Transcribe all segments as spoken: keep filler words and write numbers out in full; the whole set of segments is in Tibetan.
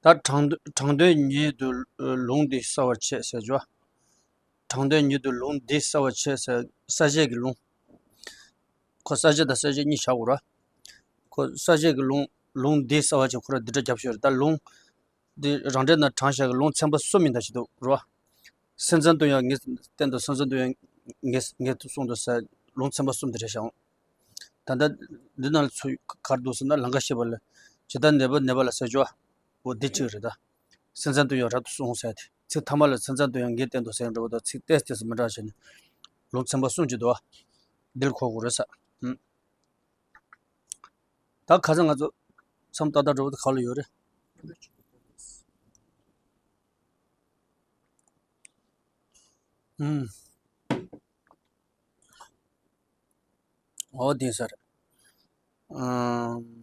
ད་དྲང་དོན་དྲང་དོན་ཉིད་དུ་ལུང་འདི་གསལ་བར་བྱེད་ཟེར་རྒྱུ། དྲང་དོན་ཉིད་དུ་ལུང་འདི་གསལ་བར་བྱེད་ཟེར་གསལ་བྱེད་ཀྱི་ལུང་། ཁོ་གསལ་བྱེད་དང་གསལ་བྱེད་གཉིས་བྱ་དགོས་ར། ཁོ་གསལ་བྱེད་ཀྱི་ལུང་ལུང་འདི་གསལ་བར་བྱེད་ཁོ་ར་འདི་འདྲ་རྒྱབ་ཤོར་ད་ལུང་། འདི་རང་འགྲེལ་ན་དྲངས་བཞག་གི་ལུང་ཚན་པ་གསུམ་ཡིན་ད་ཞིག་འདུག་རོ། སེམས་ཙམ་དུ་ཡང་ངེས་བསྟན་དུ་སེམས་ཙམ་དུ་ཡང་ངེས་ངེས་གསུངས་འདུག་ཟེར་ལུང་ཚན་པ་གསུམ་དེ་རེད་ཤག་ད་ལྟ་འདི་ནང་ལ་ཚུར་གར་འདུག་ཟེར་ན་ལང་ཀ་ཤེས་པ་ལ་ཇི་ལྟར་གནས་པ་གནས་པ་ལ་ཟེར་ཆོག་འོ་འདི་གཅིག་རེད་ད། སེམས་ཙམ་དུ་ཡང་རབ་ཏུ་གསུངས་ཟེར་ཏེ་ཚིག་ཐ་མ་ལ་སེམས་ཙམ་དུ་ཡང་ངེས་བསྟན་དུ་ཟེར་འགྲོ་བ་དང་ཚིག་ཏེས་ཏེས་མི་འདྲ་བྱས་ནས་ལུང་ཚན་པ་གསུམ་གཅིག་འདུག་བ། འདིར་གོ་དགོས་རེད་ས། ད་ཁ་སང་ང་ཚོ་མཚམས་ཏག་ཏག་འགྲོ་བ་དེ་ག་ལ་ཡོད་རེད། ཨུམ། འོ་དེ་ཟེར། ཨམ།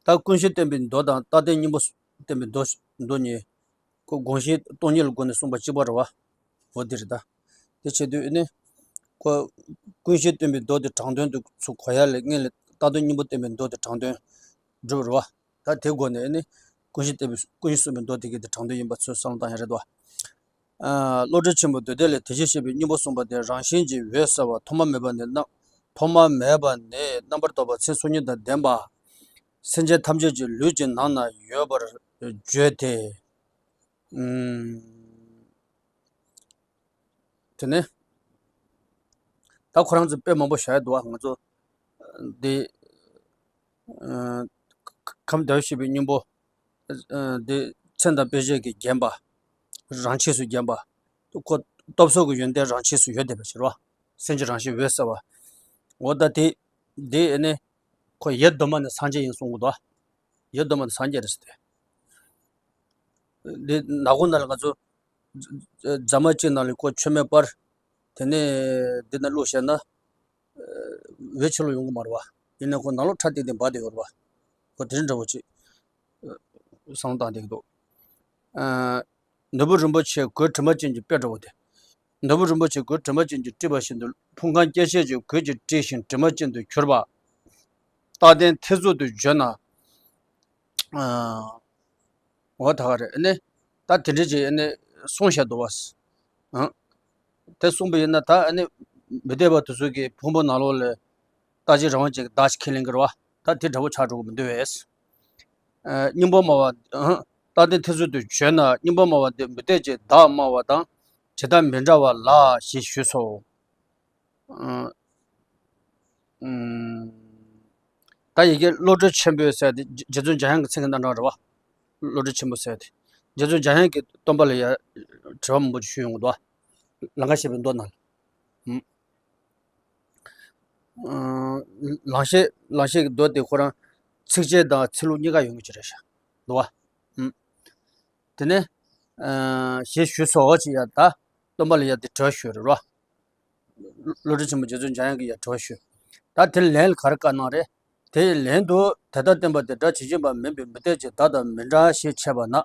ད་ཀུན་གཞི་བསྟན་པའི་མདོ་དང་རྟག་བརྟན་སྙིང་པོ་བསྟན་པའི་མདོ་མདོ་གཉིས། ཁོ་དགོངས་གཞི་སྟོང་ཉིད་ལ་སྒོ་ནས་གསུངས་པ་གཅིག་པ་རེད་བ། འོ་འདི་རེད་ད། དེ་བྱེད་དུས་ཨེ་ནི། ཁོ་ཀུན་གཞི་བསྟན་པའི་མདོ་དེ་དྲང་དོན་དུ་ཚུར་གོ་ཡ་ལས་སྔོན་ལ་རྟག་བརྟན་སྙིང་པོ་བསྟན་པའི་མདོ་དེ་དྲང་དོན་སྒྲུབ་རེད་བ། ད་དེ་སྒོ་ནས་ཨེ་ནི། ཀུན་གཞི་བསྟན་པའི་ཀུན་གཞི་གསུངས་པའི་མདོ་དེ་གའི་དེ་དྲང་དོན་ཡིན་པ་ཚོས་བསམ་བློ་བཏང་ཡ་རེད་དོ། ཨ། བློ་གྲོས་ཆེན་པོ་མདོ་སྡེ་ལས་དེ་བཞིན་གཤེགས་པའི་སྙིང་པོ་གསུངས་པ་དེ་རང་བཞིན་གྱིས་འོད་གསལ་བ་ཐོག་མ་མེད་པ་ནས་རྣམ་ཐོག་མ་མེད་པ་ནས་རྣམ་པར་དག་པ་ཚེ་སོ་གཉིས་དང་ལྡན་པ། སེམས་ཅན་ཐམས་ཅད་ཀྱི་ལུས་ཀྱི་ནང་ན་ཡོད་པར་བརྗོད་དེ། ཨུམ། དེ་ནས་ད་ཁོ་རང་ཚོ་དཔེ་མང་པོ་བཞག་ཡ་འདུག་བ། ང་ཚོ་འདི་ཨ་ཁམས་བདེ་བར་གཤེགས་པའི་སྙིང་པོ་ཨ་འདི་མཚན་དང་དཔེ་བྱད་ཀྱིས་བརྒྱན་པ། རང་ཆས་སུ་བརྒྱན་པ། ཁོ་སྟོབས་གསུམ་གྱི་ཡོན་ཏན་རང་ཆས་སུ་ཡོད་བསྡད་པ་ཕྱིར་བ། སེམས་ཀྱི་རང་བཞིན་འོད་གསལ་བ། འོ་ད་དེ་དེ་ཨེ་ནི་ཁོ་ཡེ་གདོད་མ་ནས་སངས་རྒྱས་ཡིན་གསུང་གི་འདུག་བ། ཡེ་གདོད་མ་ནས་སངས་རྒྱས་རེད་ཟེར་ཏེ། འདི་ནག་གོང་ནང་ལ་ང་ཚོ་རྫ་མ་གཅིག་ནང་ལ་ཁོ་མཆོད་མེ་སྤར། དེ་ནས་འདི་ནང་བླུགས་བྱས་ན། འོད་ཕྱི་ལོགས་ཡོང་གི་མ་རེད་བ། ཡིན་ནའི་ཁོ་ནང་ལོགས་ཁྲ་ཏིག་ཏིག་འབར་བསྡད་ཡོད་རེད་བ། ཁོ་དེ་འདྲ་འདྲ་བོ་ཅིག་བསམ་བློ་བཏང་བསྡད་ཀྱི་འདུག་ནོར་བུ་རིན་པོ་ཆེ་གོས་དྲི་མ་ཅན་གྱི་དཔེ་འདྲ་བོ་དེ། ནོར་བུ་རིན་པོ་ཆེ་གོས་དྲི་མ་ཅན་གྱིས་དཀྲིས་པ་བཞིན་དུ་ཕུང་ཁམས་སྐྱེ་མཆེད་ཀྱི་གོས་ཀྱིས་དཀྲིས་ཤིང་དྲི་མ་ཅན་དུ་གྱུར་པ། རྟག་བརྟན་ཐེར་ཟུག་ཏུ་བརྗོད་ན། ཨ། འོ་ད་ག་རེ་ཨ་ནི། ད་དེ་འདྲ་ཅིག་ཨ་ནི་གསུངས་བཞག་འདུག་བ། ཨང་། དེ་གསུངས་པ་ཡིན་ན་ད་ཨ་ནི་མི་སྡེ་པ་དེ་ཚོ་གི་ཕུང་པོ་ནང་ལོགས་ལ་རྟག་གཅིག་རང་དབང་ཅན་གྱི་བདག་ཅིག་ཁས་ལེན་གྱི་རེད་བ། ད་དེ་འདྲ་བོ་ཆགས་འགྲོ་གི་མི་འདུག་བས། ཨ། སྙིང་པོ་སྨྲ་བ། ཨང་། རྟག་བརྟན་ཐེར་ཟུག་ཏུ་བརྗོད་ན་སྙིང་པོ་སྨྲ་བ་འདི་མུ་སྟེགས་ཀྱི་བདག་སྨྲ་བ་དང་ཇི་ལྟར་མི་འདྲ་བ་ལགས་ཞེས་ཞུས་སོ། ཨ། ཨུམ། ད་ཡི་གེ་བློ་གྲོས་ཆེན་པོས་ཟེར་ཏེ་རྗེ་བཙུན་འཇམ་དབྱངས་ཀྱི་མཚན་གྱི་རྣམ་གྲངས་རེད་བ། བློ་གྲོས་ཆེན་པོ་ཟེར་ཏེ། རྗེ་བཙུན་འཇམ་དབྱངས་ཀྱིས་སྟོན་པ་ལ་ཡ་དྲི་བ་མང་པོ་ཞིག་ཞུས་ཡོང་གི་འདུག་བ། ལང་ཀ་གཤེགས་པའི་མདོ་ནང་ལ། ཨུམ། ཨ། ལང་གཤེགས་ལང་གཤེགས་ཀྱི་མདོ་དེ་ཁོ་རང་ཚིགས་བཅད་དང་ཚིག་ལྷུག་གཉིས་ཀ་ཡོང་གི་ཅིག་རེད་ཤག་འདུག་བ། ཨུམ། དེ་ནས་ཨ་ཞེས་ཞུས་སོ་ཅེས་ཡ་ད་སྟོན་པ་ལ་ཡ་དེ་དྲི་བ་ཞུས་རེད་རོ། བློ་གྲོས་ཆེན་པོ་རྗེ་བཙུན་འཇམ་དབྱངས་ཀྱིས་ཡ་དྲི་བ་ཞུས། ད་དེ་ལན་ལ་ག་རེ་བཀའ་གནང་རེད། དེའི་ལན་དུ་དེ་ལྟར་བསྟན་པ་དེ་སྒྲ་ཇི་བཞིན་པ་མིན་པའི་མུ་སྟེགས་ཀྱི་བདག་དང་མི་འདྲ་ཞེས་འཆད་པ་ན།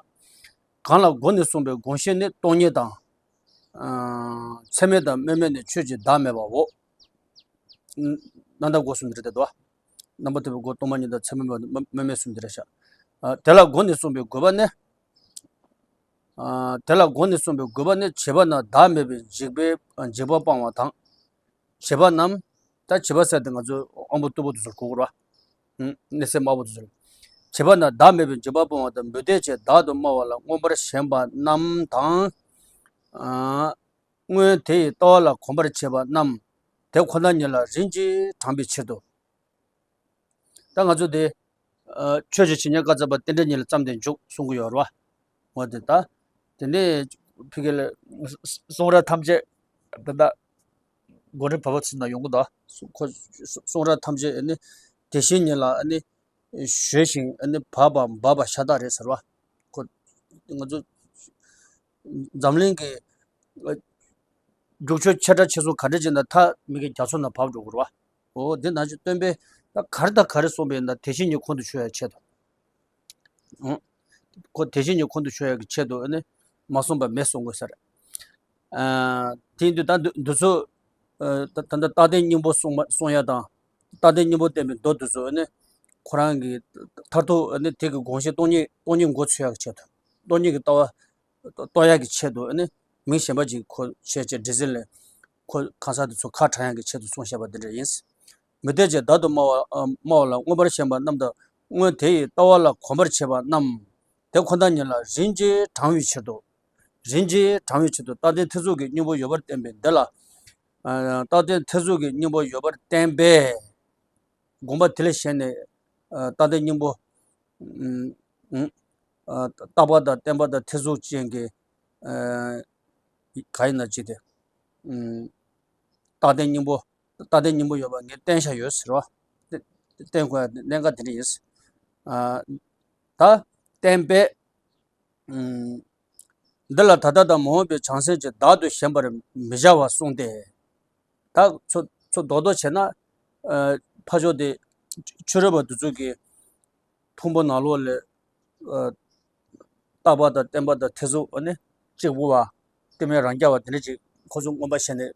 གང་ལ་སྒོ་ནས་གསུངས་པའི་དགོངས་གཞི་ནི་སྟོང་ཉིད་དང་། ཨ། ཚད་མེད་དང་དམན་མེད་ནི་ཆོས་ཀྱི་བདག་མེད་པའོ། རྣམ་དག་སྒོ་གསུམ་འདི་རེད་དོ། རྣམ་པར་ཐར་པའི་སྒོ་སྟོང་པ་ཉིད་དང་ཚད་མེད་པ་དམན་མེད་གསུམ་འདི་རེད་ཤག་ཨ། དེ་ལ་སྒོ་ནས་གསུངས་པའི་དགོས་པ་ནི། ཨ། དེ་ལ་སྒོ་ནས་གསུངས་པའི་དགོས་པ་ནི་བྱིས་པ་རྣམས་བདག་མེད་པའི་འཇིགས་པའི་འཇིགས་པ་སྤང་བ་དང་། བྱིས་པ་རྣམས། ད་བྱིས་པ་ཟེར་དེ་ང་ཚོ་དབང་པོ་རྟུལ་པོ་དེ་ཚོར་གོ་དགོས་རེད་བ། ཨུམ། གནས་ཚད་དམའ་པོ་དེ་ཚོར། བྱིས་པ་རྣམས་བདག་མེད་པའི་འཇིགས་པ་སྤོང་བ་དང་མུ་སྟེགས་ཀྱི་བདག་ཏུ་སྨྲ་བ་ལ་མངོན་པར་ཞེན་པ་རྣམས་དང་། ཨ། སྔོན་དེ་ཡི་ལྟ་བ་ལ་གོམས་པར་བྱེད་པ་རྣམས་དེ་ཁོ་ན་ཉིད་ལ་རིམ་གྱིས་དྲངས་པའི་ཕྱིར་དུ། ད་ང་ཚོ་དེ། ཨ། ཆོས་ཀྱི་ཇི་སྙེད་བཀའ་སྩལ་པ་རྟེན་འབྲེལ་ཉིད་ལ་བརྩམས་ཏེ་འཇུག་གསུང་གི་ཡོད་རེད་བ། འོ་དེ་ད། དེ་ནས་ཕ་གི་ལ་གསུང་རབ་ཐམས་ཅད་ད་ལྟ་སྒོམ་རིམ་བར་པ་ཚོ་ན་ཡོང་གི་འདུག་ཁོ་གསུང་རབ་ཐམས་ཅད་ནི་དེ་བཞིན་ཉིད་ལ་ནི་གཞོལ་ཞིང་ནི་བབས་པ་འབབ་པ་ཤ་སྟག་རེད་ཟེར་བ། ཁོ་ང་ཚོ་འཛམ་གླིང་གི་རྒྱུགས་ཆོས་ཆེ་ཕྲ་ཆེ་ཆུང་ག་འདྲ་ཅིག་ན་མཐའ་མི་དགེ་རྒྱ་མཚོ་ན་བབས་འགྲོ་གི་རེད་བ། འོ་དེ་ནང་བཞིན་སྟོན་པས་ད་ག་རེ་དང་ག་རེ་གསུངས་པ་ཡིན་ན་དེ་བཞིན་ཉིད་ཁོང་དུ་ཆུད་ཡ་ཆེད་དུ། ཨང་། ཁོ་དེ་བཞིན་ཉིད་ཁོང་དུ་ཆུད་ཡ་གི་ཆེད་དུ་ནི་མ་གསུངས་པ་མེད་གསུང་དགོས་ཟེར། ཨ། དེ་ཡིན་དུས་ད་འདི་འདི་ཚོ། ཨ། ད་ད་ལྟ་རྟག་བརྟན་སྙིང་པོ་གསུང་མ་གསུང་ཡ་དང་། རྟག་བརྟན་སྙིང་པོ་བསྟན་པའི་མདོ་འདི་ཚོ་ནི་ ཁོ་རང་གི་མཐར་ཐུག་ཨ་ནི་དེ་གི་དགོངས་གཞི་སྟོང་ཉིད་སྟོང་ཉིད་མགོ་ཚོས་ཡག་གི་ཆེད་དུ། སྟོང་ཉིད་ཀྱི་ལྟ་བ་གཏོད་ཡག་གི་ཆེད་དུ་ཨ་ནི་མིང་གཞན་པ་ཅིག་ཁོ་བྱས་བྱས་འདྲི་ཟིན་ལས་ཁོ་གང་ཟག་དེ་ཚོ་ཁ་དྲང་ཡག་གི་ཆེད་དུ་གསུངས་བཞག་པ་འདི་འདྲ་ཡིན། མུ་སྟེགས་ཀྱིས་བདག་ཏུ་སྨྲ་བ་སྨྲ་བ་ལ་མངོན་པར་ཞེན་པ་རྣམས་དང་སྔོན་དེ་ཡི་ལྟ་བ་ལ་གོམས་པར་བྱེད་པ་རྣམས། དེ་ཁོ་ན་ཉིད་ལ་རིན་ཆེན་དྲང་བའི་ཕྱིར་དུ། རིན་ཆེན་དྲང་བའི་ཕྱིར་དུ་རྟག་བརྟན་ཐེར་ཟུག་གི་སྙིང་པོ་ཡོད་པར་བསྟན་པས་འདི་ལ། ཨ་རྟག་བརྟན་ཐེར་ཟུག་གི་སྙིང་པོ་ཡོད་པར་བསྟན་པས། དགོངས་པ་དེ་ལས་བཞེངས་ནས་ཨ་རྟག་བརྟན་སྙིང་པོ། ཨུམ་ཨུམ། ཨ་རྟག་པ་དང་བརྟན་པ་དང་ཐེར་ཟུག་ཅན་གྱི་ཨ་ག་ཡིན་ན་ཅི་སྟེ། ཨུམ། རྟག་བརྟན་སྙིང་པོ། རྟག་བརྟན་སྙིང་པོ་ཡོད་པ་ངས་བསྟན་བཞག་ཡོད་ཟེར་བ། བསྟན་དགོས་ཡ་གནད་འགག་དེ་འདྲ་ཡིན། ཨ་ད་བསྟན་པས། ཨུམ། འདི་ལ་ད་ལྟ་དང་མ་འོངས་པའི་བྱང་སེམས་ཀྱིས་བདག་ཏུ་ཞེན་པར་མི་བྱ་བར་གསུངས་ཏེ། ད་ཚོ་ཚོ་རྡོག་རྡོག་བྱས་ན། ཨ་ཕ་ཕྱོགས་དེ་ཆོས་རབ་པ་དེ་ཚོ་གི་ཕུང་པོ་ནང་ལོགས་ལས་ཨ་རྟག་པ་དང་བརྟན་པ་དང་ཐེར་ཟུག་ཨ་ནི་གཅིག་པུ་བ་གཏི་མུག་རང་རྐྱ་བ་དེ་འདྲ་ཅིག་ཁོ་ཚོ་མངོན་པར་ཞེན་ནས་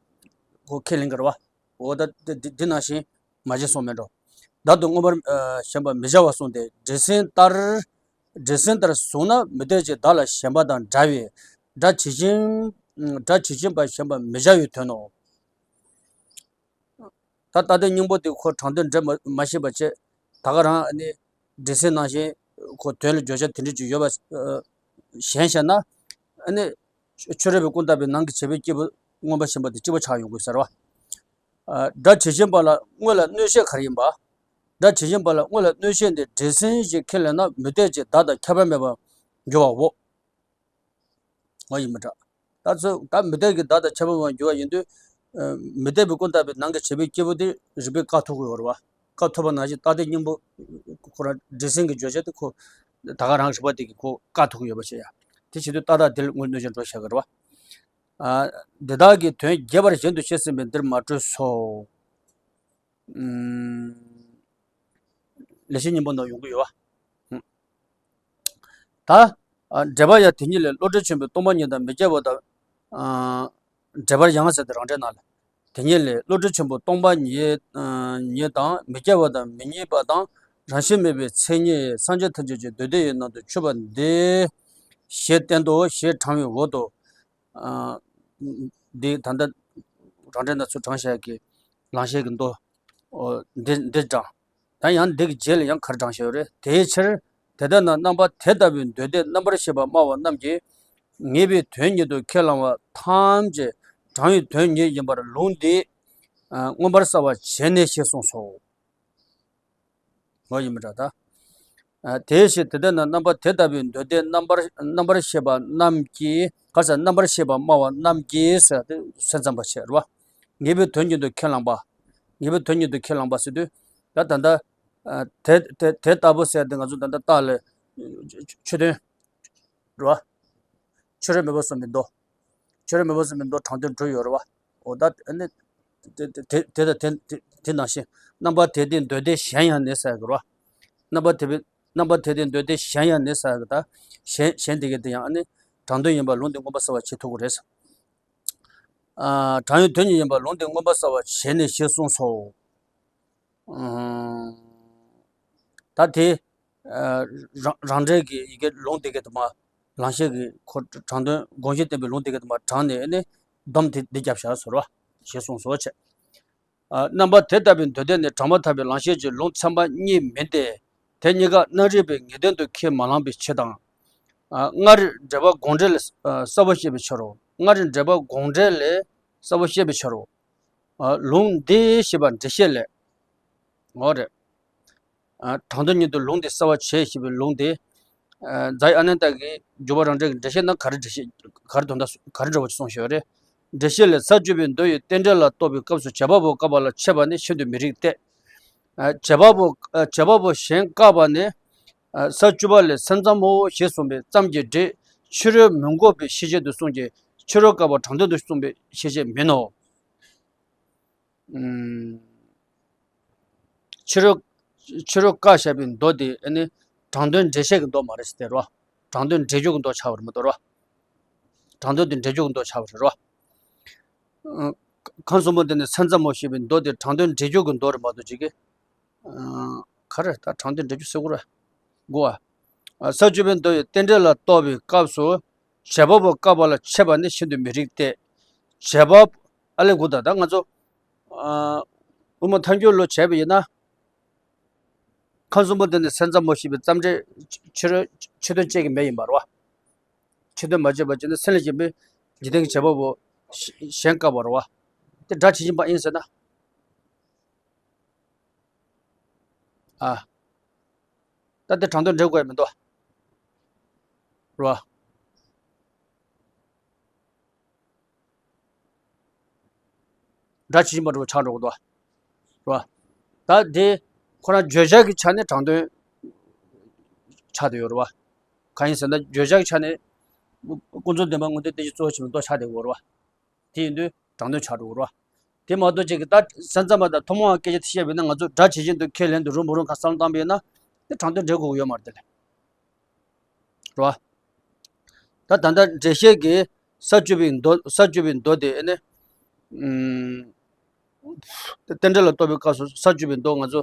ཁོ་ཁས་ལེན་གི་རེད་བ། འོ་ད་དེ་དེ་དེ་ནང་བཞིན་མ་བྱེད་གསུངས་མེད་འགྲོ། བདག་ཏུ་མངོན་པར་ཨ་ཞེན་པར་མི་བྱ་བར་གསུངས་ཏེ། འདྲེ་སྲིན་ལྟར། འདྲེ་སྲིན་ལྟར་བཟུང་ན་མུ་སྟེགས་ཀྱིས་བདག་ལ་ཞེན་པ་དང་འདྲ་བས། སྒྲ་ཇི་བཞིན་སྒྲ་ཇི་བཞིན་པར་ཞེན་པར་མི་བྱ་བའི་དོན་ནོ། ད་ལྟ་དེ་སྙིང་པོ་དེ་ཁོ་དྲང་དོན་འགྲེལ་མ་མ་ཤེས་པ་བྱས། ད་ག་རང་ཨ་ནི་འདྲེ་སྲིན་ནང་བཞིན་ཁོ་དོན་ལ་བརྗོད་བྱ་དེ་འདྲ་ཅིག་ཡོད་པ་ཨ་ཞེན་བཞག་ན། ཨ་ནི་ཆོས་རབ་པའི་ཀུན་བརྟགས་པའི་ནང་གི་བྱས་པའི་སྐྱེས་བུ་མངོན་པར་ཞེན་པ་དེ་གཅིག་པ་ཆགས་ཡོང་དགོས་ཟེར་བ། ཨ་སྒྲ་ཇི་བཞིན་པ་ལ་དངོས་ལ་གནོད་བྱེད་ག་རེ་ཡིན་པ། སྒྲ་ཇི་བཞིན་པ་ལ་དངོས་ལ་གནོད་བྱེད་འདི་འདྲེ་སྲིན་ཞིག་ཁས་ལེན་ན་མུ་སྟེགས་ཀྱིས་བདག་དང་ཁྱད་པར་མེད་པར་འགྱུར་བའོ། འོ་ཡིན་མི་འདྲ། ད་ཚོ་ད་མུ་སྟེགས་ཀྱིས་བདག་དང་ཁྱད་པར་མེད་པར་འགྱུར་བ་ཡིན་དུས། ཨ་མུ་སྟེགས་པའི་ཀུན་བརྟགས་པའི་ནང་གི་བྱས་པའི་སྐྱེས་བུ་དེ་རིགས་པས་བཀག་ཐུབ་ཀྱི་ཡོད་རེད་བ། བཀག་ཐུབ་པ་ནང་བཞིན་རྟག་བརྟན་སྙིང་པོ་ཁོ་རང་འདྲེ་སྲིན་གྱི་བརྗོད་བྱ་དེ་ཁོ་ད་ག་རང་རིགས་པ་དེ་གིས་ཁོ་བཀག་ཐུབ་ཀྱི་ཡོད་པ་བྱས་ཡ། དེ་བྱེད་དུས་ཏག་ཏག་དེ་ལ་དངོས་གནོད་བྱེད་འགྲོ་བཞག་གི་རེད་བ། ཨ་འདི་དག་གི་དོན་རྒྱས་པར་གཞན་དུ་བཤད་ཟིན་པས་འདིར་མ་སྤྲོས་སོ། ཨུམ། ལེགས་བཤད་སྙིང་པོ་ནང་ཡོང་གི་ཡོད་བ། ད། ཨ་འགྲེལ་པ་ཡང་དེ་ཉིད་ལས། བློ་གྲོས་ཆེན་པོས་སྟོང་པ་ཉིད་དང་མི་སྐྱེ་བ་དང་། ཨ་འགྲེལ་པར་ཡང་ཟེར་ཏེ་རང་འགྲེལ་ནང་ལ། དེ་ཉིད་ལས། བློ་གྲོས་ཆེན་པོས་སྟོང་པ་ཉིད་ཨ་ཉིད་དང་མི་སྐྱེ་བ་དང་མི་རྙེད་པ་དང་རང་བཞིན་མེད་པའི་མཚན་ཉིད་སངས་རྒྱས་ཐམས་ཅད་ཀྱི་མདོ་སྡེ་ཡི་ནང་དུ་ཆུད་པ་འདི་ཞེས་བསྟན་ཏོ་ཞེས་དྲང་བའི་འོག་ཏུ། ཨ་འདི་ད་ལྟ་རང་འགྲེལ་ན་ཚུར་དྲངས་བཞག་གི་ལང་གཤེགས་ཀྱི་མདོ། ཨོ་འདི་འདི་དྲངས། ད་ཡང་འདི་གི་རྗེས་ལ་ཡང་ག་རེ་དྲངས་བཞག་ཡོད་རེད། དེའི་ཕྱིར་དེ་ལྟ་ན་རྣམ་པ་དེ་ལྟ་བུའི་མདོ་སྡེ་རྣམ་པར་ཤེས་པ་སྨྲ་བ་རྣམས་ཀྱིས་ངེས་པའི་དོན་ཉིད་དུ་ཁས་བླང་བ་ཐམས་ཅད་དྲང་བའི་དོན་ཉིད་ཡིན་པར་ལུང་འདིས་ཨ་མངོན་པར་གསལ་བར་བྱས་ནས་ཞེས་གསུངས་སོ། འོ་ཡིན་མི་འདྲ་ད། ཨ་དེའི་ཕྱིར་དེ་ལྟ་ན་རྣམ་པ་དེ་ལྟ་བུའི་མདོ་སྡེ་རྣམ་པར་རྣམ་པར་ཤེས་པ་རྣམས་ཀྱིས་ག་ས་རྣམ་པར་ཤེས་པ་སྨྲ་བ་རྣམས་ཀྱིས་ཟེར་ཏེ་སེམས་ཙམ་པ་བྱས་རེད་བ། ངེས་པའི་དོན་ཉིད་དུ་ཁས་བླངས་པ། ངེས་པའི་དོན་ཉིད་དུ་ཁས་བླངས་པ་ཟེར་དུས། ད་ད་ལྟ་ཨ་དེ་དེ་དེ་ལྟ་བུ་ཟེར་ཏེ་ང་ཚོ་ད་ལྟ་རྟགས་ལ་ཆོས་དོན། རེད་བ། ཆོས་རབ་མི་ཕམ་གསུམ་པའི་མདོ། ཆོས་རབ་མི་ཕམ་གསུམ་པའི་མདོ་དྲང་དོན་དྲུག་ཡོད་རེད་བ། འོ་ད་ཨ་ནི། དེ་དེ་དེ་དེ་དང་དེ་དེ་དེ་ནང་བཞིན་རྣམ་པ་དེ་སྟེ་མདོ་སྡེ་གཞན་ཡང་ནི་ཟེར་གི་རེད་བ། རྣམ་པ་དེ་རྣམ་པ་དེ་སྟེ་མདོ་སྡེ་གཞན་ཡང་ནི་ཟེར་གི་ད། གཞན་གཞན་དེ་གའི་དེ་ཡང་ཨ་ནི། དྲང་དོན་ཡིན་པ་ལུང་འདིས་མངོན་པར་གསལ་བར་བྱེད་ཐུབ་ཀྱི་རེད། ཨ་དྲང་བའི་དོན་ཉིད་ཡིན་པ་ལུང་འདིས་མངོན་པར་གསལ་བར་བྱས་ནས་ཞེས་གསུངས་སོ། ཨང་། ད་དེ་ཨ་རང་རང་འགྲེལ་གྱི་ཡི་གེ་ལུང་དེ་གའི་དུ་མ་ལང་གཤེགས་ཀྱི་ཁོ་དྲང་དོན་དགོངས་གཞི་བསྟན་པའི་ལུང་དེ་གའི་དུ་མ་དྲངས་ནས་ནི་སྡོམ་དེ་འདི་བརྒྱབ་བཞག་ཟེར་བ་ཞེས་གསུངས་སོ་བྱས། ཨ་རྣམ་པ་དེ་ལྟ་བུའི་མདོ་སྡེ་ནི་དྲངས་པ་ཐལ་བའི་ལང་གཤེགས་ཀྱི་ལུང་ཚན་པ་གཉིས་མིན་ཏེ། དེ་གཉིས་ཀ་རྣམ་རིག་པའི་ངེས་དོན་དུ་ཁས་མ་བླངས་པའི་ཕྱིར་དང་། ཨ་སྔར་འགྲེལ་པ་དགོངས་འགྲེལ་ལས་ཨ་གསལ་པོ་བཤད་པའི་ཕྱིར་རོ། སྔར་འགྲེལ་པ་དགོངས་འགྲེལ་ལས་གསལ་པོ་བཤད་པའི་ཕྱིར་རོ། ཨ་ལུང་འདི་ཞེས་པ་འགྲེལ་བཤད་ལས། འོ་རེད། ཨ་དྲང་དོན་ཉིད་དུ་ལུང་འདི་གསལ་བར་བྱེད་ཞེས་པའི་ལུང་འདི། ཨ་རྫ་ཨ་ནནྡ་གིས་འཇུག་པ་རང་འགྲེལ་གྱི་འགྲེལ་བཤད་ན་ག་རེ་འགྲེལ་བཤད་ག་རེ་དོན་དག་ག་རེ་འདྲ་བོ་ཅིག་གསུངས་ཤོད་རེད། འགྲེལ་བཤད་ལས་ས་བཅུ་པའི་མདོ་ཡི་རྟེན་འབྲེལ་ལ་གཏོགས་པའི་སྐབས་སུ་བྱེད་པ་པོ་བཀག་པ་ལ་འཆད་པ་ནི་ཤིན་ཏུ་མི་རིགས་ཏེ། ཨ་བྱེད་པ་པོ་ཨ་བྱེད་པ་པོ་གཞན་བཀག་པ་ནི། ཨ་ས་བཅུ་པ་ལས་སེམས་ཙམ་མོ་ཞེས་གསུངས་པའི་ཙམ་གྱི་སྒྲས་ཕྱི་རོལ་མི་འགོག་པའི་ཤེས་བྱེད་དུ་གསུངས་ཀྱི་ཕྱི་རོལ་བཀག་པ་དྲང་དོན་དུ་གསུངས་པའི་ཤེས་བྱེད་མིན་ནོ། ཨུམ། ཕྱི་རོལ་ཕྱི་རོལ་བཀག་བཞག་པའི་མདོ་དེ་ཨ་ནི་དྲང་དོན་འགྲེལ་བཤད་ཀྱི་མདོ་མ་རེད་ཟེར་ཏེ་རོ། དྲང་དོན་འགྲེལ་རྒྱུ་གི་མདོ་ཆགས་པ་རེད་མ་གཏོགས་རོ། དྲང་དོན་དེ་འགྲེལ་རྒྱུ་གི་མདོ་ཆགས་པ་རེད་རོ། ཨ་ཁམས་གསུམ་པོ་དེ་ནི་སེམས་ཙམ་མོ་ཞེས་པའི་མདོ་དེ་དྲང་དོན་འགྲེལ་རྒྱུ་གི་མདོ་རེད་མ་གཏོགས་ཅིག་གི། ཨ་ཁ་ ག་རེ་ད་དྲང་དོན་འགྲེལ་རྒྱུ་ཟེར་དགོས་རེད། དགོས་ཨ། ས་བཅུ་པའི་མདོ་ཡི་རྟེན་འབྲེལ་ལ་གཏོགས་པའི་སྐབས་སུ་བྱེད་པ་པོ་བཀག་པ་ལ་འཆད་པ་ནི་ཤིན་ཏུ་མི་རིགས་ཏེ། བྱེད་པ་ཨ་ལས་དགུ་ད་ད་ང་ཚོ་ཨ་དབུ་མ་ཐལ་འགྱུར་ལོ་བྱས་པ་ཡིན་ན། ཁམས་གསུམ་པོ་འདི་ནི་སེམས་ཙམ་མོ་ཞེས་པའི་ཙམ་འབྲས་ཕྱི་རོལ་ཕྱི་དོན་བཅས་ཀྱི་མེ་ཡིན་པ་རེད་བ། ཕྱི་དོན་མ་བཅས་པ་བྱས་ན་སེམས་ལ་བྱེད་པའི་འཇིག་རྟེན་གྱི་བྱེད་པ་པོ་གཞན་བཀག་པ་རེད་བ། དེ་སྒྲ་ཇི་བཞིན་པ་ཡིན་ཟེར་ན། ཨ། ད་དེ་དྲང་དོན་འགྲེལ་དགོས་ཡ་མི་འདུག་རེད་བ། སྒྲ་ཇི་བཞིན་པ་འདྲ་པོ་ཆགས་འགྲོ་གི་འདུག་རེད་བ། ད་དེ་ཁོ་རང་བརྗོད་བྱ་གི་ཆ་ནས་དྲང་དོན་ཆགས་བསྡད་ཡོད་རེད་བ། གང་ཡིན་ཟེར་ན་བརྗོད་བྱ་གི་ཆ་ནས་ཀུན་རྫོབ་བདེན་པ་དངོས་བསྟན་རྟེན་གཞི་གཙོ་བོ་བྱས་པའི་མདོ་ཆགས་བསྡད་ཡོད་རེད་བ། དེ་ཡིན་དུས་དྲང་དོན་ཆགས་འགྲོ་གི་རེད་བ། དེ་མ་གཏོགས་ཅིག་གི་ད་སེམས་ཙམ་པ་དང་ཐུན་མོང་བ་སྐད་ཆ་དེ་བཤད་པས་ན་ང་ཚོ་སྒྲ་ཇི་བཞིན་དུ་ཁས་ལེན་དུ་རུང་མི་རུང་ག་བསམ་བློ་བཏང་པས་ན་དེ་དྲང་དོན་འགྲེལ་དགོས་ཀྱི་ཡོད་མ་རེད་དེ་ལས། རེད་བ། ད་ད་ལྟ་འགྲེལ་བཤད་ཀྱི་ས་བཅུ་པའི་མདོ་ས་བཅུ་པའི་མདོ་དེ་ཨ་ནི། ཨུམ། རྟེན་འབྲེལ་ལ་གཏོགས་པའི་སྐབས་སུ་ས་བཅུ་པའི་མདོ་ང་ཚོ་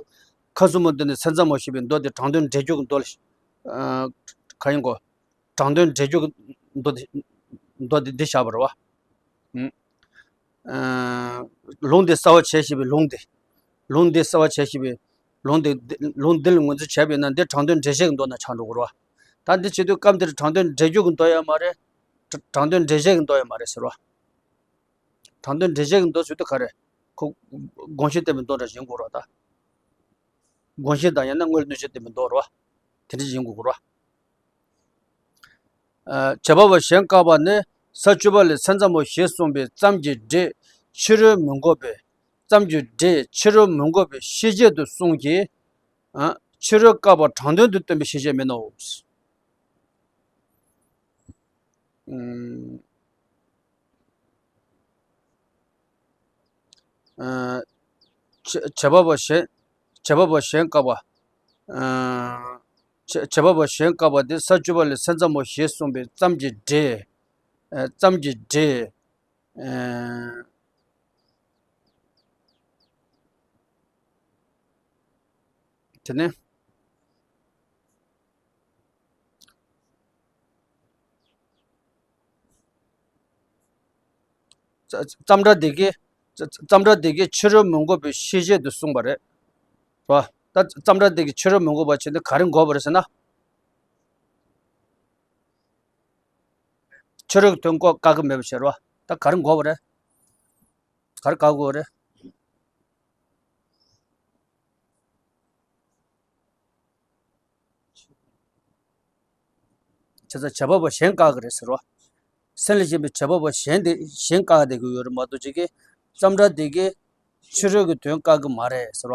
ཁམས་གསུམ་པོ་འདི་ནི་སེམས་ཙམ་མོ་ཞེས་པའི་མདོ་དེ་དྲང་དོན་འགྲེལ་རྒྱུ་གི་མདོ་ལ། ཨ། གང་ཡིན་གོ། དྲང་དོན་འགྲེལ་རྒྱུ་གི་མདོ་དེ་མདོ་དེ་འདི་བཞག་པ་རེད་བ། ཨུམ། ཨ། ལུང་དེ་གསལ་བར་བྱས་ཞེས་པའི་ལུང་དེ། ལུང་དེ་གསལ་བར་བྱས་ཞེས་པའི་ལུང་དེ་ལུང་འདི་ལ་ངོས་འཛིན་བྱས་པས་ན་འདི་དྲང་དོན་འགྲེལ་བཤད་ཀྱི་མདོ་ན་ཆགས་འགྲོ་གི་རེད་བ། ད་འདི་བྱེད་དུས་སྐབས་འདིར་དྲང་དོན་འགྲེལ་རྒྱུ་གི་མདོ་ཡང་མ་རེད། དྲ་དྲང་དོན་འགྲེལ་བཤད་ཀྱི་མདོ་ཡང་མ་རེད་ཟེར་བ། དྲང་དོན་འགྲེལ་བཤད་ཀྱི་མདོ་ཟེར་དུས་ག་རེ། ཁོ་དགོངས་གཞི་བསྟན་པའི་མདོ་འདྲ་ཞིག་ཡིན་དགོས་རེད་བ་ད། དགོངས་གཞི་དང་ཡང་ན་དངོས་གནས་གནོད་བྱེད་བསྟན་པའི་མདོ་རེད་བ། དེ་འདྲ་ཞིག་ཡིན་དགོས་ཀྱི་རེད་བ། ཨ། བྱེད་པ་པོ་གཞན་བཀག་པ་ནི་ས་བཅུ་པ་ལས་སེམས་ཙམ་པོ་ཞེས་གསུངས་པའི་ཙམ་གྱི་སྒྲས་ཕྱི་རོལ་མི་འགོག་པའི་ཙམ་གྱི་སྒྲས་ཕྱི་རོལ་མི་འགོག་པའི་ཤེས་བྱེད་དུ་གསུངས་ཀྱི། ཨ། ཕྱི་རོལ་བཀག་པ་དྲང་དོན་དུ་སྟོན་པའི་ཤེས་བྱེད་མིན་ནོ། ཨུམ། ཨ། བྱེད་བྱེད་པ་པོ་གཞན་བྱེད་པ་པོ་གཞན་བཀག་པ། ཨ། བྱེད་བྱེད་པ་པོ་གཞན་བཀག་པ་དེ་ས་བཅུ་པ་ལས་སེམས་ཙམ་པོ་ཞེས་གསུངས་པའི་ཙམ་གྱི་སྒྲས། ཨ། ཙམ་གྱི་སྒྲས། ཨ། དེ་ནས། ཙ་ཙམ་སྒྲ་དེ་གིས་ཙ་ཙམ་སྒྲ་དེ་གིས་ཕྱི་རོལ་མི་འགོག་པའི་ཤེས་བྱེད་དུ་གསུངས་པ་རེད། རེད་བ། ད་ཙམ་སྒྲ་དེ་གིས་ཕྱི་རོལ་མི་འགོག་པ་བྱས་ཏེ་ག་རེ་འགོག་པ་རེད་ཟེར་ན། ཕྱི་རོལ་གྱི་དོན་ཀོ་བཀག་གི་མེད་པ་བྱས་རེད་བ། ད་ག་རེ་འགོག་པ་རེད། ག་རེ་བཀག་དགོས་རེད། བྱས་ཙང་བྱེད་པ་པོ་གཞན་བཀག་གི་རེད་ཟེར་བ། སེམས་ལ་ཞེན་པའི་བྱེད་པ་པོ་གཞན་དེ་གཞན་བཀག་བསྡད་ཀྱི་ཡོད་རེད་མ་གཏོགས་ཅིག་གིས་ཙམ་སྒྲ་དེ་གིས་ཕྱི་རོལ་གྱི་དོན་བཀག་གི་མ་རེད་ཟེར་བ།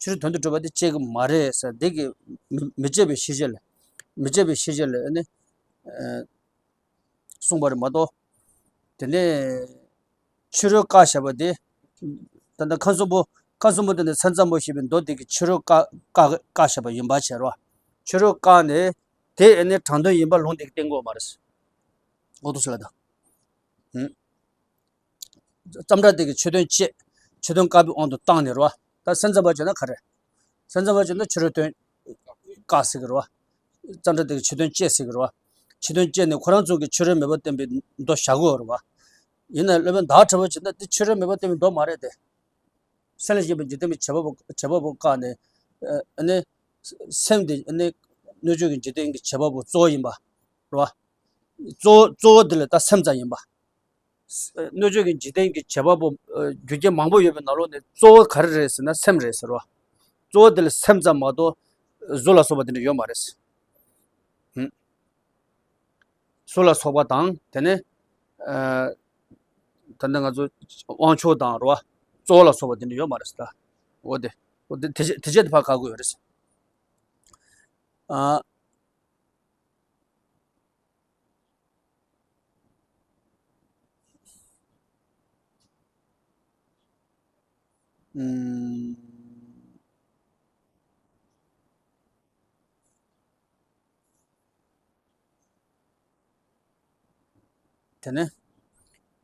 ཕྱི་རོལ་དོན་དུ་གྲུབ་པ་དེ་བཅད་ཀྱི་མ་རེད་ཟེར་འདི་གི་མི་མི་བཅད་པའི་ཤེས་བྱེད་ལ། མི་བཅད་པའི་ཤེས་བྱེད་ལ་ཨ་ནི། ཨ། གསུངས་པ་རེད་མ་གཏོགས། དེ་ནས་ཕྱི་རོལ་བཀག་བཞག་པ་དེ། ད་ལྟ་ཁམས་གསུམ་པོ་ཁམས་གསུམ་པོ་དེ་ནས་སེམས་ཙམ་པོ་ཞེས་པའི་མདོ་དེ་གི་ཕྱི་རོལ་བཀག་བཀག་བཀག་བཞག་པ་ཡིན་པ་བྱས་རོ། ཕྱི་རོལ་བཀག་ནས་དེ་ཨེ་ནས་དྲང་དོན་ཡིན་པ་ལུང་དེ་གི་བསྟན་དགོས་མ་རེད། འོ་དུ་སུ་ལ་དང་། ཙམ་སྒྲ་དེ་གི་ཕྱི་དོན་བཅད། ཕྱི་དོན་བཀག་པའི་དབང་དུ་བཏང་ནས་རོ། ད་སེམས་ཙམ་པ་བྱས་ན་ག་རེ། སེམས་ཙམ་པ་བྱས་ན་ཕྱི་རོལ་དོན་བཀག་ཟེར་གི་རོ། ཙམ་སྒྲ་དེ་གི་ཕྱི་དོན་བཅད་ཟེར་གི་རོ། ཕྱི་དོན་བཅད་ནས་ཁོ་རང་ཚོ་གི་ཕྱི་རོལ་མེད་པར་བསྟན་པའི་མདོ་བཞག་གི་ཡོད་རེད་བ། ཡིན་ན་སློབ་དཔོན་ཟླ་བ་གྲགས་པ་བྱས་ན་དེ་ཕྱི་རོལ་མེད་པར་བསྟན་པའི་མདོ་མ་རེད་དེ། སེམས་ལ་ཞེན་པའི་འཇིག་རྟེན་པའི་བྱེད་པ་པོ་བྱེད་པ་པོ་བཀག་ནས། ཨ་ནི། སེམས་དེ་ཨ་ནི། སྣོད་བཅུད་ཀྱི་འཇིག་རྟེན་གྱི་བྱེད་པ་པོ་གཙོ་བོ་ཡིན་པ། རེད་བ། གཙོ་བོ་གཙོ་བོ་དེ་ལ་ད་སེམས་ཙམ་ཡིན་པ། སྣོད་བཅུད་ཀྱི་འཇིག་རྟེན་གྱི་བྱེད་པ་པོ་རྒྱུ་རྐྱེན་མང་པོ་ཡོད་པའི་ནང་ལོགས་ནས་གཙོ་བོ་ག་རེ་རེད་ཟེར་ན་སེམས་རེད་ཟེར་བ། གཙོ་བོ་དེ་ལ་སེམས་ཙམ་མ་གཏོགས་གཟུགས་ལ་སོགས་པ་དེ་འདྲ་ཡོད་མ་རེད། ཧུམ། གཟུགས་ལ་སོགས་པ་དང་དེ་ནས་ཨ། ད་ནི་ང་ཚོ་དབང་ཕྱུག་དང་རེད་བ། གཙོ་བོ་ལ་སོགས་པ་དེ་འདྲ་ཡོད་མ་རེད་ཟེར་ད། འོ་དེ། འོ་དེ་དེ་བྱེད་དེ་བྱེད་དེ་ཕར་བཀག་དགོས་ཡོད་རེད་ཟེར། ཨ། ཨུམ། དེ་ནས།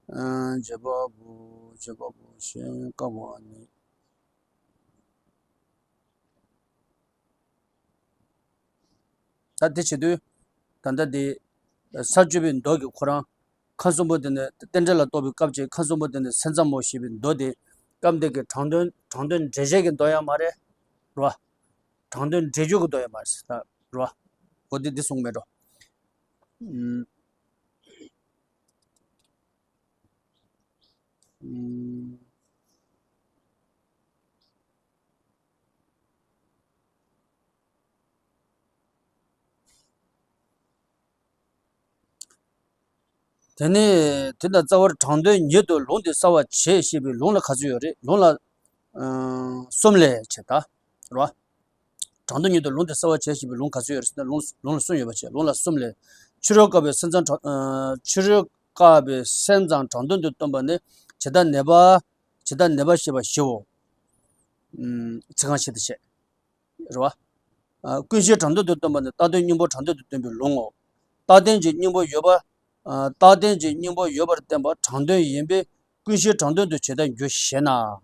ཨ། བྱེད་པ་པོ་བྱེད་པ་པོ་གཞན་བཀག་པ་ནི། ད་དེ་བྱེད་དུས་ད་ལྟ་དེ་ས་བཅུ་པའི་མདོ་གི་ཁོ་རང་ཁམས་གསུམ་པོ་དེ་ནི་རྟེན་འབྲེལ་ལ་གཏོགས་པའི་སྐབས་ཀྱི་ཁམས་གསུམ་པོ་དེ་ནི་སེམས་ཙམ་མོ་ཞེས་པའི་མདོ་དེ་སྐབས་འདི་གི་དྲང་དོན་དྲང་དོན་འགྲེལ་བྱེད་ཀྱི་མདོ་ཡང་མ་རེད། རོ། དྲང་དོན་འགྲེལ་རྒྱུ་གི་མདོ་ཡང་མ་རེད་ད། རོ། འོ་དེ་འདི་གསུངས་མེད་འགྲོ། ཨུམ། ཨུམ། དེ་ནས་དེ་དང་རྩ་བར་དྲང་དོན་ཉིད་དུ་ལུང་དེ་གསལ་བར་བྱེད་ཞེས་པའི་ལུང་ལ་ག་ཚོད་ཡོད་རེད། ལུང་ལ་ཨང་གསུམ་ལས་བྱེད་ད། རོ། དྲང་དོན་ཉིད་དུ་ལུང་དེ་གསལ་བར་བྱེད་ཞེས་པའི་ལུང་ག་ཚོད་ཡོད་རེད་ཟེར་ན། ལུང་ལུང་ལ་གསུམ་ཡོད་པ་བྱས། ལུང་ལ་གསུམ་ལས། ཕྱི་རོལ་བཀག་པའི་སེམས་ཙམ་དྲང་། ཨ། ཕྱི་རོལ་བཀག་པའི་སེམས་ཙམ་དྲང་དོན་དུ་སྟོན་པ་ནི་ཇི་ལྟར་ནེ་པ་ཇི་ལྟར་ནེ་པ་ཞེས་པ་བཞིའོ། ཨུམ། ཚིག་རྐང་བཞི་དེ་བྱས། རེད་བ། ཨ། ཀུན་ཤེས་དྲང་དོན་དུ་སྟོན་པ་ནི་རྟག་དོན་སྙིང་པོ་དྲང་དོན་དུ་སྟོན་པའི་ལུང་ངོ་། རྟག་དོན་གྱི་སྙིང་པོ་ཡོད་པ། ཨ། རྟག་དོན་གྱི་སྙིང་པོ་ཡོད་པར་བསྟན་པ་དྲང་དོན་ཡིན་པས་ཀུན་ཤེས་དྲང་དོན་དུ་ཇི་ལྟར་འགྱུར་ཞེ་ན། ཨུམ།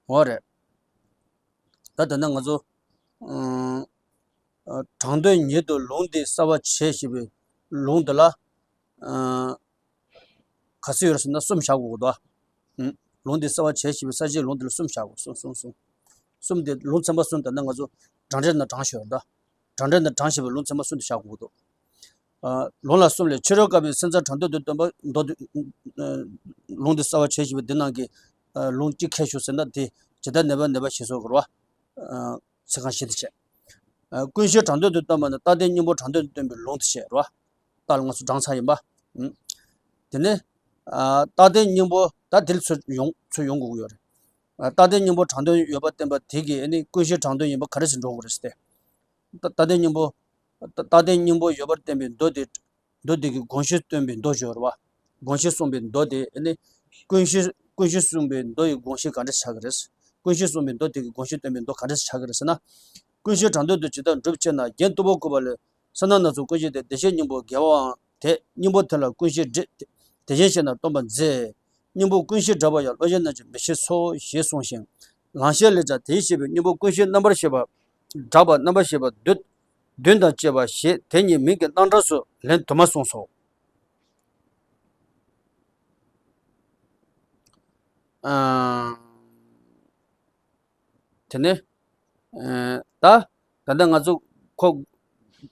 འོ་རེད། ད་ད་ནི་ང་ཚོ། ཨུམ། ཨ། དྲང་དོན་ཉིད་དུ་ལུང་འདི་གསལ་བར་བྱེད་ཞེས་པའི་ལུང་འདི་ལ། ཨ། ག་ཚོད་ཡོད་རེད་ཟེར་ན་གསུམ་བཞག་དགོས་ཀྱི་འདུག་ཨ། ཨུམ། ལུང་འདི་གསལ་བར་བྱེད་ཞེས་པའི་ས་བཅད་ལུང་འདི་ལ་གསུམ་བཞག་དགོས། གསུམ་གསུམ་གསུམ། གསུམ་དེ་ལུང་ཚན་པ་གསུམ་ད་ནི་ང་ཚོ་འབྲང་འགྲེལ་ནང་དྲངས་ཞོར་ད། འབྲང་འགྲེལ་ནང་དྲངས་ཞེས་པའི་ལུང་ཚན་པ་གསུམ་དུ་བཞག་དགོས་ཀྱི་འདུག་ཨ། ལུང་ལ་གསུམ་ལས། ཕྱི་རོལ་བཀག་པའི་སེམས་ཙམ་དྲང་དོན་དུ་སྟོན་པ་མདོ་དེ། ཨ། ལུང་འདི་གསལ་བར་བྱེད་ཞེས་པའི་འདི་ནང་གི། ཨ། ལུང་གཅིག་ཁྱེར་ཤོག་ཟེར་ན་དེ་ཇི་ལྟར་ནེ་པ་ནེ་པ་ཞེས་སོགས་ཀྱི་རེད་བ། ཨ། ཚིག་རྐང་བཞི་དེ་བྱས། ཨ། ཀུན་ཤེས་དྲང་དོན་དུ་སྟོན་པ་ནི་རྟག་དོན་སྙིང་པོ་དྲང་དོན་དུ་སྟོན་པའི་ལུང་དེ་བྱས་རེད་བ། རྟགས་ལ་ང་ཚོ་དྲངས་ཚར་ཡིན་པ། ཨུམ། དེ་ནས། ཨ། རྟག་དོན་སྙིང་པོ་ད་དེ་ལ་ཚུར་ཡོང་ཚུར་ཡོང་དགོས་ཀྱི་ཡོད་རེད། ཨ། རྟག་དོན་སྙིང་པོ་དྲང་དོན་ཡོད་པར་བསྟན་པ་དེ་གིས་ཨ་ནི་ཀུན་ཤེས་དྲང་དོན་ཡིན་པ་ག་རེ་ཟེར་འགྲོ་དགོས་རེད་ཟེར་ཏེ། རྟག་རྟག་དོན་སྙིང་པོ། རྟག་རྟག་དོན་སྙིང་པོ་ཡོད་པར་བསྟན་པའི་མདོ་དེ། མདོ་དེ་གི་དགོངས་གཞི་སྟོན་པའི་མདོ་སྦྱོར་བ། དགོངས་གཞི་གསུངས་པའི་མདོ་དེ་ཨ་ནི། ཀུན་ཤེས་ཀུན་ཤེས་གསུངས་པའི་མདོ་ཡི་དགོངས་གཞི་ག་འདྲ་ཆགས་ཀྱི་རེད། ཀུན་ཤེས་གསུངས་པའི་མདོ་དེ་གི་དགོངས་གཞི་སྟོན་པའི་མདོ་ག་འདྲ་ཆགས་ཀྱི་རེད་ཟེར་ན། ཀུན་ཤེས་དྲང་དོན་དུ་ཇི་ལྟར་འགྲུབ་ཅེ་ན། རྒྱན་སྟུག་པོ་བཀོད་པ་ལས། སེར་སྣ་སྣ་ཚོགས་ཀུན་ཤེས་ཏེ། བདེ་གཤེགས་སྙིང་པོ་དགེ་བའང་དེ། སྙིང་པོ་དེ་ལ་ཀུན་ཤེས་འདྲེས། དེ་བཞིན་གཤེགས་རྣམས་སྟོན་པར་མཛད། སྙིང་པོ་ཀུན་ཤེས་བསྒྲགས་པ་ཡང་བློ་ཞན་རྣམས་ཀྱིས་མི་ཤེས་སོ་ཞེས་གསུངས་ཤིང་། ལང་གཤེགས་ལས་ཀྱང་དེའི་ཤེས་པའི་སྙིང་པོ་ཀུན་ཤེས་རྣམ་པར་ཤེས་པ་བསྒྲགས་པ་རྣམ་པར་ཤེས་པ་བདུན་བདུན་དང་བཅས་པ་ཞེས་དེ་ཉིད་མིང་གི་རྣམ་གྲངས་སུ་ལན་དུ་མ་གསུངས་སོ། ཨ། དེ་ནས། ཨ། ད། ད་ལྟ་ང་ཚོ་ཁོ་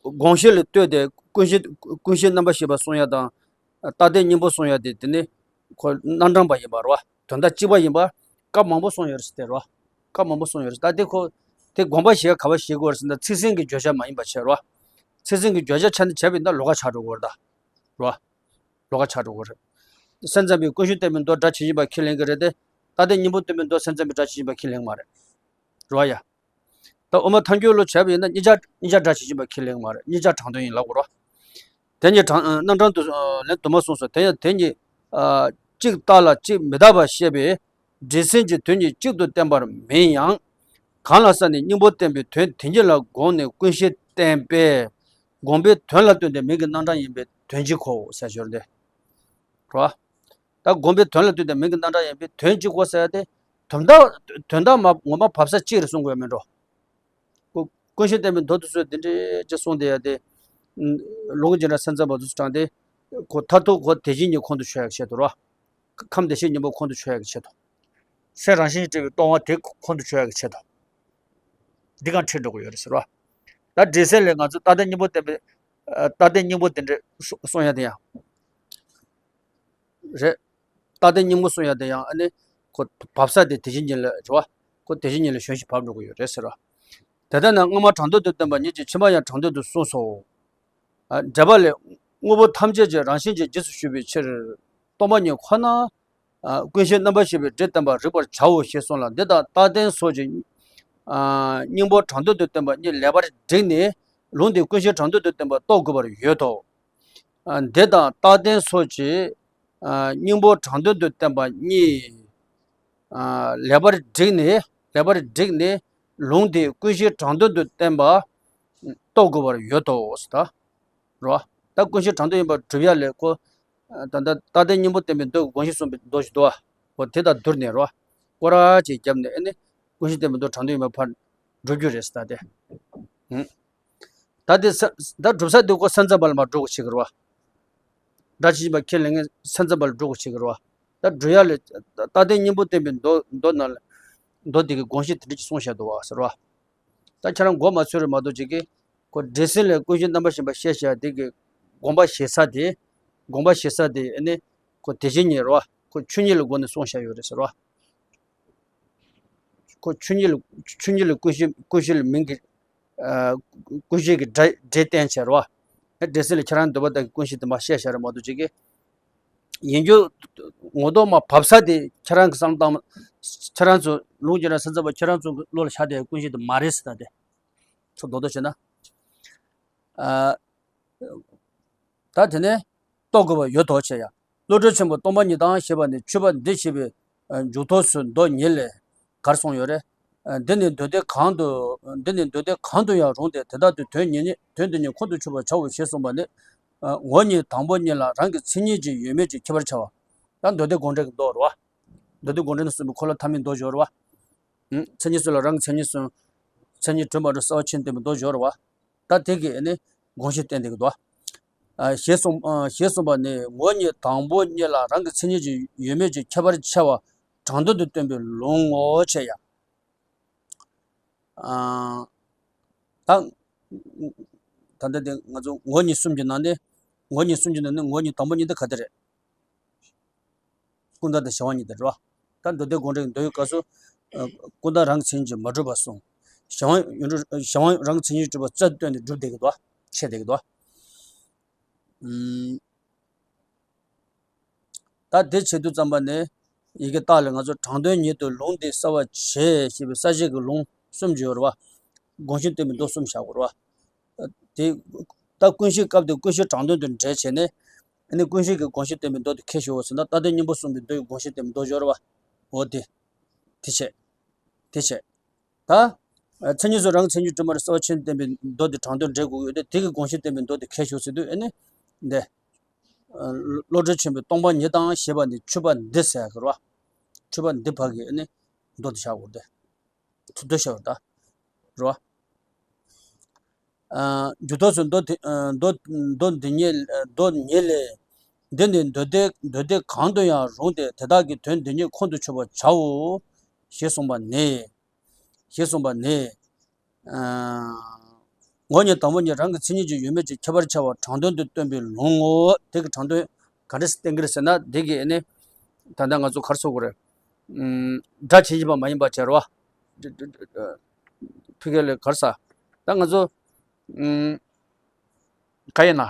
དགོངས་གཞི་ལ་ལྟོས་ཏེ་ཀུན་ཤེས་ཀུན་ཤེས་རྣམ་པར་ཤེས་པ་གསུང་ཡ་དང་། རྟག་དོན་སྙིང་པོ་གསུང་ཡ་དེ་དེ་ནི་ཁོ་རྣམ་གྲངས་པ་ཡིན་པ་རེད་བ། དོན་དག་གཅིག་པ་ཡིན་པ། སྐབས་མང་པོ་གསུངས་ཡོད་རེད་ཟེར་ཏེ་རེད་བ། སྐབས་མང་པོ་གསུངས་ཡོད་རེད། ད་དེ་ཁོ་དེ་དགོངས་པ་བཞེས་ཡ་ག་པར་བཞེས་དགོས་རེད་ཟེར་ན་ཚིག་ཟིན་གྱི་བརྗོད་བྱ་མ་ཡིན་པ་བྱས་རེད་བ། ཚིག་ཟིན་གྱི་བརྗོད་བྱ་ཆ་ནས་བྱས་པ་ཡིན་ན་ལོགས་ཀ་ཆགས་འགྲོ་གི་རེད་ད། རེད་བ། ལོགས་ཀ་ཆགས་འགྲོ་གི་རེད། སེམས་ཙམ་པས་ཀུན་ཤེས་བསྟན་པའི་མདོ་སྒྲ་ཇི་བཞིན་པ་ཁས་ལེན་གྱི་རེད་དེ། རྟག་དོན་སྙིང་པོ་སྟོན་པའི་མདོ་སེམས་ཙམ་པས་སྒྲ་ཇི་བཞིན་པ་ཁས་ལེན་གྱི་མ་རེད། རེད་བ་ཡ། ད་དབུ་མ་ཐལ་འགྱུར་ལོ་བྱས་པ་ཡིན་ན་གཉིས་ཆ་གཉིས་ཆ་སྒྲ་ཇི་བཞིན་པ་ཁས་ལེན་གྱི་མ་རེད། གཉིས་ཆ་དྲང་དོན་ཡིན་ལབ་དགོས་རེད་བ། དེ་ཉིད་དྲང་རྣམ་གྲངས་དུ་ལན་དུ་མ་གསུངས་སོ། དེ་ཡང་དེ་ཉིད་གཅིག་རྟག་ལ་གཅིག་མི་རྟག་པར་བཤད་པའི་སྒྲས་མཚན་གྱི་དོན་གཉིས་གཅིག་ཏུ་བསྟན་པར་མིན་ཡང་། གང་ལ་ས་ནས་སྙིང་པོ་བསྟན་པའི་དོན་དེ་ཉིད་ལ་དགོངས་ནས་ཀུན་ཤེས་བསྟན་པས། དགོངས་པའི་དོན་ལ་ལྟོས་ཏེ་མིང་གི་རྣམ་གྲངས་ཡིན་པའི་དོན་གཅིག་གོ་ཟེར་ཞོར་འདི། རེད་བ། ད་དགོངས་པའི་དོན་ལ་ལྟོས་ཏེ་མིང་གི་རྣམ་གྲངས་ཡིན་པའི་དོན་གཅིག་གོ་ཟེར་ཏེ། དོན་དག་དོན་དག་མ་ངོ་མ་བབས་ས་གཅིག་རེད་གསུང་དགོས་མིན་འགྲོ། ཀུ་ཀུན་ཤེས་བསྟན་པའི་མདོ་དེ་ཚོས་འདི་འདྲའི་ཅིག་གསུངས་བསྡད་ཡ་དེ། ལུང་གི་རྗེས་འབྲང་སེམས་ཙམ་པ་དེ་ཚོ་དྲངས་ཏེ། ཁོ་མཐར་ཐུག་ཁོ་དེ་བཞིན་ཉིད་ཁོང་དུ་ཆུད་ཡ་གི་ཆེད་དུ་རོ། ཁམས་བདེ་གཤེགས་སྙིང་པོ་ཁོང་དུ་ཆུད་ཡ་གི་ཆེད་དུ། སེམས་རང་བཞིན་གྱིས་སྤྲོས་པའི་སྟོང་པ་དེ་ཁོང་དུ་ཆུད་ཡ་གི་ཆེད་དུ། འདི་གང་ཁྲིད་འགྲོ་གི་ཡོད་རེད་ཟེར་རོ། ད་འགྲེལ་ཚད་ལས་ང་ཚོ་རྟག་དོན་སྙིང་པོ་བསྟན་པའི། ཨ། རྟག་དོན་སྙིང་པོ་དེ་འདྲ་གསུང་ཡ་དེ་ཡང་། རེད། རྟག་དོན་སྙིང་པོ་གསུང་ཡ་དེ་ཡང་ཨ་ནི་ཁོ་བབས་ས་དེ་དེ་བཞིན་ཉིད་ལ་རེད་བ། ཁོ་དེ་བཞིན་ཉིད་ལ་ཞོན་ཞིང་བབས་འགྲོ་གི་ཡོད་རེད་ཟེར་བ། དེ་ལྟར་ན་སྔ་མ་དྲང་དོན་དུ་བསྟན་པ་ཉིད་ཀྱི་ཕྱི་མ་ཡང་དྲང་དོན་དུ་གསུངས་སོ། ཨ། འགྲེལ་པ་ལས། དངོས་པོ་ཐམས་ཅད་ཀྱི་རང་བཞིན་གྱི་རྗེས་སུ་ཞུགས་པའི་ཕྱིར། སྟོང་པ་ཉིད་ཁོ་ན། ཨ། ཀུན་ཤེས་རྣམ་པར་ཤེས་པའི་སྒྲས་བསྟན་པར་རིག་པར་བྱའོ་ཞེས་གསུངས་ལ། འདི་དང་རྟག་དོན་སོགས་ཀྱི། ཨ། སྙིང་པོ་དྲང་དོན་དུ་བསྟན་པ་གཉིས་ལེགས་པར་བསྒྲིགས་ནས་ལུང་དེ་ཀུན་ཤེས་དྲང་དོན་དུ་བསྟན་པ་རྟོགས་དགོས་པར་ཡོད་དོ། ཨ། འདི་དང་རྟག་དོན་སོགས་ཀྱི། ཨ། སྙིང་པོ་དྲང་དོན་དུ་བསྟན་པ་གཉིས། ཨ། ལེགས་པར་བསྒྲིགས་ནས་ལེགས་པར་བསྒྲིགས་ནས་ལུང་དེ་ཀུན་ཤེས་དྲང་དོན་དུ་བསྟན་པ་རྟོགས་དགོས་པར་ཡོད་དོ་ཟེར་ད། རོ། ད་ཀུན་ཤེས་དྲང་དོན་ཡིན་པར་སྒྲུབ་ཡ་ལས་ཁོ། ད་ལྟ་རྟག་དོན་སྙིང་པོ་བསྟན་པའི་མདོ་གི་དགོངས་གཞི་གསུངས་པའི་མདོ་ཞིག་འདུག་བ། འོ་དེ་དང་བསྡུར་ནས་རོ། སྐོར་ར་ཅིག་བརྒྱབ་ནས་ཨ་ནི་ཀུན་ཤེས་བསྟན་པའི་མདོ་དྲང་དོན་ཡིན་པ་ཕར་སྒྲུབ་རྒྱུ་རེད་ཟེར་ད་དེ། ཨུ། ད་དེ་ས་ད་སྒྲུབ་ས་དེ་ཁོ་ས་མཚམས་པ་ལ་མར་འགྲོ་དགོས་བྱེད་ཀྱི་རེད་བ། སྒྲ་ཇི་བཞིན་པ་ཁས་ལེན་མཁན་ས་མཚམས་པ་ལ་འགྲོ་དགོས་བྱེད་ཀྱི་རེད་བ། ད་སྒྲུབ་ཡ་ལ་རྟག་བརྟན་གཉེན་པོ་བསྟན་པའི་མདོ་མདོ་ནང་ལ་མདོ་དེ་གི་དགོངས་གཞི་དེ་འདྲ་ཅིག་གསུངས་བཞག་འདུག་བ་ཟེར་བ། ད་ཁྱེད་རང་མགོ་མ་ཚོས་རེད་མ་གཏོགས་ཅིག་གིས་ཁོ་འདྲེ་སྲིན་ལས་ཀུན་གཞི་རྣམ་པར་ཤེས་པ་བཤད་བཞག་དེ་གི་དགོངས་པ་བཞེས་ས་དེ། དགོངས་པ་བཞེས་ས་དེ་ཨ་ནི་ཁོ་དེ་བཞིན་ཉིད་རེད་བ། ཁོ་ཆོས་ཉིད་ལ་སྒོ་ནས་གསུངས་བཞག་ཡོད་རེད་ཟེར་བ། ཁོ་ཆོས་ཉིད་ལ་ཆོས་ཉིད་ལ་ཀུན་གཞི་ཀུན་གཞི་ལ་མིང་གི་ཨ་ཀུན་གཞི་གི་སྒྲ་སྒྲས་བསྟན་བྱས་རེད་བ། འདྲེ་སྲིན་ལ་ཁྱེད་རང་འདོད་པ་ལྟར་གྱི་ཀུན་གཞི་དེ་མར་བཤད་བཞག་རེད་མ་གཏོགས་ཅིག་གིས། ཡིན་རྒྱུ་ངོ་ཐོག་མར་བབས་ས་དེ་ཁྱེད་རང་གི་བསམ་བློ་བཏང་ཁྱེད་རང་ཚོ་ལུང་རྒྱུན་ར་ས་མཚམས་པ་ཁྱེད་རང་ཚོ་གི་བློ་ལ་ཤར་བསྡད་ཀུན་གཞི་དེ་མ་རེད་ཟེར་ད་དེ། ཚོ་རྡོག་རྡོག་བྱས་ན། ཨ། ད་དེ་ནས་རྟོགས་དགོས་པ་ཡོད་དོ་བྱས་ཡ། བློ་གྲོས་ཆེན་པོ་སྟོང་པ་ཉིད་དང་ཞེས་པ་ནི་ཆོས་པ་འདི་ཞེས་པའི་མཇུག་ཐོགས་སུ་མདོ་ཉིད་ལས་གར་གསུངས་ཡོད་རེད། འདི་ནི་མདོ་སྡེ་གང་དུ་འདི་ནི་མདོ་སྡེ་གང་དུ་ཡང་རུང་སྟེ་དེ་དག་ཏུ་དོན་ཉིད་དོན་དེ་ཉིད་ཁོང་དུ་ཆུད་པར་བྱའོ་ཞེས་གསུངས་པ་ནི། ངོ་བོ་ཉིད་དང་པོ་ཉིད་ལ་རང་གི་མཚན་ཉིད་ཀྱིས་ཡོད་མེད་ཀྱི་ཁྱད་པར་ཕྱེ་བ། ད་མདོ་སྡེ་དགོངས་འགྲེལ་གྱི་མདོ་རེད་བ། མདོ་སྡེ་དགོངས་འགྲེལ་ནས་གསུངས་པའི་འཁོར་ལོ་ཐ་མའི་མདོ་སྦྱོར་བ། མཚན་ཉིད་གསུམ་ལ་རང་གི་མཚན་ཉིད་གསུམ། མཚན་ཉིད་གྲུབ་མ་གྲུབ་གསལ་བ་ཆོས་ཅན་བསྟན་པའི་མདོ་སྦྱོར་བ། ད་དེ་གིས་ནི་དགོངས་གཞི་བསྟན་བསྡད་ཀྱི་འདུག་ཨ། ཞེས་གསུངས་ཨ། ཞེས་གསུངས་པ་ནི་ངོ་བོ་ཉིད་དང་པོ་ཉིད་ལ་རང་གི་མཚན་ཉིད་ཀྱིས་ཡོད་མེད་ཀྱི་ཁྱད་པར་ཕྱེ་བ་དྲང་དོན་དུ་སྟོན་པའི་ལུང་ངོ་། བྱས་ཡ། ཨ། ད་ད་ལྟ་དེ་ང་ཚོ་ངོ་བོ་ཉིད་གསུམ་གྱི་ནང་ནས་ངོ་བོ་ཉིད་གསུམ་གྱི་ནང་ནས་ངོ་བོ་ཉིད་དང་པོ་ཉིད་དེ་ག་དེ་རེད། ཀུན་བཏགས་དང་གཞན་དབང་གཉིས་དེ་རེད་བ། ད་མདོ་སྡེ་དགོངས་འགྲེལ་གྱི་མདོ་ཡི་སྐབས་སུ། ཨ། ཀུན་བཏགས་རང་གི་མཚན་ཉིད་ཀྱིས་མ་གྲུབ་པར་གསུངས། གཞན་དབང་ཡོད་འགྲོ་གཞན་དབང་རང་གི་མཚན་ཉིད་ཀྱིས་གྲུབ་པ་རྩལ་དུ་བཏོན་ཏེ་སྒྲུབ་བསྡད་ཀྱི་འདུག་བ། འཆད་བསྡད་ཀྱི་འདུག་བ། ཨུམ། ད་དེ་བྱེད་དུས་ཙམ་པ་ནས་ཡི་གེ་རྟགས་ལས་ང་ཚོ་དྲང་དོན་ཉིད་དུ་ལུང་འདི་གསལ་བར་བྱེད་ཞེས་པའི་གསལ་བྱེད་ཀྱི་ལུང་གསུམ་ཅིག་ཡོད་རེད་བ། དགོངས་གཞི་བསྟན་པའི་མདོ་གསུམ་བཞག་དགོས་རེད་བ། དེ་ད་ཀུན་གཞི་སྐབས་དེ་ཀུན་གཞི་དྲང་དོན་དུ་འགྲེལ་བྱས་ནས། ཨ་ནི་ཀུན་གཞི་གི་དགོངས་གཞི་བསྟན་པའི་མདོ་དེ་ཁས་ཞུ་བ་ཟེར་ན་རྟག་བརྟན་གཉེན་པོ་གསུངས་པའི་མདོ་ཡི་དགོངས་གཞི་བསྟན་པའི་མདོ་སྦྱོར་བ། འོ་དེ། དེ་བྱས། དེ་བྱས། ད། མཚན་ཉིད་སོགས་རང་གི་མཚན་ཉིད་གྲུབ་མ་རེད་གསལ་བ་ཆོས་ཅན་བསྟན་པའི་མདོ་དེ་དྲང་དོན་འགྲེལ་དགོས་ཀྱི་ཡོད་དེ་དེ་གི་དགོངས་གཞི་བསྟན་པའི་མདོ་དེ་ཁས་ཞུ་ཟེར་དུས་ཨ་ནི། འདི། བློ་གྲོས་ཆེན་པོས་སྟོང་པ་ཉིད་དང་ཞེས་པ་ནི་ཆོས་པ་འདི་ཟེར་གི་རེད་བ། ཆོས་པ་འདི་ཕ་གི་ཨ་ནི། མདོ་དེ་བཞག་དགོས་ཏེ། ཚུར་ལྟོས་ཤོར་ད། རོ། ཨ། མཇུག་ཐོགས་སུ་མདོ་དེ་ཨ། མདོ་མདོ་འདི་ཉིད་མདོ་ཉིད་ལས། འདི་ནི་མདོ་སྡེ་མདོ་སྡེ་གང་དུ་ཡང་རུང་སྟེ་དེ་དག་གི་དོན་འདི་ཉིད་ཁོང་དུ་ཆུད་པར་བྱའོ། ཞེས་གསུངས་པ་ནས། ཞེས་གསུངས་པ་ནས། ཨ། ངོ་བོ་ཉིད་དང་པོ་ཉིད་རང་གི་མཚན་ཉིད་ཀྱིས་ཡོད་མེད་ཀྱི་ཁྱད་པར་ཕྱེ་བ་དྲང་དོན་དུ་སྟོན་པའི་ལུང་ངོ་། དེ་གི་དྲང་དོན་ག་འདྲ་སེ་བསྟན་གི་རེད་ཟེར་ན་དེ་གི་ཨ་ནི། ད་ལྟ་ང་ཚོ་ག་རེ་ཟེར་དགོས་རེད། ཨུམ། སྒྲ་ཇི་བཞིན་པ་མ་ཡིན་པ་བྱས་རོ། ཕ་གི་ལ་ག་རེ་ཟེར། ད་ང་ཚོ། ཨུམ། ག་ཡིན་ན།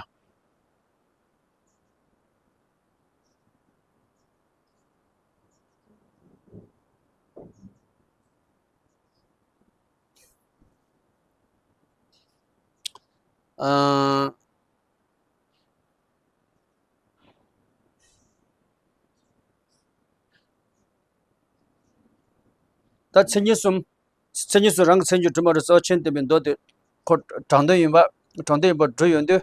ཨ། ད་མཚན་ཉིད་གསུམ། མཚན་ཉིད་གསུམ་རང་གི་མཚན་ཉིད་གྲུབ་མ་རེད་གསལ་བ་ཆོས་ཅན་བསྟན་པའི་མདོ་དེ། ཁོ་དྲང་དོན་ཡིན་པ། དྲང་དོན་ཡིན་པར་སྒྲུབ་ཡོང་དུས།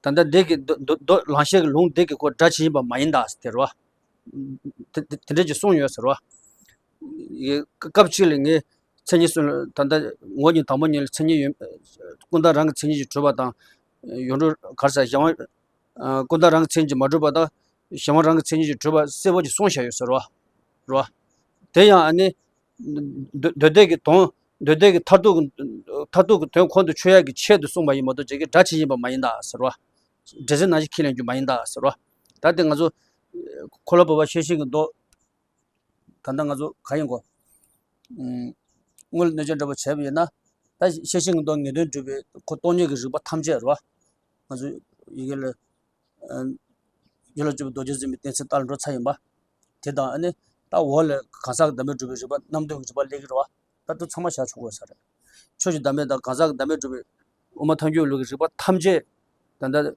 ད་ལྟ་འདི་གི་མདོ་མདོ་མདོ་ལམ་ཤེས་ཀྱི་ལུང་འདི་གི་ཁོ་སྒྲ་ཇི་བཞིན་པ་མ་ཡིན་ད་ཟེར་བ། དེ་དེ་དེ་འདྲ་ཅིག་གསུངས་ཡོད་ཟེར་བ། ཡི་སྐབས་གཅིག་ལ་ངས་མཚན་ཉིད་གསུམ་ལ་ད་ལྟ་ངོ་བོ་ཉིད་དང་པོ་ཉིད་ལ་མཚན་ཉིད་ཡོད། ཀུན་བཏགས་རང་གི་མཚན་ཉིད་ཀྱིས་གྲུབ་པ་དང་། ཡོད་འགྲོ་ག་རེ་ཟེར་གཞན་དབང་། ཀུན་བཏགས་རང་གི་མཚན་ཉིད་ཀྱིས་མ་གྲུབ་པ་དང་། གཞན་དབང་རང་གི་མཚན་ཉིད་ཀྱིས་གྲུབ་པ་གསལ་པོ་ཅིག་གསུངས་བཞག་ཡོད་ཟེར་བ། རེད་བ། དེ་ཡང་ཨ་ནི། མདོ་མདོ་སྡེ་གི་དོན། མདོ་སྡེ་གི་མཐར་ཐུག་གི་མཐར་ཐུག་གི་དོན་ཁོང་དུ་ཆུད་ཡག་གི་ཆེད་དུ་གསུངས་པ་ཡིན་མ་གཏོགས་རྒྱ་གི་སྒྲ་ཇི་བཞིན་པ་མ་ཡིན་ད་ཟེར་བ། འདྲེ་སྲིན་ནང་བཞིན་ཁས་ལེན་རྒྱུ་མ་ཡིན་ད་ཟེར་བ། ད་དེ་ང་ཚོ། འཁོར་ལོ་བསྐོར་བ་ཤེར་ཕྱིན་གྱི་མདོ། ད་ལྟ་ང་ཚོ་ག་ཡིན་གོ། ཨུམ། དངོས་ལ་གནོད་བྱེད་འདྲ་པོ་བྱས་པ་ཡིན་ན། ད་ཤེར་ཕྱིན་གྱི་མདོ་ངེས་དོན་སྒྲུབ་པའི་ཁོ་སྟོང་ཉིད་ཀྱི་རིགས་པ་ཐམས་ཅད་རེད་བ། ང་ཚོ་ཡི་གེ་ལ། ཨ། ཡིད་ལ་བཅུག་པའི་རྡོ་རྗེ་འཛིན་པའི་གཏན་ཚིགས་ལྟར་འགྲོ་ཚར་ཡིན་པ། དེ་དང་ཨ་ནི། ད་འོག་ལ་གང་ཟག་གི་བདག་མེད་སྒྲུབ་པའི་རིགས་པ་རྣམ་འདོད་ཀྱི་རིགས་པ་སླེབས་ཀྱི་རེད་བ། ད་དུ་ཚང་མ་བཞག་ཆོག་གོ་ས་རེད། ཆོས་ཀྱི་བདག་མེད་དང་གང་ཟག་གི་བདག་མེད་སྒྲུབ་པའི་དབུ་མ་ཐལ་འགྱུར་ལུགས་ཀྱི་རིགས་པ་ཐམས་ཅད། ད་ལྟ་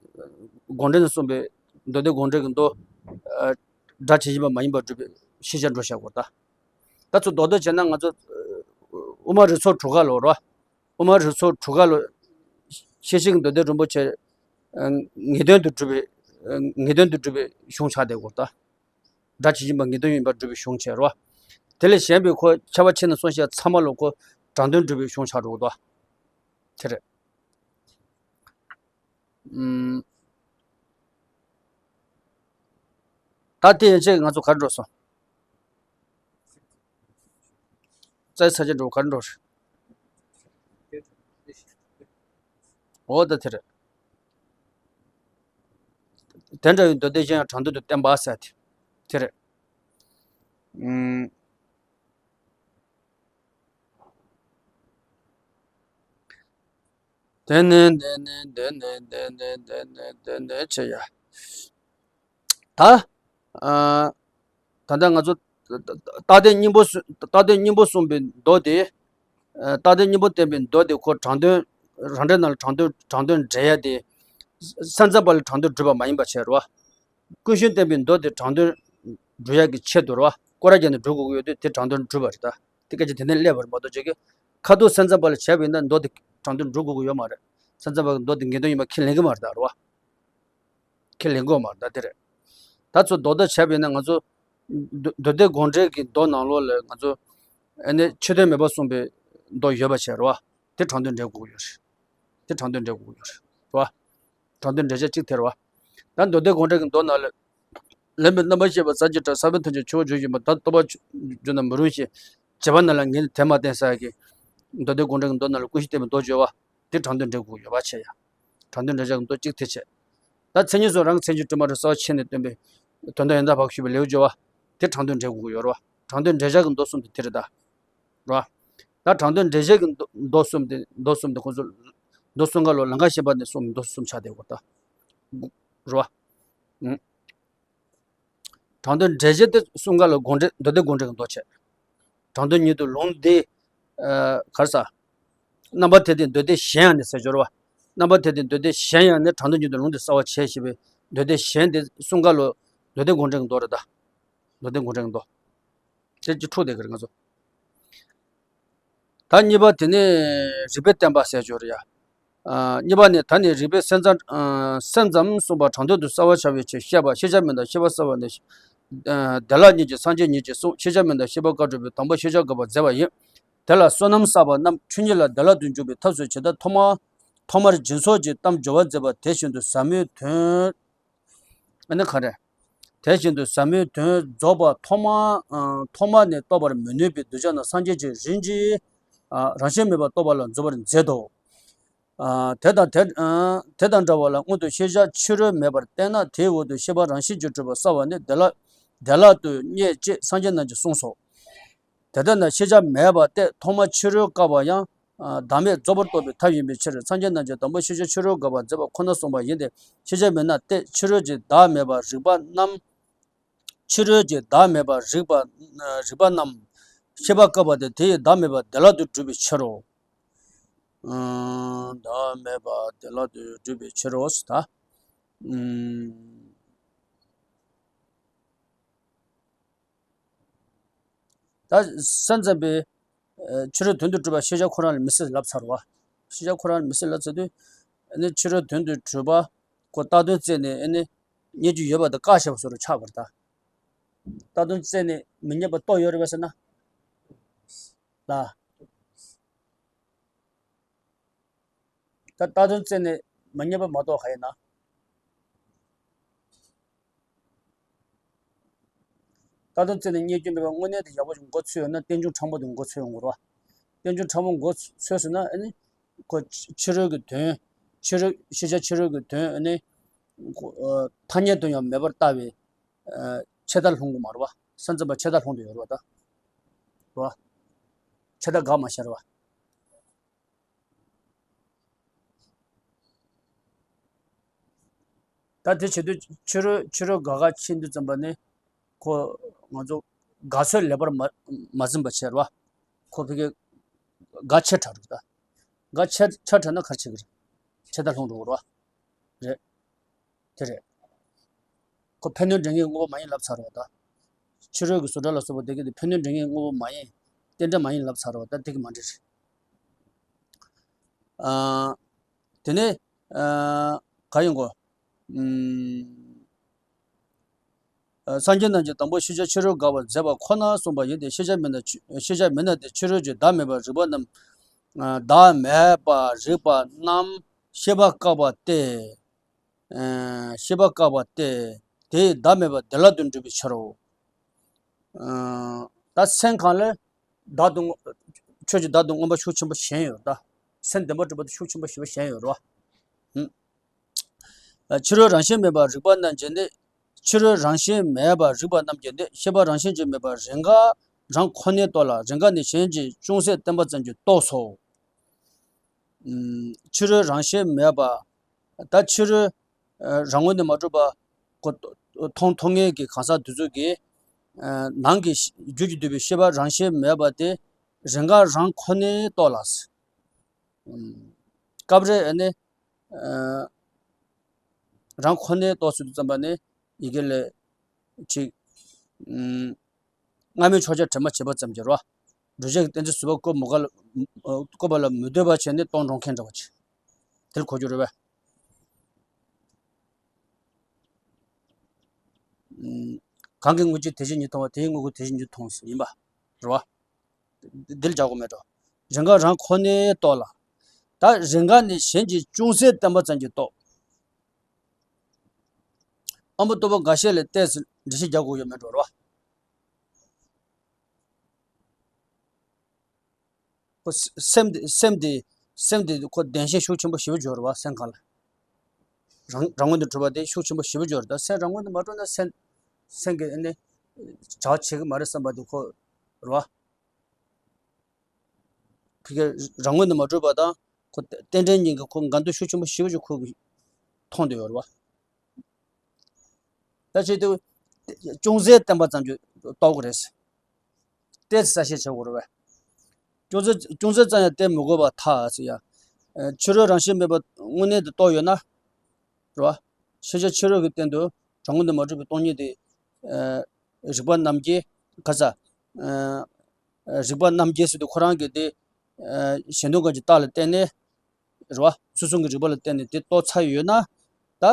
དགོངས་འགྲེལ་ནས་གསུངས་པའི་མདོ་སྡེ་དགོངས་འགྲེལ་གྱི་མདོ། ཨ། སྒྲ་ཇི་བཞིན་པ་མ་ཡིན་པར་སྒྲུབ་པའི་ཤེས་བྱ་འགྲོ་བཞག་གོ་ད། ད་ཚོ་རྡོག་རྡོག་བྱས་ན་ང་ཚོ། དབུ་མ་རིགས་ཚོགས་དྲུག་ཀ་ལོ་རོ། དབུ་མ་རིགས་ཚོགས་དྲུག་ཀ་ལོ། ཤེར་ཕྱིན་གྱི་མདོ་སྡེ་རིན་པོ་ཆེ། ངེས་དོན་དུ་གྲུབ་པའི། ངེས་དོན་དུ་གྲུབ་པའི་གཞུང་ཆགས་བསྡད་ཡོད་ད། སྒྲ་ཇི་བཞིན་པ་ངེས་དོན་ཡིན་པར་སྒྲུབ་པའི་གཞུང་བྱས་རོ། དེ་ལས་གཞན་པའི་ཁོ་ཁྱད་པར་ཕྱེ་ནས་གསུངས་བཞག་ཚང་མ་ལོ་ཁོ་དྲང་དོན་སྒྲུབ་པའི་གཞུང་ཆགས་འགྲོ་གི་འདུག་དེ་རེད། ཨུམ། ད་དེ་ཡན་ཆད་ང་ཚོ་ག་རེ་འགྲོ་སོང་། རྩ་ཚ་ཆ་འགྲོ་ག་རེ་འགྲོ་རེད། འོ་ད་དེ་རེད། དེ་འདྲ་བའི་མདོ་སྡེ་གཞན་ཡང་དྲང་དོན་དུ་བསྟན་པ་ཟེར་དེ་དེ་རེད། ཨུམ། དེ་ནས་དེ་ནས་དེ་ནས་དེ་ནས་དེ་ནས་དེ་ནས་ཆེ་ཡ། ད། ཨ། ད་ལྟ་ང་ཚོ་རྟག་བརྟན་སྙིང་པོ་གསུ་རྟག་བརྟན་སྙིང་པོ་གསུངས་པའི་མདོ་དེ། ཨ། རྟག་བརྟན་སྙིང་པོ་བསྟན་པའི་མདོ་དེ་ཁོ་དྲང་དོན། རང་འགྲེལ་ནང་ལ་དྲང་དོན་དྲང་དོན་འགྲེལ་ཡ་དེ། སེམས་ཙམ་པ་ལ་དྲང་དོན་སྒྲུབ་པ་མ་ཡིན་པ་བྱས་རོ། ཀུན་གཞི་བསྟན་པའི་མདོ་དེ་དྲང་དོན་སྒྲུབ་ཡ་གི་ཆེད་དུ་རོ། སྐོར་ར་བརྒྱབ་ནས་སྒྲུབ་དགོས་ཀྱི་ཡོད་དུས་དེ་དྲང་དོན་སྒྲུབ་པ་རེད་ད། དེ་སྐད་ཆ་དེ་ནས་སླེབས་པ་རེད་མ་གཏོགས་ཅིག་གི། ཁ་ཐུག་སེམས་ཙམ་པ་ལ་བྱས་པ་ཡིན་ན་མདོ་དེ་དྲང་དོན་སྒྲུབ་དགོས་ཀྱི་ཡོད་མ་རེད། སེམས་ཙམ་པ་གི་མདོ་དེ་འགལ་དོན་ཡིན་པ་ཁས་ལེན་གྱི་མ་རེད་ད་རོ། ཁས་ལེན་དགོས་མ་རེད་ད་དེ་རེད། ད་ཚོ་མདོ་སྡེ་བྱས་པ་ཡིན་ན་ང་ཚོ། མདོ་མདོ་སྡེ་དགོངས་འགྲེལ་གྱི་མདོ་ནང་ལོགས་ལ་ང་ཚོ། ཨ་ནི་ཕྱི་དོན་མེད་པར་གསུངས་པའི་མདོ་ཡོད་པ་བྱས་རོ། དེ་དྲང་དོན་འགྲེལ་དགོས་ཀྱི་ཡོད་རེད། དེ་དྲང་དོན་འགྲེལ་དགོས་ཀྱི་ཡོད་རེད། རེད་བ། དྲང་དོན་འགྲེལ་བྱ་གཅིག་དེ་རེད་བ། ད་མདོ་སྡེ་དགོངས་འགྲེལ་གྱི་མདོ་ནང་ལ། ལེན་པའི་རྣམ་པར་ཤེས་པ་ཟག་བཅས་སྒྲ་ས་བོན་ཐམས་ཅད་ཆུ་བོར་འགྱུར་བཞིན་པ་ད་རྟོག་པ་འགྱུ་ན་མི་རུང་ཞེས་བྱ་བ་རྣམས་ལ་ངེས་ནས་དེ་མ་བསྟན་ཟེར་གྱི། མདོ་སྡེ་དགོངས་འགྲེལ་གྱི་མདོ་ནང་ལ་ཀུན་གཞི་བསྟན་པའི་མདོ་བརྗོད་པ། དེ་དྲང་དོན་འགྲེལ་དགོས་ཀྱི་ཡོད་པ་བྱས་ཡ། དྲང་དོན་འགྲེལ་བྱ་གྱི་མདོ་གཅིག་དེ་བྱས། ད་མཚན་ཉིད་སོགས་རང་གི་མཚན་གཞི་དྲི་མ་རུ་གསལ་བ་ཕྱེ་ནས་སྟོན་པའི་དོན་དམ་ཡང་དག་བར་ཞུ་བའི་ལེའུ་བརྗོད་པ། དེ་དྲང་དོན་འགྲེལ་དགོས་ཀྱི་ཡོད་རེད་བ། དྲང་དོན་འགྲེལ་བྱ་གྱི་མདོ་གསུམ་དེ་དེ་རེད་ད། རེད་བ། ད་དྲང་དོན་འགྲེལ་བྱ་གྱི་མདོ་མདོ་གསུམ་དེ་མདོ་གསུམ་དེ་ཁོང་ཚོ། མདོ་གསུམ་ཀ་ལོ་ལང་ཀ་བཤད་པ་ནས་གསུམ་མདོ་གསུམ་ཆགས་བསྡད་ཡོད་ད། རེད་བ། ཨང་། དྲང་དོན་འགྲེལ་བྱེད་དེ་གསུམ་ཀ་ལ་དགོངས་འགྲེལ་མདོ་སྡེ་དགོངས་འགྲེལ་གྱི་མདོ་བྱས། དྲང་དོན་ཉིད་དུ་ལུང་འདི། ཨ། ག་རེ་ཟ། རྣམ་པར་ཐེག་དེ་མདོ་སྡེ་གཞན་ཡང་ནི་ཟེར་སྦྱོར་བ། རྣམ་པར་ཐེག་དེ་མདོ་སྡེ་གཞན་ཡང་ནི་དྲང་དོན་ཉིད་དུ་ལུང་འདི་གསལ་བར་བྱེད་ཞེས་པའི་མདོ་སྡེ་གཞན་དེ་གསུམ་ཀ་ལ་མདོ་སྡེ་དགོངས་འགྲེལ་གྱི་མདོ་རེད་ད། མདོ་སྡེ་དགོངས་འགྲེལ་གྱི་མདོ། དེ་ཅི་འཁྲུག་བསྡད་ཀྱི་རེད་ང་ཚོ། ད་གཉིས་པ་དེ་ནི་རིགས་པས་བསྟན་པ་ཟེར་སྦྱོར་ཡ། ཨ། གཉིས་པ་ནི་ད་ནི་རིགས་པས་སེམས་ཙམ། ཨ། སེམས་ཙམ་གསུངས་པ་དྲང་དོན་དུ་གསལ་བར་བྱ་བའི་ཕྱིར་བཤད་པ་ཤེས་བྱ་མིན་ལ་ཤེས་པ་གསལ་བ་ནི། ཨ། བདེ་བླག་ཉིད་ཀྱིས་སངས་རྒྱས་ཉིད་ཀྱིས་གསུངས་ཤེས་བྱ་མིན་ལ་ཤེས་པ་བཀའ་སྒྲུབ་པའི་དང་པོ་ཤེས་བྱ་དགག་པར་མཛད་པ་ཡིན། དེ་ལ་བསོད་ནམས་བསགས་པ་རྣམས་ཆོས་ཉིད་ལ་བདེ་བླག་ཏུ་འཇུག་པའི་ཐབས་སུ་ཇི་ལྟར་ཐོག་མར། ཐོག་མར་སྦྱིན་སོགས་ཀྱི་གཏམ་སྦྱོར་བར་མཛད་པ་དེ་བཞིན་དུ་ཟབ་མོའི་དོན། ཨ་ནི་ག་རེ། དེ་བཞིན་དུ་ཟབ་མོའི་དོན་རྫོགས་པ་ཐོག་མ། ཨ། ཐོག་མ་ནས་རྟོགས་པར་མི་ནུས་པའི་གདུལ་བྱ་རྣམས་སངས་རྒྱས་ཀྱི་རིམ་གྱིས། ཨ། རང་བཞིན་མེད་པར་རྟོགས་པ་ལ་འཛིན་པར་མཛད་དོ། ཨ། དེ་དང་དེ། ཨ། དེ་དང་འདྲ་བ་ལ་སྔོན་དུ་ཤེས་བྱ་ཕྱི་རོལ་མེད་པར་བསྟན་ན་དེའི་འོག་ཏུ་ཤེས་པ་རང་བཞིན་གྱིས་གྲུབ་པ་གསལ་བ་ནི་བདེ་བླག་བདེ་བླག་ཏུ་རྙེད་ཅེས་སངས་རྒྱས་རྣམས་ཀྱིས་གསུངས་སོ། དེ་ལྟར་ན་ཤེས་བྱ་མེད་པ་སྟེ་ཐོག་མ་ཕྱི་རོལ་བཀག་པ་ཡང་། ཨ། བདག་མེད་རྫོགས་པར་རྟོགས་པའི་ཐབས་ཡིན་པའི་ཕྱིར་སངས་རྒྱས་རྣམས་ཀྱིས་དང་པོ་ཤེས་བྱ་ཕྱི་རོལ་དགག་པར་མཛད་པ་ཁོ་ན་གསུངས་པ་ཡིན་ཏེ། ཤེས་བྱ་མེད་ན་སྟེ་ཕྱི་རོལ་གྱི་བདག་མེད་པ་རིག་པ་རྣམས། ཕྱི་རོལ་གྱི་བདག་མེད་པ་རིག་པ། རིག་པ་རྣམས་ཤེས་པ་བཀག་པ་སྟེ་དེ་ཡི་བདག་མེད་པ་བདེ་བླག་ཏུ་གྲུབ་པའི་ཕྱིར་རོ། ཨ། བདག་མེད་པ་བདེ་བླག་ཏུ་གྲུབ་པའི་ཕྱིར་རོ་ཟེར་ད། ཨུམ། ད་སེམས་ཙམ་པའི། ཨ། ཕྱི་རོལ་དོན་དུ་གྲུབ་པ་ཤེས་བྱ་ཁོ་རང་ལ་མི་སྲིད་ལབ་ཚར་བ། ཤེས་བྱ་ཁོ་རང་ལ་མི་སྲིད་ལབ་ཚར་དུས། ཨ་ནི་ཕྱི་རོལ་དོན་དུ་གྲུབ་པ་ཁོ་བཏགས་དོན་བཙལ་ནས་ཨ་ནི་རྙེད་རྒྱུ་ཡོད་པ་དང་བཀག་བྱས་པ་བཟོ་འདྲ་ཆགས་པ་རེད་ད། བཏགས་དོན་བཙལ་ནས་མི་རྙེད་པ་རྟོགས་ཡོད་རེད་པས་ཟེར་ན། ལ། ད་བཏགས་དོན་བཙལ་ནས་མ་རྙེད་པ་མ་གཏོགས་ག་ཡིན་ན། བཏགས་དོན་བཙལ་ནས་རྙེད་རྒྱུ་མེད་པ་དངོས་གནས་དེ་ཡག་པོ་ཞིག་མགོ་ཚོས་ཡོད་ན་རྟེན་འབྱུང་ཕྲ་མོ་དེ་མགོ་ཚོས་ཡོང་དགོས་རེད་བ། རྟེན་འབྱུང་ཕྲ་མོ་མགོ་ཚོས་ཟེར་ན་ཨ་ནི། ཁོ་ཕྱི་རོལ་གྱི་དོན། ཕྱི་རོལ་ཤེས་བྱ་ཕྱི་རོལ་གྱི་དོན་ཨ་ནི། ཁོ། ཨ། ཐ་སྙད་དུ་ཡང་མེད་པར་ལྟ་བའི། ཨ། ཆད་ལྟར་ལྷུང་གི་མ་རེད་བ། སེམས་ཙམ་པ་ཆད་ལྟར་ལྷུང་དུ་ཡོད་རེད་བ་ད། རེད་བ། ཆད་ལྟར་དགག་མ་ཤར་བ། ད་དེ་བྱེད་དུས་ཕྱི་རོལ་ཕྱི་རོལ་དགག་ག་ཕྱིན་དུས་ཙམ་པ་ནི། ཁོ། ང་ཚོ་དགག་ཚོད་ལེགས་པར་མ་མ་ཟིན་པ་བྱས་རེད་བ། ཁོ་ཕ་གི་དགག་ཆེ་དྲགས་རེད་ད། དགག་ཆེ་ཆེ་དྲགས་ན་ག་རེ་བྱེད་ཀྱི་རེད། ཆད་ལྟར་ལྷུང་འགྲོ་གི་རེད་བ། རེད། དེ་རེད། ཁོ་ཕན་གནོད་འབྲེལ་ངེས་དངོས་པོ་མ་ཡིན་ལབ་ཚར་བ་དང་། ཕྱི་རོལ་གྱི་བཟོ་གྲྭ་ལ་སོགས་པ་དེ་གས་དེ་ཕན་གནོད་འབྲེལ་ངེས་དངོས་པོ་མ་ཡིན། རྟེན་འབྲེལ་མ་ཡིན་ལབ་ཚར་བ་དང་དེ་གས་མ་འགྲིག་རེད། ཨ། དེ་ནས། ཨ། ག་ཡིན་གོ། ཨུམ། ཨ། སངས་རྒྱས་རྣམས་ཀྱིས་དང་པོ་ཤེས་བྱ་ཕྱི་རོལ་དགག་པར་མཛད་པ་ཁོ་ན་གསུངས་པ་ཡིན་ཏེ་ཤེས་བྱ་མེད་ན་ཤེས་བྱ་མེད་ན་སྟེ་ཕྱི་རོལ་གྱི་བདག་མེད་པ་རིག་པ་རྣམས། ཨ། བདག་མེད་པ་རིག་པ་རྣམས་ཤེས་པ་བཀག་པ་སྟེ། ཤེས་པ་བཀག་པ་སྟེ། དེ་ཡི་བདག་མེད་པ་བདེ་བླག་ཏུ་འགྲུབ་པའི་ཕྱིར་རོ། ད་སེམས་གང་ལ་བདག་ཏུ་ཆོས་ཀྱི་བདག་ཏུ་མངོན་པ་ཤུགས་ཆེན་པོ་གཞན་ཡོད་ད། སེམས་བདེན་པར་གྲུབ་པ་དེ་ཤུགས་ཆེན་པོ་ཞེ་པོ་གཞན་ཡོད་རོ། ཕྱི་རོལ་རང་བཞིན་མེད་པར་རིག་པ་རྣམས་ཀྱིས་ནི། ཕྱི་རོལ་རང་བཞིན་མེད་པར་རིག་པ་རྣམས་ཀྱིས་ནི། ཤེས་པ་རང་བཞིན་གྱིས་མེད་པར་རེས་འགའ་རང་ཁོ་ནས་རྟོགས་ལ། རེས་འགའ་ནི་གཞན་གྱིས་ཅུང་ཟད་བསྟན་པ་ཙམ་གྱིས་རྟོགས་སོ། ཕྱི་རོལ་རང་བཞིན་མེད་པ། ད་ཕྱི་རོལ་རང་ངོས་ནས་མ་གྲུབ་པ་ཁོ་མཐོང་མཐོང་མཁན་གྱི་གང་ཟག་དེ་ཚོ་གིས་ནང་གི་རྒྱུད་ཀྱིས་བསྡུས་པའི་ཤེས་པ་རང་བཞིན་མེད་པ་དེ་རེས་འགའ་རང་ཁོ་ནས་རྟོགས་ལ། སྐབས་རེ་ཨ་ནི་རང་ཁོ་ནས་རྟོགས་ཚུལ་དུ་བརྩམས་པ་ནི་ཡི་གེ་ལས་ཅིག་སྔ་མའི་ཕྱོགས་ཆ་དྲན་པ་བྱེད་པ་ཙམ་གྱིས་རོ། འགྲུལ་བྱེད་ཀྱི་གཏན་ཚིགས་ཟུར་པ་བཀོད་མི་དགོས་ལ་བཀོད་པ་ལ་མི་ལྟོས་པ་བྱས་ནས་རྟོགས་འགྲོ་མཁན་འདྲ་བ་ཅིག་དེ་ལ་གོ་རྒྱུ་རེད་པས། གང་གིས་དངོས་གཞི་དེ་བཞིན་ཉིད་མཐོང་བ་དེས་དངོས་ཀུན་དེ་བཞིན་ཉིད་མཐོང་ཟེར་ཡིན་པ་རེད་བ། འདི་ལ་སྦྱར་དགོས་མེད་འགྲོ། རེས་འགའ་རང་ཁོ་ནས་རྟོགས་ལ། ད་རེས་འགའ་ནི་གཞན་གྱིས་ཅུང་ཟད་བསྟན་པ་ཙམ་གྱིས་རྟོགས། ཨ་མ་ལྟོ་བ་འགའ་ཤས་ལ་བལྟས་ཟེར་འགྲེལ་བཤད་རྒྱག་དགོས་ཡོད་མེད་འགྲོ་རེད་བ། ཁོ་སེམས་དེ་སེམས་དེ་སེམས་དེ་ཁོ་བདེན་ཞེན་ཤུགས་ཆེན་པོ་ཞེ་པོ་འཇོག་རེད་བ། སེམས་གང་ལ་རང་རང་ངོས་ནས་གྲུབ་པ་དེ་ཤུགས་ཆེན་པོ་ཞེ་པོ་འཇོག་རེད། ད་སེམས་རང་ངོས་ནས་མ་གྲུབ་ན་སེམས་སེམས་ཀྱི་ཨ་ནི་བྱ་བ་བྱེད་ཀྱི་མ་རེད་བསམ་པ་དེ་ཁོ་རེད་བ། ཕ་གི་རང་ངོས་ནས་མ་གྲུབ་པ་དང་ཁོ་རྟེན་འབྲེལ་གཉིས་ཀྱི་ཁོ་འགལ་འདུ་ཤུགས་ཆེན་པོ་ཞེ་པོ་ཅིག་ཁོ་གིས་མཐོང་བསྡད་ཡོད་རེད་བ། ད་ཆེད་དུ་ཅུང་ཟད་བསྟན་པ་ཙམ་གྱིས་རྟོགས་དགོས་རེད། ཏོག་ཙམ་གསལ་བཤད་བྱེད་དགོས་རེད་བས། ཅུང་ཟད་ཅུང་ཟད་ཙམ་ཡང་བསྟན་མི་དགོས་པར་ཐལ་ཟེར་ཡ། ཕྱི་རོལ་རང་བཞིན་མེད་པ་དངོས་གནས་དུ་རྟོགས་ཡོད་ན། རེད་བ། ཤེས་བྱ་ཕྱི་རོལ་གྱི་སྟེང་དུ་རང་ངོས་ནས་མ་གྲུབ་པའི་སྟོང་ཉིད་དེ། རིག་པ་རྣམས་ཀྱིས་ག་ས། རིག་པ་རྣམས་ཀྱིས་ཟེར་དུས་ཁོ་རང་གིས་དེ། གཞན་དོན་གང་གི་རྟགས་ལ་བརྟེན་ནས། རེད་བ། ཚུལ་གསུམ་གྱི་རིག་པ་ལ་བརྟེན་ནས་དེ་རྟོགས་ཚར་ཡོད་ན། ད།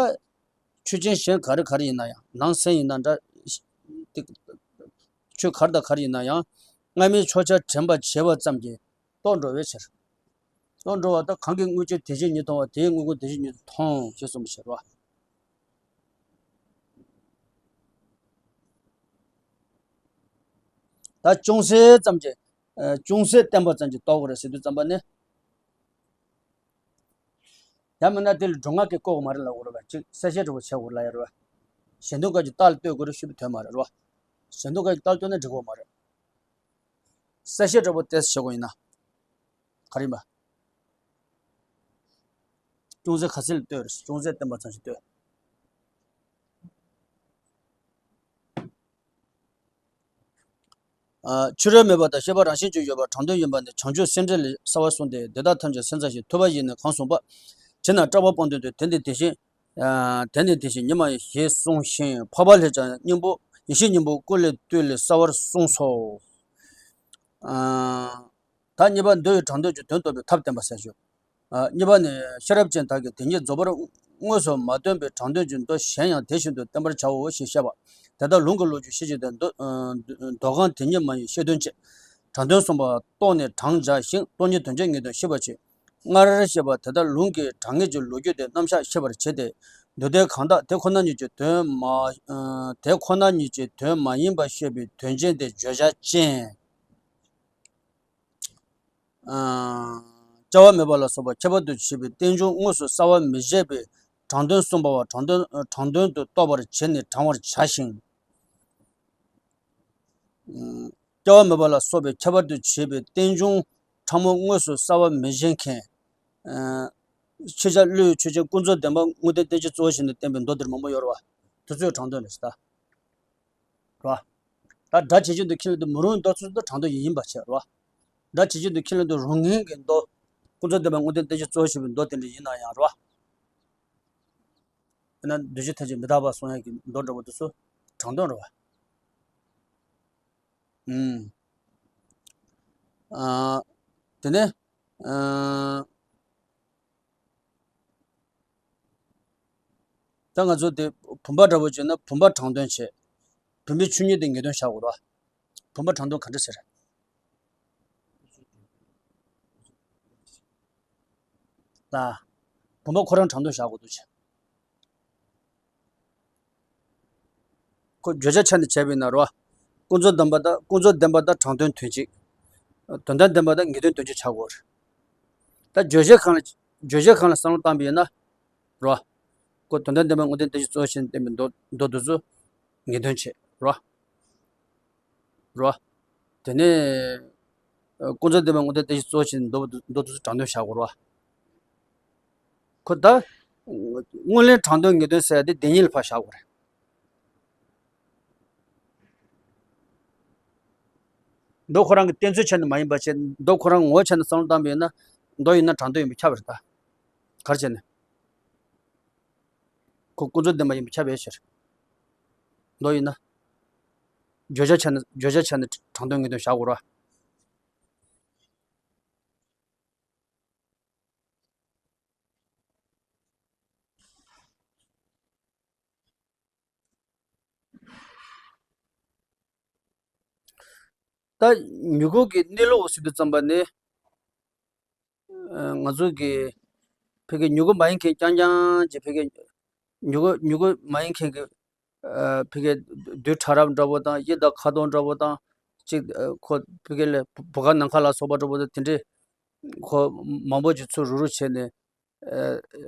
ཆོས་ཅན་གཞན་ག་རེ་ག་རེ་ཡིན་ན་ཡང་ནང་སེམས་ཡིན་ན་འདྲ། དེ། ཆོས་ག་རེ་དང་ག་རེ་ཡིན་ན་ཡང་། སྔ་མའི་ཕྱོགས་ཆ་དྲན་པ་བྱས་པ་ཙམ་གྱིས་རྟོགས་འགྲོ་བའི་ཕྱིར། རྟོགས་འགྲོ་བ་དང་གང་གིས་དངོས་གཞི་དེ་བཞིན་ཉིད་མཐོང་བ་དེས་དངོས་ཀུན་དེ་བཞིན་ཉིད་དུ་མཐོང་ཞེས་གསུངས་པའི་ཕྱིར་རོ། ད་ཅུང་ཟད་ཙམ་གྱིས། ཅུང་ཟད་བསྟན་པ་ཙམ་གྱིས་རྟོགས་དགོས་རེད་ཟེར་དུས་ཙམ་པ་ནི། ཡང་མིན་ན་དེ་ལ་སྒྲུབ་ངག་གིས་བཀོད་དགོས་མ་རེད་ལབ་དགོས་རེད་བ། ཅིག་གསལ་བཤད་འདྲ་པོ་བྱེད་དགོས་ལབ་ཡ་རེད་བ། གཞན་དོན་གང་གི་རྟགས་ལ་ལྟོས་དགོས་རེད་ཞུས་པའི་དོན་མ་རེད་རོ། གཞན་དོན་གང་གི་རྟགས་ལ་ལྟོས་ན་འགྲིག་གི་མ་རེད། གསལ་བཤད་འདྲ་པོ་ཏོག་ཙམ་བྱེད་དགོས་ཡིན་ན། ག་རེ་ཡིན་པ། ཅུང་ཟད་ག་ཚད་ལ་ལྟོས་རེད། ཅུང་ཟད་བསྟན་པ་ཙམ་ཞིག་ལྟོས། ཕྱི་རོལ་མེད་པ་དང་ཤེས་པ་རང་བཞིན་གྱིས་ཡོད་པ་དྲང་དོན་ཡིན་པ་ནི་བྱང་ཆུབ་སེམས་འགྲེལ་ལས་གསལ་བར་གསུངས་ཏེ། དེ་དག་ཐམས་ཅད་སེམས་ཙམ་ཞིག་ཐུབ་པ་ཡིས་ནི་གང་གསུངས་པ། ཇི་སྣང་བཀྲ་བ་སྤངས་དོན་དུ། དེ་ནི་དེ་བཞིན། དེ་ནི་དེ་བཞིན་ཉིད་མ་ཡིན་ཞེས་གསུངས་ཤིང་། འཕགས་པ་ལྷས་ཀྱང་སྙིང་པོ་ཡེ་ཤེས་སྙིང་པོ་ཀུན་ལས་བཏུས་ལས་གསལ་བར་གསུངས་སོ། ད་གཉིས་པ་མདོ་ཡི་དྲང་དོན་གྱི་དོན་རྟོགས་པའི་ཐབས་བསྟན་པ་ཟེར་ཞུ། གཉིས་པ་ནི་ཤེས་རབ་ཅན་དག་གིས་དེ་ཉིད་རྫོགས་པར་དངོས་སུ་མ་སྟོན་པའི་དྲང་དོན་གྱི་མདོ་གཞན་ཡང་དེ་བཞིན་དུ་བསྟན་པར་བྱའོ་ཞེས་བཤད་པ། དེ་ལྟར་ལུང་གི་ལོ་རྒྱུས་ཤེས་བྱེད་དེ་མདོ་མདོ་གང་དེ་ཉིད་མ་ཡིན་ཤེས་དོན་བཅས། དྲང་དོན་གསུངས་པ་རྟོགས་ནས་དྲངས་བྱ་ཞིང་སྟོང་ཉིད་དོན་བཅས་ངེས་དོན་ཤེས་པར་བྱེད། སྔར་བཤད་པ་དེ་ལྟར་ལུང་གི་དྲང་ངེས་ཀྱི་ལོ་རྒྱུས་དེ་རྣམ་གཞག་ཤེས་པར་བྱེད་དེ། མདོ་སྡེ་གང་དག་དེ་ཁོ་ན་ཉིད་ཀྱི་དོན་མ། དེ་ཁོ་ན་ཉིད་ཀྱི་དོན་མ་ཡིན་པ་བཤད་པའི་དོན་ཅན་དེ་བརྗོད་བྱ་ཅན། སྐྱེ་བ་མེད་པ་ལ་སོགས་པ་ཁྱད་པར་དུ་བྱས་པའི་རྟེན་འབྱུང་དངོས་སུ་གསལ་བར་མི་བྱེད་པའི་དྲང་དོན་གསུངས་པ་བ་དྲང་དོན་དྲང་དོན་དུ་རྟོགས་པར་བྱས་ནས་དྲང་བར་བྱ་ཞིང་། སྐྱེ་བ་མེད་པ་ལ་སོགས་པའི་ཁྱད་པར་དུ་བྱས་པའི་རྟེན་འབྱུང་ཕྲ་མོ་དངོས་སུ་གསལ་བར་མི་བྱེད་མཁན། ཤེས་བྱ་བློའི་ཆོས་ཅན་ཀུན་རྫོབ་བདེན་པ་དངོས་བསྟན་རྟེན་ཅན་གཙོ་བོ་བྱས་ནས་བསྟན་པའི་མདོ་འདིར་མང་པོ་ཡོད་རེད་བ། དེ་ཚོའི་དྲང་དོན་རེད་ད། རེད་བ། ད་སྒྲ་ཇི་བཞིན་དུ་ཁས་ལེན་དུ་མི་རུང་བའི་མདོ་ཚོ་འདི་དྲང་དོན་ཡིན་པ་བྱས་རེད་བ། སྒྲ་ཇི་བཞིན་དུ་ཁས་ལེན་དུ་རུང་ངེས་ཀྱི་མདོ། ཀུན་རྫོབ་བདེན་པ་དངོས་བསྟན་རྟེན་ཅན་གཙོ་བོ་བྱས་པའི་མདོ་དེ་འདྲ་ཡིན་ན་ཡང་རེད་བ། དཔེར་ན་འདུས་བྱས་ཐམས་ཅད་མི་རྟག་པ་གསུང་ཡག་གི་མདོ་འདྲ་པོ་དེ་ཚོ་དྲང་དོན་རེད་བ། ཨུམ། ཨ། དེ་ནས། ཨ། ད་ང་ཚོ་དེ་བུམ་པ་འདྲ་པོ་བྱས་ན་བུམ་པ་དྲང་དོན་བྱས། བུམ་པའི་ཆོས་ཉིད་དེ་ངེས་དོན་བཞག་དགོས་རེད་བ། བུམ་པ་དྲང་དོན་ག་འདྲ་ཟེར། ལ། བུམ་པ་ཁོ་རང་དྲང་དོན་བཞག་དགོས་འདུག་ཅེས། ཁོ་བརྗོད་བྱ་ཆ་ནས་བྱས་པ་ཡིན་ན་རོ། ཀུན་རྫོབ་བདེན་པ་དང་ཀུན་རྫོབ་བདེན་པ་དང་དྲང་དོན་དོན་གཅིག་དོན་དམ་བདེན་པ་དང་ངེས་དོན་དོན་གཅིག་ཆགས་དགོས་རེད། ད་བརྗོད་བྱའི་སྒང་ལ་བརྗོད་བྱའི་སྒང་ལ་བསམ་བློ་བཏང་པ་ཡིན་ན་རོ། ཁོ་དོན་དམ་བདེན་པ་ངེས་དོན་དོན་གཅིག་གཙོ་བོ་བྱས་ནས་བསྟན་པའི་མདོ་མདོ་འདི་ཚོ་ངེས་དོན་བྱེད་རོ། རོ། དེ་ནས་ཀུན་རྫོབ་བདེན་པ་ངེས་དོན་དོན་གཅིག་གཙོ་བོ་བྱས་ནས་མདོ་མདོ་འདི་ཚོ་དྲང་དོན་བཞག་དགོས་རོ། ཁོ་ད་དངོས་ལན་དྲང་དོན་ངེས་དོན་ཟེར་ཡ་དེ་བདེན་གཉིས་ལ་ཕར་བཞག་དགོས་རེད། མདོ་ཁོ་རང་གི་གཏན་ཚིགས་ཆ་ནས་མ་ཡིན་པ་བྱས་མདོ་ཁོ་རང་ངོ་བོ་ཆ་ནས་བསམ་བློ་བཏང་པ་ཡིན་ན་མདོ་ཡིན་ན་དྲང་དོན་ཡིན་པ་ཁྱབ་རེད་ད། ག་རེ་བྱས་ནས། ཁོ་ཀུན་རྫོབ་བདེན་པ་ཡིན་པ་ཁྱབ་པའི་ཕྱིར། མདོ་ཡིན་ན། བརྗོད་བྱ་ཆ་ནས་བརྗོད་བྱ་ཆ་ནས་དྲང་དོན་ངེས་དོན་བཞག་དགོས་རེད་བ། ད་མྱུ་གུ་གི་གནས་ལུགས་ཟེར་དུས་ཙམ་པ་ནི། ང་ཚོ་གི་ཕ་གི་མྱུ་གུ་མ་ཡིན་མཁན་རྐྱང་རྐྱང་གི་ཕ་གི་མྱུ་གུ་མྱུ་གུ་མ་ཡིན་མཁན་གི་ཕ་གི་རྡུལ་ཕྲ་རབ་འདྲ་པོ་དང་གཡས་དང་ཁ་དོག་འདྲ་པོ་དང་གཅིག་ཁོ་ཕ་གི་ལ་བུ་ག་ནམ་མཁའ་ལ་སོགས་པ་འདྲ་པོ་དང་དེ་འདྲའི་ཁོ་མང་པོ་ཅིག་ཚུར་རུག་རུག་བྱས་ནས་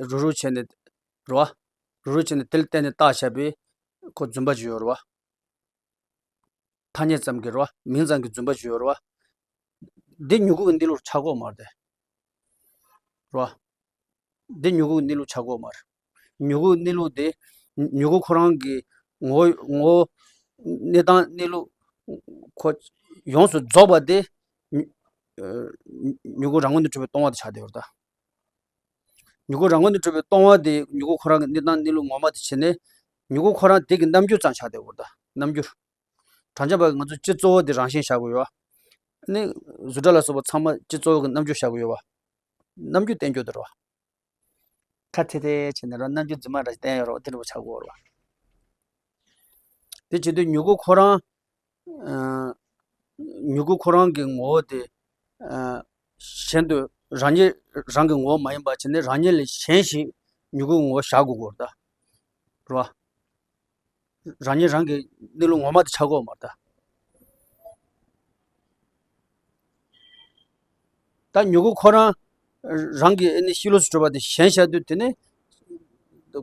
རུག་རུག་བྱས་ནས་རེད་བ། རུག་རུག་བྱས་ནས་དེ་ལ་བརྟེན་ནས་བཏགས་བཞག་པའི་ཁོ་རྫུན་པ་ཅིག་ཡོད་རེད་བ། ཐ་སྙད་ཙམ་གྱི་རེད་བ། མིང་ཙམ་གྱི་རྫུན་པ་ཅིག་ཡོད་རེད་བ། འདི་མྱུ་གུ་གི་གནས་ལུགས་ཆགས་ཀྱི་ཡོད་མ་རེད་དེ། རེད་བ། འདི་མྱུ་གུ་གི་གནས་ལུགས་ཆགས་ཀྱི་ཡོད་མ་རེད། མྱུ་གུ་གི་གནས་ལུགས་དེ་མྱུ་གུ་ཁོ་རང་གི་ངོ་བོ་ངོ་བོ་གནས་སྟངས་གནས་ལུགས་ཁོ་ཡོངས་སུ་རྫོགས་པ་དེ་མྱུ་གུ་རང་ངོས་ནས་གྲུབ་པའི་སྟོང་པ་དེ་ཆགས་བསྡད་ཡོད་རེད་ད། མྱུ་གུ་རང་ངོས་ནས་གྲུབ་པའི་སྟོང་པ་དེ་མྱུ་གུ་ཁོ་རང་གི་གནས་སྟངས་གནས་ལུགས་ངོ་མ་དེ་བྱས་ནས་མྱུ་གུ་ཁོ་རང་དེ་གི་རྣམ་འགྱུར་ཙམ་ཆགས་བསྡད་ཡོད་རེད་ད། རྣམ་འགྱུར། དྲང་ཆ་བ་ང་ཚོ་སྤྱི་གཙོ་བོ་དེ་རང་བཞིན་བཞག་གི་ཡོད་བ། ནི་གཟུགས་སྒྲ་ལ་སོགས་པ་ཚང་མ་སྤྱི་གཙོ་བོ་གི་རྣམ་འགྱུར་བཞག་གི་ཡོད་བ། རྣམ་འགྱུར་བསྟན་རྒྱུ་དེ་རེད་བ། ཁ་ཐེ་ཐེ་བྱས་ནས་རང་རྣམ་འགྱུར་རྫུན་མ་རང་བསྟན་ཡོད་རེད་བ། དེ་འདྲ་བོ་ཆགས་ཀྱི་ཡོད་རེད་བ། དེ་བྱེད་དུས་མྱུ་གུ་ཁོ་རང་། མྱུ་གུ་ཁོ་རང་གི་ངོ་བོ་དེ། གཞན་དུ་རང་ཉིད་རང་གི་ངོ་བོ་མ་ཡིན་པ་བྱས་ནས་རང་ཉིད་ལས་གཞན་ཞིག་མྱུ་གུའི་ངོ་བོ་བཞག་དགོས་ཀྱི་ཡོད་རེད་ད། རེད་བ། རང་ཉིད་རང་གི་གནས་ལུགས་ངོ་མ་དེ་ཆགས་ཀྱི་ཡོད་མ་རེད་ད། ད་མྱུ་གུ་ཁོ་རང་རང་གི་ཨ་ནི་ཤི་ལོས་སུ་གྲུབ་པ་དེ་གཞན་བཞག་དུས་དེ་ནི་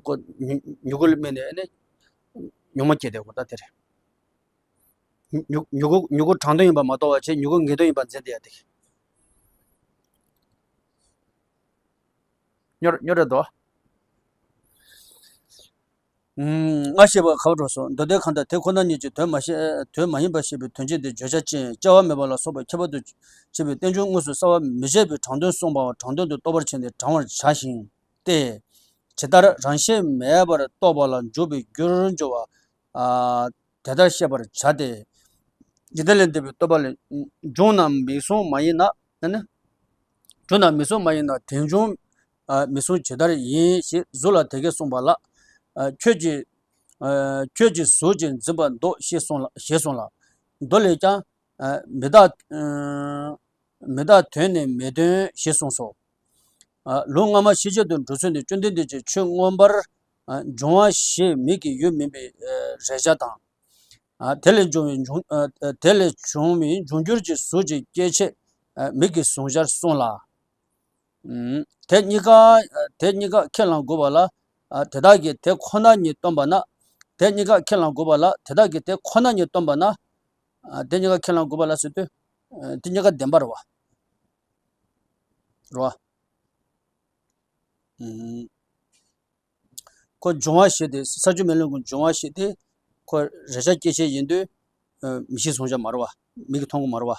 ཁོ་མྱུ་མྱུ་གུ་ལ་དམིགས་ནས་ཨ་ནི་ཉོན་མོངས་སྐྱེས་བསྡད་ཡོད་ད་དེ་རེད། མྱུ་མྱུ་གུ་མྱུ་གུ་དྲང་དོན་ཡིན་པ་མ་རྟོགས་པ་བྱས་མྱུ་གུ་ངེས་དོན་ཡིན་པ་འཛིན་བསྡད་ཡ་དེ། སྨྱོ་སྨྱོ་རེད་དོ། ཨུམ། སྔར་བཤད་པ་ག་པར་འགྲོ་སོང་། མདོ་སྡེ་གང་ལྟར་དེ་ཁོ་ན་ཉིད་ཀྱི་དོན་མ་ཤེས་དོན་མ་ཡིན་པར་ཤེས་པའི་དོན་སྤྱི་དེ་བརྗོད་བྱ་ཅན་སྐྱེ་བ་མེད་པ་ལ་སོགས་པ་ཁྱད་པར་དུ་ཕྱེ་བའི་རྟེན་འབྱུང་དངོས་སུ་གསལ་བར་མི་བྱེད་པའི་དྲང་དོན་གསུངས་པའང་དྲང་དོན་དུ་རྟོགས་པར་བྱས་ནས་དྲང་བར་བྱ་ཞིང་སྟེ། ཇི་ལྟར་རང་བཞིན་མེད་པར་རྟོགས་པ་ལ་འཇུག་པའི་རྒྱུར་འཇུག་པ། ཨ། དེ་ལྟར་ཤེས་པར་བྱ་སྟེ། འཇིག་རྟེན་ལས་འདས་པའི་རྟོག་པ་ལས། འབྱུང་རྣམས་མིང་གསུམ་མ་ཡིན་ན། ཨ་ནི། འབྱུང་རྣམས་མིང་གསུམ་མ་ཡིན་ན་དེ་འབྱུང་། ཨ། མིང་གསུམ་ཇི་ལྟར་ཡིན་ཞེས་གཟུགས་ལ་དེ་སྐད་གསུངས་པ་ལ། ཨ། ཁྱོད་ཀྱིས། ཨ། ཁྱོད་ཀྱིས་གཟུགས་ཀྱིས་འཛིན་པར་འདོད་ཅེས་གསུངས་ལ་ཞེས་གསུངས་ལ། མདོ་ལས་ཀྱང་། ཨ། མི་རྟག་ཨ། མི་རྟག་དོན་ནི་མེད་དོན་ཞེས་གསུངས་སོ། ཨ། ལུང་སྔ་མ་ཤེས་བྱེད་དུ་འགྲོ་ཚུལ་ནི་བཅོམ་ལྡན་འདས་ཀྱིས་ཆོས་མངོན་པར། ཨ། འབྱུང་བ་ཞེས་མིག་གི་ཡུལ་མིན་པའི། ཨ། རེག་བྱ་དང་། ཨ། དེ་ལས་འབྱུང་བའི་འབྱུང་། ཨ། དེ་ལས་བྱུང་བའི་འབྱུང་འགྱུར་གྱི་གཟུགས་ཀྱི་སྐྱེ་མཆེད། ཨ། མིག་གི་གཟུང་བྱར་གསུངས་ལ། ཨུམ། དེ་གཉིས་ཀ། ཨ། དེ་གཉིས་ཀ་ཁས་བླང་དགོས་པ་ལ། ཨ། དེ་དག་གིས་དེ་ཁོ་ན་ཉིད་སྟོན་པ་ན། དེ་གཉིས་ཀ་ཁས་བླང་དགོས་པ་ལ་དེ་དག་གིས་དེ་ཁོ་ན་ཉིད་སྟོན་པ་ན། ཨ། དེ་གཉིས་ཀ་ཁས་བླང་དགོས་པ་ལ་ཟེར་དུས། ཨ། དེ་གཉིས་ཀ་བདེན་པ་རེད་བ། རེད་བ། ཨུམ། ཁོ་འབྱུང་བ་ཞེས་ཏེ་ས་བཅུ་མེ་ལེན་ཀུན་འབྱུང་བ་ཞེས་ཏེ། ཁོ་རེག་བྱ་སྐྱེ་མཆེད་ཡིན་དུས། ཨ། མིག་གི་གཟུང་བྱ་མ་རེད་བ། མིག་གིས་མཐོང་གི་མ་རེད་བ།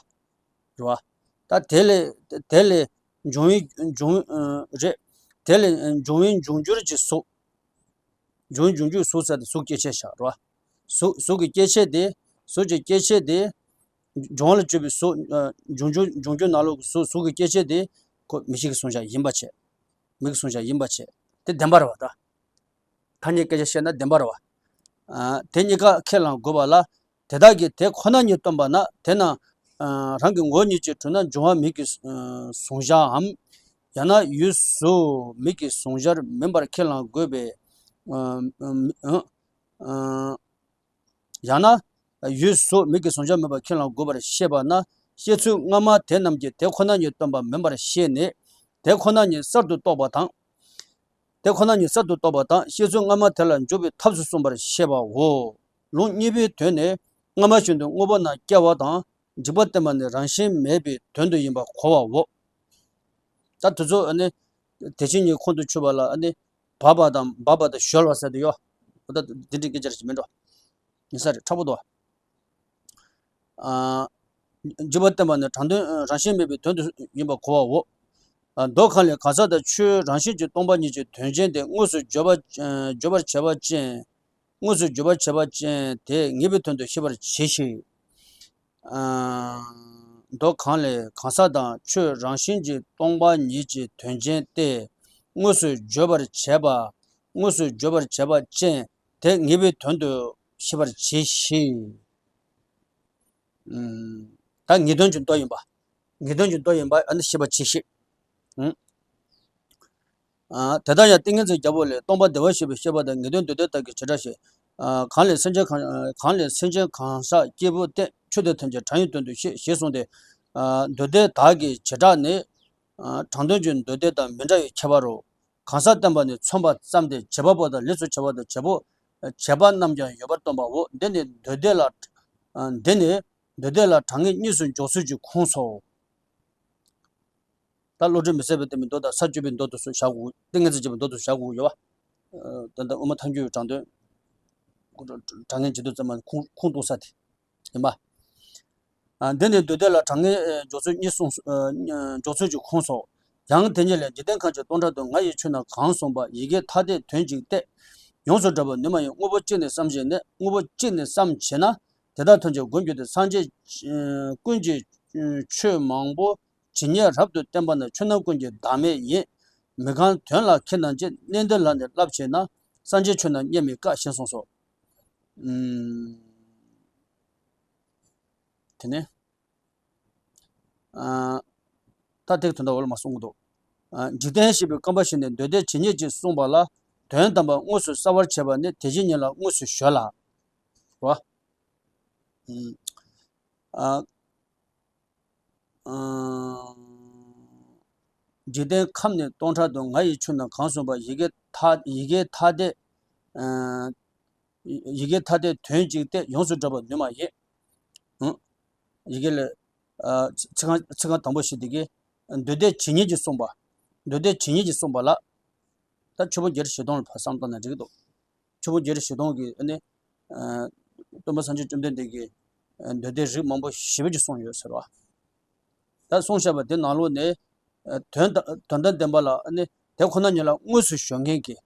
རེད་བ། ད་དེ་ལས་དེ་ལས་འབྱུང་བའི་འབྱུང་། ཨ། རེད། དེ་ལས་འབྱུང་བའི་འབྱུང་འགྱུར་གྱི་གཟུགས། འབྱུང་བའི་འབྱུང་འགྱུར་གཟུགས་ཟེར་ཏེ་གཟུགས་སྐྱེ་མཆེད་བཞག་རེད་བ། གཟུགས་གཟུགས་ཀྱི་སྐྱེ་མཆེད་དེ། གཟུགས་ཀྱི་སྐྱེ་མཆེད་དེ། འབྱུང་བ་ལ་སྤྱོད་པའི་གཟུགས། ཨ། འབྱུང་འགྱུར་འབྱུང་འགྱུར་ནང་ལོགས་ཀྱི་གཟུགས་གཟུགས་ཀྱི་སྐྱེ་མཆེད་དེ། ཁོ་མིག་ཤེས་ཀྱི་གཟུང་བྱ་ཡིན་པ་བྱས། མིག་གི་གཟུང་བྱ་ཡིན་པ་བྱས། དེ་བདེན་པ་རེད་བ་ད། ཐ་སྙད་སྐད་ཆ་བཤད་ན་བདེན་པ་རེད་བ། ཨ། དེ་གཉིས་ཀ་ཁས་བླང་དགོས་པ་ལ། དེ་དག་གིས་དེ་ཁོ་ན་ཉིད་སྟོན་པ་ན་དེ་ན། ཨ། རང་གི་ངོ་བོ་ཉིད་ཀྱིས་གྲུབ་ན་འབྱུང་བ་མིག་གི་གཟུང་བྱའམ། ཡང་ན་ཡུལ་གཟུགས་མིག་གི་གཟུང་བྱར་མིན་པར་ཁས་བླང་དགོས་པས། ཨ། ཨ། ཨ། ཡང་ན། ཡུལ་གཟུགས་མིག་གི་གཟུང་བྱ་མེད་པ་ཁས་བླངས་དགོས་པར་བཤད་པ་ན། བཤད་ཚུལ་སྔ་མ་དེ་རྣམས་ཀྱིས་དེ་ཁོ་ན་ཉིད་སྟོན་པ་མིན་པར་བཤད་ནས། དེ་ཁོ་ན་ཉིད་གསར་དུ་རྟོགས་པ་དང་། དེ་ཁོ་ན་ཉིད་གསར་དུ་རྟོགས་པ་དང་བཤད་ཚུལ་སྔ་མ་དེ་ལ་འཇུག་པའི་ཐབས་སུ་གསུངས་པར་བཤད་པའོ། ལུང་གཉིས་པོའི་དོན་ནི། སྔ་མ་བཞིན་དུ་དངོས་པོ་རྣམས་སྐྱེ་བ་དང་། འཇིག་པར་བསྟན་པ་ནི་རང་བཞིན་མེད་པའི་དོན་དུ་ཡིན་པ་གོ་བའོ། ད་དེ་ཚོ་ཨ་ནི། དེ་བཞིན་ཉིད་ཁོང་དུ་ཆུད་པ་ལ་ཨ་ནི། འབབ་པ་དང་འབབ་པ་དང་གཞོལ་བ་ཟེར་དུ་ཡོད། འོ་ད་འདི་འདྲའི་སྐད་ཆ་རེ་ཞིག་མིན་འགྲོ། ཡིན་ས་རེད། ཁྲ་པོ་འདུག་ཨ། འཇིག་པར་བསྟན་པ་ནི་དྲང་དོན་རང་བཞིན་མེད་པའི་དོན་དུ་ཡིན་པ་གོ་བའོ། ཨ། མདོ་གང་ལས་གང་ཟག་དང་ཆོས་རང་བཞིན་གྱིས་སྟོང་པ་ཉིད་ཀྱི་དོན་ཅན་དེ་དངོས་སུ་བརྗོད་པ། བརྗོད་པར་བྱ་བ་ཅན། དངོས་སུ་བརྗོད་པར་བྱ་བ་ཅན་དེ་ངེས་པའི་དོན་དུ་ཤེས་པར་གྱིས་ཤིག་ཨ། མདོ་གང་ལས་གང་ཟག་དང་ཆོས་རང་བཞིན་གྱིས་སྟོང་པ་ཉིད་ཀྱི་དོན་ཅན་ཏེ། དངོས་སུ་བརྗོད་པར་བྱེད་པ། དངོས་སུ་བརྗོད་པར་བྱེད་པ་ཅན་དེ་ངེས་པའི་དོན་དུ་ཤེས་པར་གྱིས་ཤིག་ཨུམ། ད་ངེས་དོན་གྱི་མདོ་ཡིན་པ། ངེས་དོན་གྱི་མདོ་ཡིན་པ་ཨ་ནི་ཤེས་པར་གྱིས་ཤིག་ཨུམ། ཨ། དེ་ལྟར་ཡང་ཏིང་ངེ་འཛིན་རྒྱལ་པོ་ལས། སྟོང་པ་བདེ་བར་གཤེགས་པའི་བཤད་པ་དང་། ངེས་དོན་མདོ་སྡེ་དག་གི་བྱེ་བྲག་བཤད། ཨ། གང་ལས་སེམས་ཅན་གང་། གང་ལས་སེམས་ཅན་གང་ཟག་སྐྱེས་བུ་བསྟན། ཆོས་དེ་ཐམས་ཅད་དྲང་ཡིན་དོན་དུ་ཤེས། ཞེས་གསུངས་ཏེ། ཨ། མདོ་སྡེ་དག་གི་བྱེ་བྲག་ནི། ཨ། དྲང་དོན་གྱི་མདོ་སྡེ་དང་མི་འདྲ་བའི་ཁྱད་པར་རོ། གང་ཟག་བསྟན་པ་ནི་མཚོན་པ་ཙམ་སྟེ། བྱེད་པ་པོ་དང་ལས་སུ་བྱ་བ་དང་བྱེད་པོ། བྱེད་པ་རྣམས་ཀྱང་ཡོད་པར་སྟོན་པའོ། འདི་ནི་མདོ་སྡེ་ལ། ཨ། འདི་ནི་མདོ་སྡེ་ལ་དྲང་ངེས་གཉིས་སུ་འཇོག་ཚུལ་གྱི་ཁུངས་སོ། ད་བློ་གྲོས་མི་ཟད་པའི་བསྟན་པའི་མདོ་དང་ས་བཅུ་པའི་མདོ་དེ་ཚོ་བཞག་དགོས། ཏིང་ངེ་འཛིན་བྱེད་པའི་མདོ་དེ་ཚོ་བཞག་དགོས་ཡོད་པ། ད་ལྟ་དབུ་མ་ཐལ་འགྱུར་བའི་དྲང་དོན། དྲང་ངེས་འབྱེད་སྡུད་ཙམ་མ་ཁུངས་ཁུངས་གཏུགས་ས་དེ་ཡིན་པ། ཨ། འདི་ནི་མདོ་སྡེ་ལ་དྲང་ངེས་འཇོག་ཚུལ་གཉིས་གསུངས། འཇོག་ཚུལ་གྱི་ཁུངས་སོ། ཡང་དེ་ཉིད་ལས། འཇིག་རྟེན་ཁམས་ཀྱི་སྟོང་ཕྲག་དུ། ང་ཡི་ཆོས་རྣམས་གང་གསུངས་པ། ཡི་གེ་ཐ་དད་དོན་གཅིག་སྟེ། ཡོངས་སུ་གྲགས་པར་ནུས་མ་ཡིན། དངོས་པོ་གཅིག་ནི་བསམ་བྱས་ནས། དངོས་པོ་གཅིག་ནི་བསམ་བྱས་ན། དེ་དག་ཐམས་ཅད་སྒོམ་རྒྱུ་སྟེ། སངས་རྒྱས་ཀུན་གྱིས་ཆོས་མང་པོ་ཇི་སྙེད་རབ་ཏུ་བསྟན་པ་ནི། ཆོས་རྣམས་ཀུན་གྱི་བདག་མེད་ཡིན། མི་གང་དོན་ལ་ཁྱེད་རྣམས་ཀྱིས། གནས་འདི་ལ་ནི་བསླབ་བྱས་ན། སངས་རྒྱས་ཆོས་རྣམས་རྙེད་མི་དཀའ། ཞེས་གསུངས་སོ། ཨུམ། དེ་ནས། ཨ། ད་ཐེག་དོན་དག་འོག་ལ་མ་གསུང་གི་འདུག་ཨ། འཇིག་རྟེན་ཞེས་པའི་རྐང་པ་བཞི་ནི་མདོ་སྡེ་ཇི་སྙེད་ཅིག་གསུངས་པ་ལ། དོན་དམ་པར་དངོས་སུ་གསལ་བར་བྱེད་པ་ནི་དེ་བཞིན་ཉིད་ལ་དངོས་སུ་གཞོལ་ལ། རོ། ཨ། ཨ། འཇིག་རྟེན་ཁམས་ནི་སྟོང་ཕྲག་དུ། ང་ཡི་ཆོས་རྣམས་གང་གསུངས་པ། ཡི་གེ་ཐ། ཡི་གེ་ཐ་དད། ཨ། ཡི་གེ་ཐ་དད་དོན་གཅིག་སྟེ། ཡོངས་སུ་གྲགས་པར་ནུས་མ་ཡིན། ཨང་། ཡི་གེ་ལས། ཨ། ཚིག་རྐང་ཚིག་རྐང་དང་པོ་ཞིག་དེ་གའི། མདོ་སྡེ་ཇི་སྙེད་ཀྱིས་གསུངས་པ། མདོ་སྡེ་ཇི་སྙེད་ཀྱིས་གསུངས་པ་ལ། ད་ཆུ་བོ་བརྒྱད་ཁྲི་བཞི་སྟོང་ལ་ཕར་བསམ་བཏང་ན་འགྲིག་གི་འདུག་ཆུ་བོ་བརྒྱད་ཁྲི་བཞི་སྟོང་གི་ཨ་ནི། ཨ། སྟོན་པ་སངས་རྒྱས་བཅོམ་ལྡན་འདས་ཀྱིས། ཨ། མདོ་སྡེ་རིགས་མང་པོ་ཞེ་པོ་ཅིག་གསུངས་ཡོད་ཟེར་བ། ད་གསུངས་བཞག་པ་དེ་ནང་ལོགས་ནས། ཨ། དོན་དང་དོན་དམ་བདེན་པ་ལ་ཨ་ནི་དེ་ཁོ་ན་ཉིད་ལ་དངོས་སུ་གཞོལ་མཁན་གྱི།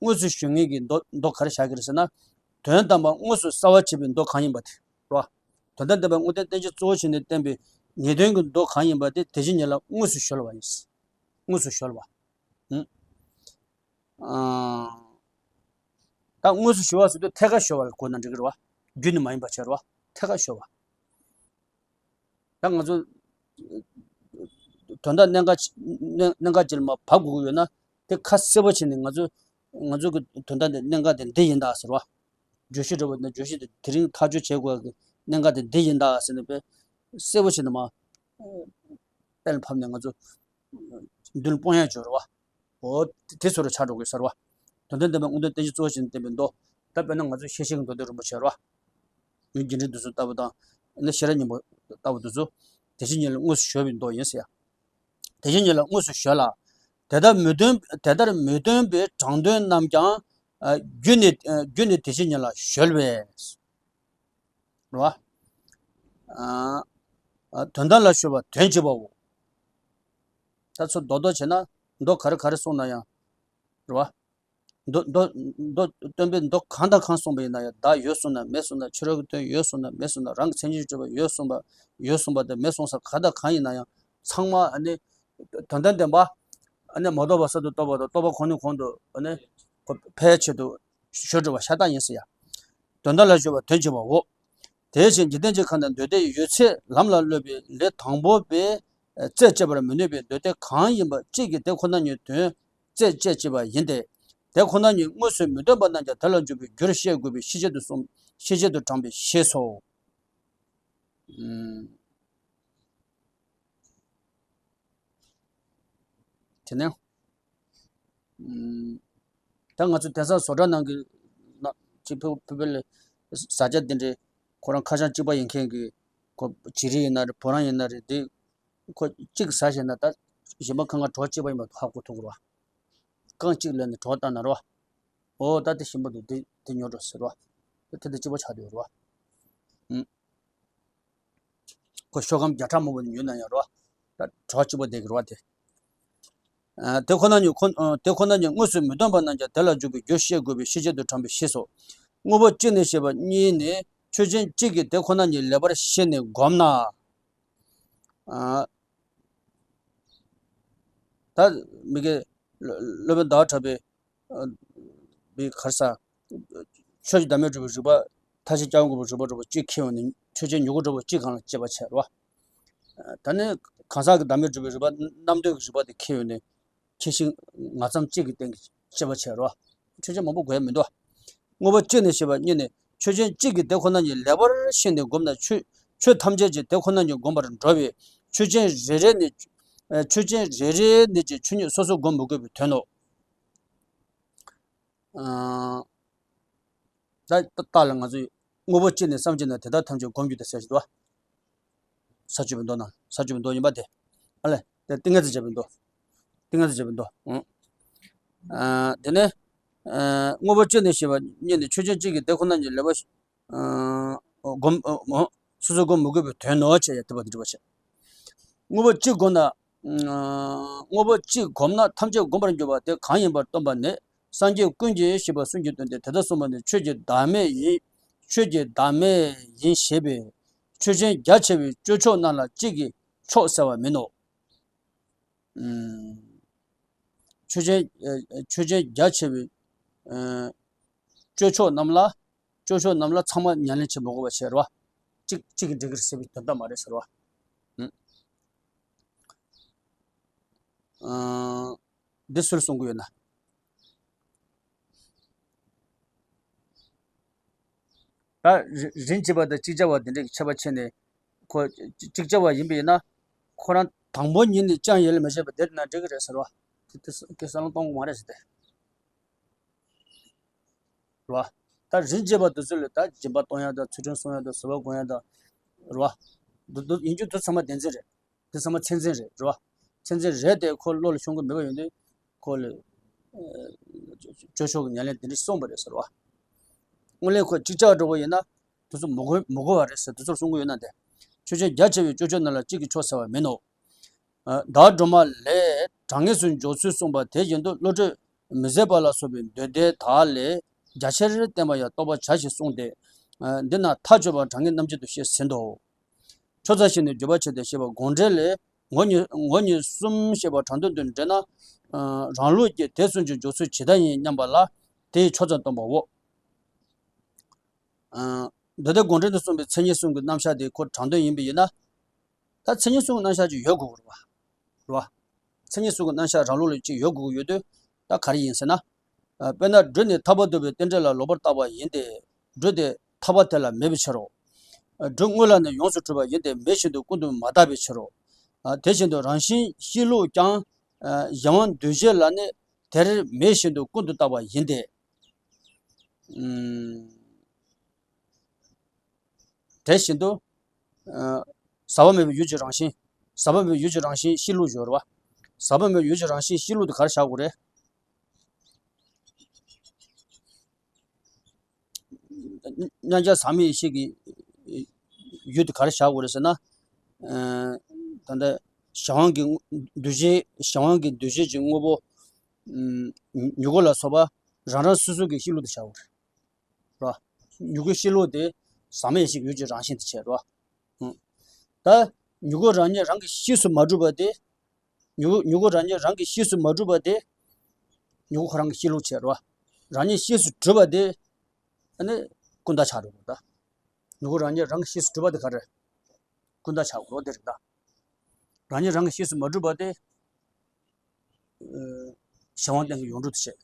དངོས་སུ་གཞོལ་མཁན་གྱི་མདོ་མདོ་ག་རེ་བཞག་གི་རེད་ཟེར་ན། དོན་དམ་པ་དངོས་སུ་གསལ་བར་བྱེད་པའི་མདོ་གང་ཡིན་པ་དེ་རེད་བ། དོན་དམ་བདེན་པ་དངོས་བསྟན་བསྟན་བཅོས་གཙོ་བོ་བྱས་ནས་བསྟན་པའི་ངེས་དོན་གྱི་མདོ་གང་ཡིན་པ་དེ་དེ་བཞིན་ཉིད་ལ་དངོས་སུ་གཞོལ་བ་ཡིན། དངོས་སུ་གཞོལ་བ། ཨང་། ཨ། ད་དངོས་སུ་གཞོལ་བ་ཟེར་དུས་ཐད་ཀར་གཞོལ་བ་ལ་གོ་ན་འགྲིག་གི་རེད་བ། བརྒྱུད་ནས་མ་ཡིན་པ་བྱས་རེད་བ། ཐད་ཀར་གཞོལ་བ། ད་ང་ཚོ་དོན་དག་གནད་འགག་གནད་འགག་ཅིག་ལ་མར་བབས་དགོས་ཀྱི་ཡོད་ན། དེ་ཁ་གསལ་པོ་བྱས་ནས་ང་ཚོ་ང་ཚོ་གི་དོན་དག་འདི་གནད་འགག་དེ་འདི་ཡིན་ད་ཟེར་བ། བརྗོད་གཞི་འདྲ་བོ་ན་བརྗོད་གཞི་དེ་དེ་རིང་ཐག་གཅོད་བྱེད་དགོས་ཀྱི་གནད་འགག་དེ་འདི་ཡིན་ད་ཟེར་ནས་དཔེ་གསལ་པོ་བྱས་ནས་མར་དཔེ་ལ་ཕབ་ནས་ང་ཚོ་མདུན་ལ་སྤུངས་ཡག་བྱོས་རེད་བ། འོ། དེ་ཚོ་རུ་ཆགས་འགྲོ་དགོས་ཟེར་བ། དོན་དམ་བདེན་པ་དངོས་བསྟན་བསྟན་བཅོས་གཙོ་བོ་བྱས་ནས་བསྟན་པའི་མདོ། ད་དཔེར་ན་ང་ཚོ་ཤེར་ཕྱིན་གྱི་མདོ་སྡེ་རིན་པོ་ཆེ་རེད་བ། ཡུམ་རྒྱས་འབྲིང་བསྡུས་གསུམ་ལྟ་བུ་དང་། ཨ་ནི་ཤེས་རབ་སྙིང་པོ་ལྟ་བུ་དེ་ཚོ་དེ་བཞིན་ཉིད་ལ་དངོས་སུ་གཞོལ་བའི་མདོ་ཡིན་ཟེར་ཡ། དེ་བཞིན་ཉིད་ལ་དངོས་སུ་གཞོལ་ལ། དེ་ལྟར་མི་སྟོན། དེ་ལྟར་མི་སྟོན་པའི་དྲང་དོན་རྣམས་ཀྱང་། ཨ། རྒྱུ་ནི། ཨ། རྒྱུ་ནི་དེ་བཞིན་ཉིད་ལ་གཞོལ་བས། རེད་བ། ཨ། ཨ། དོན་དམ་ལ་གཞོལ་བ་དོན་གཅིག་པའོ། ད་ཚུར་རྡོག་རྡོག་བྱས་ན་མདོ་ག་རེ་ག་རེ་གསུངས་ན་ཡང་། རེད་བ། མདོ་མདོ་མདོ་སྟོན་པས་མདོ་གང་དང་གང་གསུངས་པ་ཡིན་ན་ཡང་། བདག་ཡོད་གསུངས་ན་མེད་གསུངས་ན། ཕྱི་རོལ་གྱི་དོན་ཡོད་གསུངས་ན་མེད་གསུངས་ན། རང་གི་མཚན་ཉིད་གྲུབ་པ་ཡོད་གསུངས་པ་ཡོད་གསུངས་པ་དང་མེད་གསུངས་ས་ག་དང་གང་ཡིན་ན་ཡང་ཚང་མ་ཨ་ནི་དོན་དམ་བདེན་པ། ཨ་ནི་མ་རྟོགས་པ་གསར་དུ་རྟོགས་པ་དང་རྟོགས་པ་གོང་ནས་གོང་དུ་ཨ་ནི་ཁོ་འཕེལ་ཆེད་དུ་གཞོལ་འགྲོ་བ་ཤ་སྟག་ཡིན་ཟེར་ཡ། དོན་དམ་ལ་གཞོལ་བ་དོན་གཅིག་པའོ། དེ་བཞིན་འཇིག་རྟེན་གྱི་ཁམས་ན་མདོ་སྡེ་ཡོད་ཚད་ལམ་ལ་སློབ་པའི་ལས་དང་པོ་པས་རྩད་གཅོད་པར་མི་ནུས་པའི་མདོ་སྡེ་གང་ཡིན་པ་གཅིག་གིས་དེ་ཁོ་ན་ཉིད་དོན་རྩད་གཅོད་བྱེད་པ་ཡིན་ཏེ། དེ་ཁོ་ན་ཉིད་དངོས་སུ་མི་སྟོན་པ་རྣམས་ཀྱང་དེ་ལ་འཇུག་པའི་རྒྱུར་བཤད་དགོས་པའི་ཤེས་བྱེད་དུ་གསུངས། ཤེས་བྱེད་དུ་དྲངས་པའི་ཞེས་སོ། ཨུམ། དེ་ནས། ཨུམ། ད་ང་ཚོ་དེང་སང་བཟོ་གྲྭ་ནང་གི་ན་ཅིག་ཕུ་ཕུ་ཕུ་ལ་བཟའ་བཅའ་དེ་འདྲའི་ཁོ་རང་ཁ་བྱང་གཅིག་པ་ཡིན་མཁན་གྱི་ཁོ་བྱི་རིལ་ཡིན་ན་རེད། བོ་རང་ཡིན་ན་རེད། དེ་ཁོ་གཅིག་ཟ་བྱས་ན་ད་གཞན་པ་གང་ག་གྲོགས་གཅིག་པ་ཡིན་པ་ཧ་གོ་ཐུབ་ཀྱི་རེད་བ། རྐང་གཅིག་ལ་ནི་གྲོགས་བཏང་ན་རེད་བ། འོ་ད་དེ་ཞིམ་པོ་འདུག་དེ་དེ་ཉོ་འགྲོ་ཟེར་བ། དེ་དེ་གཅིག་པ་ཆགས་འདུག་རེད་བ། ཨུམ། ཁོ་ཤོག་སྒམ་བརྒྱ་ཕྲག་མང་པོ་ཉོས་ན་ཡང་རོ། ད་གྲོགས་གཅིག་པོ་བསྡད་ཀྱི་རོ་དེ། ཨ། དེ་ཁོ་ན་ཉིད་ཁོ་ཨ། དེ་ཁོ་ན་ཉིད་དངོས་སུ་མི་སྟོན་པ་རྣམས་ཀྱང་དེ་ལ་འཇུག་པའི་རྒྱུ་ཤེས་དགོས་པའི་ཤེས་བྱེད་དུ་དྲངས་པའི་ཞེས་སོ། དངོས་པོ་གཅིག་ནས་ཞེས་པ་གཉིས་ནི་ཆོས་ཅན་གཅིག་གིས་དེ་ཁོ་ན་ཉིད་ལེགས་པར་ཤེས་ནས་བསྒོམས་ན། ཨ། ད་མི་དགེ་སློབ་དཔོན་ཟླ་བ་གྲགས་པའི་ཨ། པའི་གར་ས། ཆོས་ཀྱི་བདག་མེད་སྒྲུབ་པའི་རིགས་པ། མཐའ་བཞི་སྐྱབས་མགོན་པོ་རིགས་པ་སྒྲུབ་པ་གཅིག་ཁེལ་ཡོང་ནས་ཆོས་ཅན་ཉིད་སྐུ་སྒྲུབ་པ་གཅིག་སྒང་ལ་དཔྱད་པ་བྱས་རོ། ད་ནི་གང་ཟག་གི་བདག་མེད་སྒྲུབ་པའི་རིགས་པ་རྣམ་འདོད་ཀྱི་རིགས་པ་དེ་ཁེལ་ཡོང་ནས་ཁྱད་གཞི་ང་ཙམ་གཅིག་གི་སྟེང་གི་དཔྱད་པ་བྱས་རོ། ཆོས་ཅན་མང་པོ་དགོས་ཡ་མི་འདུག་དངོས་པོ་གཅིག་ནས་ཞེས་པ་གཉིས་ནས་ཆོས་ཅན་གཅིག་གིས་དེ་ཁོ་ན་ཉིད་ལེགས་པར་ཤེས་ནས་བསྒོམས་ན་ཆོས་ཆོས་ཐམས་ཅད་ཀྱིས་དེ་ཁོ་ན་ཉིད་བསྒོམ་པར་འགྲོ་བས་ཆོས་ཅན་རེ་རེ་ནས་ཨ། ཆོས་ཅན་རེ་རེ་ནས་ཀྱང་ཆོས་ཉིད་སོ་སོར་བསྒོམ་མི་དགོས་པའི་དོན་ནོ། ཨ། ད་ད་ལ་ང་ཚོས་དངོས་པོ་གཅིག་ནས་བསམ་གྱིས་ན་དེ་དག་ཐམས་ཅད་བསྒོམ་རྒྱུ་དེ་ཟེར་གྱི་འདུག་བ། ས་བཅུ་པའི་མདོ་ནང་ས་བཅུ་པའི་མདོ་ཡིན་པ་དེ། ཨ་ལས་དེ་ཏིང་ངེ་འཛིན་བྱས་པའི་མདོ། ཏིང་ངེ་འཛིན་བྱས་པའི་མདོ། ཨང་། ཨ། དེ་ནས་ཨ། དངོས་པོ་གཅིག་ནས་ཞེས་པ་གཉིས་ནི་ཆོས་ཅན་གཅིག་གིས་དེ་ཁོ་ན་ཉིད་ལེགས་པར་ཨ། བསྒོམ་ཨ། སོ་སོར་བསྒོམ་མི་དགོས་པའི་དོན་ནོ་ཞེས་ཡང་དེ་བ་དེ་འགྲེལ་པ་བྱས། དངོས་པོ་གཅིག་བསྒོམས་ན། དངོས་པོ་གཅིག་བསྒོམས་ན་ཐམས་ཅད་བསྒོམ་པར་འགྱུར་བ་དེ་གང་ཡིན་པར་སྟོན་པ་ནི་སངས་རྒྱས་ཀུན་གྱིས་ཞེས་པ་གསུམ་གྱིས་སྟོན་ཏེ། དེ་ལྟར་གསུངས་པ་ནི་ཆོས་ཀྱི་བདག་མེད་ཡིན། ཆོས་ཀྱི་བདག་མེད་ཡིན་ཞེས་པས་ཆོས་ཅན་རྒྱ་ཆེ་བའི་སྤྱོད་ཕྱོགས་རྣམས་ལ་གཅིག་གིས་ཆོག་ཟེར་བ་མིན་ནོ། ཨུམ། ཆོས་ཅན་ཨ། ཆོས་ཅན་རྒྱ་ཆེ་བའི་ཨ། སྤྱོད་ཕྱོགས་རྣམས་ལ། སྤྱོད་ཕྱོགས་རྣམས་ལ་ཚང་མ་ཉམས་ལེན་བྱེད་མི་དགོས་པ་བྱས་རོ། གཅིག་གཅིག་གིས་འགྲིག་གི་རེད་ཟེར་བའི་དོན་དག་མ་རེད་ཟེར་རོ། ཨུམ། ཨ། འདི་སུར་གསུང་གི་ཡོད་ན། ད་རི་རིན་བྱེད་པ་དང་ཅིག་ཅར་བ་འདི་འདྲའི་ཁྱད་པར་ཕྱེ་ནས་ཁོ་ཅིག་ཅར་བ་ཡིན་པ་ཡིན་ན་ཁོ་རང་དང་པོ་ཉིད་ནས་ཅང་ཡིད་ལ་མི་བྱེད་པ་དེ་ན་འགྲིག་གི་རེད་ཟེར་བ། དེ་དེ་ཁྱེད་བསམ་བློ་གཏོང་དགོས་མ་རེད་ཟེར་ཏེ། རེད་བ། ད་རིན་བྱེད་པ་དེ་ཚོ་ལ་ད་སྦྱིན་པ་གཏོང་ཡ་དང་ཚུལ་ཁྲིམས་སྲུང་ཡ་དང་ཟོལ་བ་སྒོམ་ཡ་དང་། རེད་བ། འདི་འདི་ཡིན་རྒྱུ་དེ་ཚང་མ་བདེན་འཛིན་རེད། དེ་ཚང་མ་མཚན་འཛིན་རེད། རེད་བ། མཚན་འཛིན་རེད་དེ་ཁོ་བློ་ལ་ཤོང་གི་མེད་པ་ཡོང་དུས་ཁོ་ལ་སྤྱོད་ཕྱོགས་ཀྱི་ཉམས་ལེན་དེ་འདྲ་གསུངས་པ་རེད་ཟེར་བ། དངོས་ལས་ཁོ་ཅིག་ཅར་འགྲོ་བ་ཡིན་ན་དེ་ཚོ་མི་དགོས་མི་དགོས་པ་རེད་ཟེར་དེ་ཚོར་གསུང་གི་ཡོད་ན་དེ། ཆོས་ཅན་རྒྱ་ཆེ་བའི་སྤྱོད་ཕྱོགས་རྣམས་ལ་གཅིག་གིས་ཆོག་ཟེར་བ་མིན་ནོ། བདག་སྒྲོལ་མ་ལས་དྲང་ངེས་སུ་འཇོག་ཚུལ་གསུངས་པ་དེ་བཞིན་དུ་བློ་གྲོས་མི་ཟད་པ་ལ་སོགས་པའི་མདོ་སྡེ་དག་ལས་རྒྱ་ཆེར་བསྟན་པ་ཡང་རྟོགས་པར་བྱ་ཞེས་གསུངས་ཏེ། འདི་ན་ཐག་ཆོད་པ་དྲང་ངེས་རྣམ་འབྱེད་དུ་བཤད་ཟིན་ཏོ། ཕྱོགས་མཚམས་ཤིག་ནས་བརྗོད་པ་བྱས་ཏེ་ཞེས་པ་དགོངས་འགྲེལ་ལས་ངོ་གཉིས་ངོ་གཉིས་གསུམ་ཞེས་པ་དྲང་དོན་དུ་འགྲེལ་ན། རང་ལུགས་ཀྱི་དེ་གསུམ་གྱི་འཇོག་ཚུལ་ཇི་ལྟ་ཡིན་སྙམ་པ་ལ་དེའི་ཕྱོགས་མཚམས་སྟོན་པའོ། མདོ་སྡེ་དགོངས་འགྲེལ་དུ་གསུངས་པའི་མཚན་ཉིད་གསུམ་གྱི་རྣམ་གཞག་དེ་ཁོ་དྲང་དོན་ཡིན་པ་ཡིན་ན། ད་མཚན་ཉིད་གསུམ་གྱི་རྣམ་གཞག་ཅིག་ཡོད་དགོས་ཀྱི་རེད་བ། རེད་བ། མཚན་ཉིད་གསུམ་གྱི་རྣམ་གཞག་རང་ལུགས་ལ་ཅིག་ཡོད་དགོས་ཀྱི་ཡོད་དུས་ད་ག་རེ་ཡིན་ཟེར་ན། དཔེར་ན་སྦྲུལ་ནི་ཐར་པ་འདོད་པའི་རྟེན་འབྲེལ་ལ་ལོག་པར་བཏགས་པ་ཡིན་ཏེ། སྦྲུལ་དེ་ཐར་པ་དེ་ལ་མེད་པའི་ཕྱིར་རོ། སྦྲུལ་དངོས་ལ་ནི་ཡོངས་སུ་གྲུབ་པ་ཡིན་ཏེ་མེད་བཞིན་དུ་ཀུན་ཏུ་མ་བཏགས་པའི་ཕྱིར་རོ། དེ་བཞིན་དུ་རང་བཞིན་གཤིས་ལུགས་ཀྱང་། གཞན་དབང་འདུ་བྱེད་ལ་ནི་དེར་མེད་བཞིན་དུ་ཀུན་ཏུ་བཏགས་པ་ཡིན་ཏེ། དེ་བཞིན་དུ། ཟག་པ་མེད་པའི་ཡུལ་གྱི་རང་བཞིན། ཟག་པ་མེད་པའི་ཡུལ་གྱི་རང་བཞིན་གཤིས་ལུགས་ཡོད་རེད་བ། ཟག་པ་མེད་པའི་ཡུལ་གྱི་རང་བཞིན་གཤིས་ལུགས་དེ་ག་རེ་བཞག་དགོས་རེད། མཉམ་གཞག་ཟག་མེད་ཡེ་ཤེས་ཀྱི་ཡུལ་དེ་ག་རེ་བཞག་དགོས་རེད་ཟེར་ན། ད་ལྟ་གཞན་དབང་གི་འདུ་བྱེད་གཞན་དབང་གི་འདུ་བྱེད་ཀྱི་དངོས་པོ། མྱུ་གུ་ལ་སོགས་པ་རང་རང་སོ་སོ་གི་གཤིས་ལུགས་དེ་བཞག་དགོས་རེད། རོ། མྱུ་གུའི་གཤིས་ལུགས་དེ་ཟག་མེད་ཡེ་ཤེས་ཀྱི་ཡུལ་གྱི་རང་བཞིན་དེ་བྱས་རོ། ད་མྱུ་གུ་རང་ཉིད་རང་གི་གཤིས་སུ་མ་གྲུབ་པ་དེ། མྱུ་གུ་མྱུ་གུ་རང་ཉིད་རང་གི་གཤིས་སུ་མ་གྲུབ་པ་དེ། མྱུ་གུ་ཁོ་རང་གི་གཤིས་ལུགས་བྱས་རོ། རང་ཉིད་གཤིས་སུ་གྲུབ་པ་དེ། ཨ་ནི་ཀུན་བཏགས་ཆགས་འགྲོ་དགོས་ད། མྱུ་གུ་རང་ཉིད་རང་གི་གཤིས་སུ་གྲུབ་པ་དེ་ག་རེ། ཀུན་བཏགས་ཆགས་འགྲོ་དེ་རེད་ད། རང་ཉིད་རང་གི་གཤིས་སུ་མ་གྲུབ་པ་དེ། གཞན་དབང་བསྟན་གྱི་ཡོངས་གྲུབ་ཏུ་བྱེད།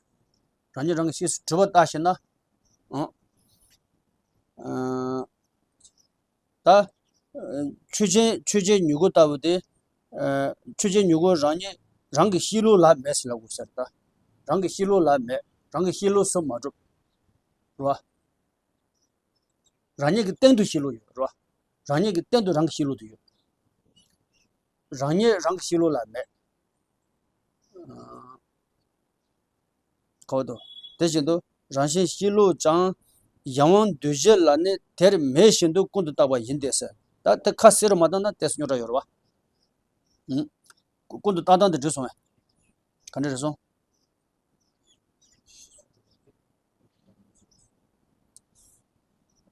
རང་ཉིད་རང་གི་གཤིས་སུ་གྲུབ་པ་ལྟ་ཞེ་ན། ཨང་། ད། ཆོས་ཅན་ཆོས་ཅན་མྱུ་གུ་ལྟ་བུ་དེ། ཆོས་ཅན་མྱུ་གུ་རང་ཉིད་རང་གི་གཤིས་ལུགས་ལ་མེད་ཟེར་ལབ་དགོས་ས་རེད་ད། རང་གི་གཤིས་ལུགས་ལ་མེད། རང་གི་གཤིས་ལུགས་སུ་མ་གྲུབ། རེད་བ། རང་ཉིད་ཀྱི་སྟེང་དུ་གཤིས་ལུགས་ཡོད་རེད་བ། རང་ཉིད་ཀྱི་སྟེང་དུ་རང་གི་གཤིས་ལུགས་དེ་ཡོད། རང་ཉིད་རང་གི་གཤིས་ལུགས་ལ་མེད། ཁོ་དོ། དེ་བཞིན་དུ་རང་བཞིན་གཤིས་ལུགས་ཀྱང་། གཞན་དབང་འདུ་བྱེད་ལ་ནི་དེར་མེད་བཞིན་དུ་ཀུན་ཏུ་བརྟགས་པ་ཡིན་ཏེ་ཟེར། ད་དེ་ཁ་གསལ་རུ་མ་བཏང་ན་ཏོག་ཙམ་རྙོག་དྲ་ཡོད་རེད་བ། ཀུན་ཏུ་བརྟགས་སྟངས་དེ་འགྲིག་སོང་བས། ག་འདྲ་རེད་སོང་།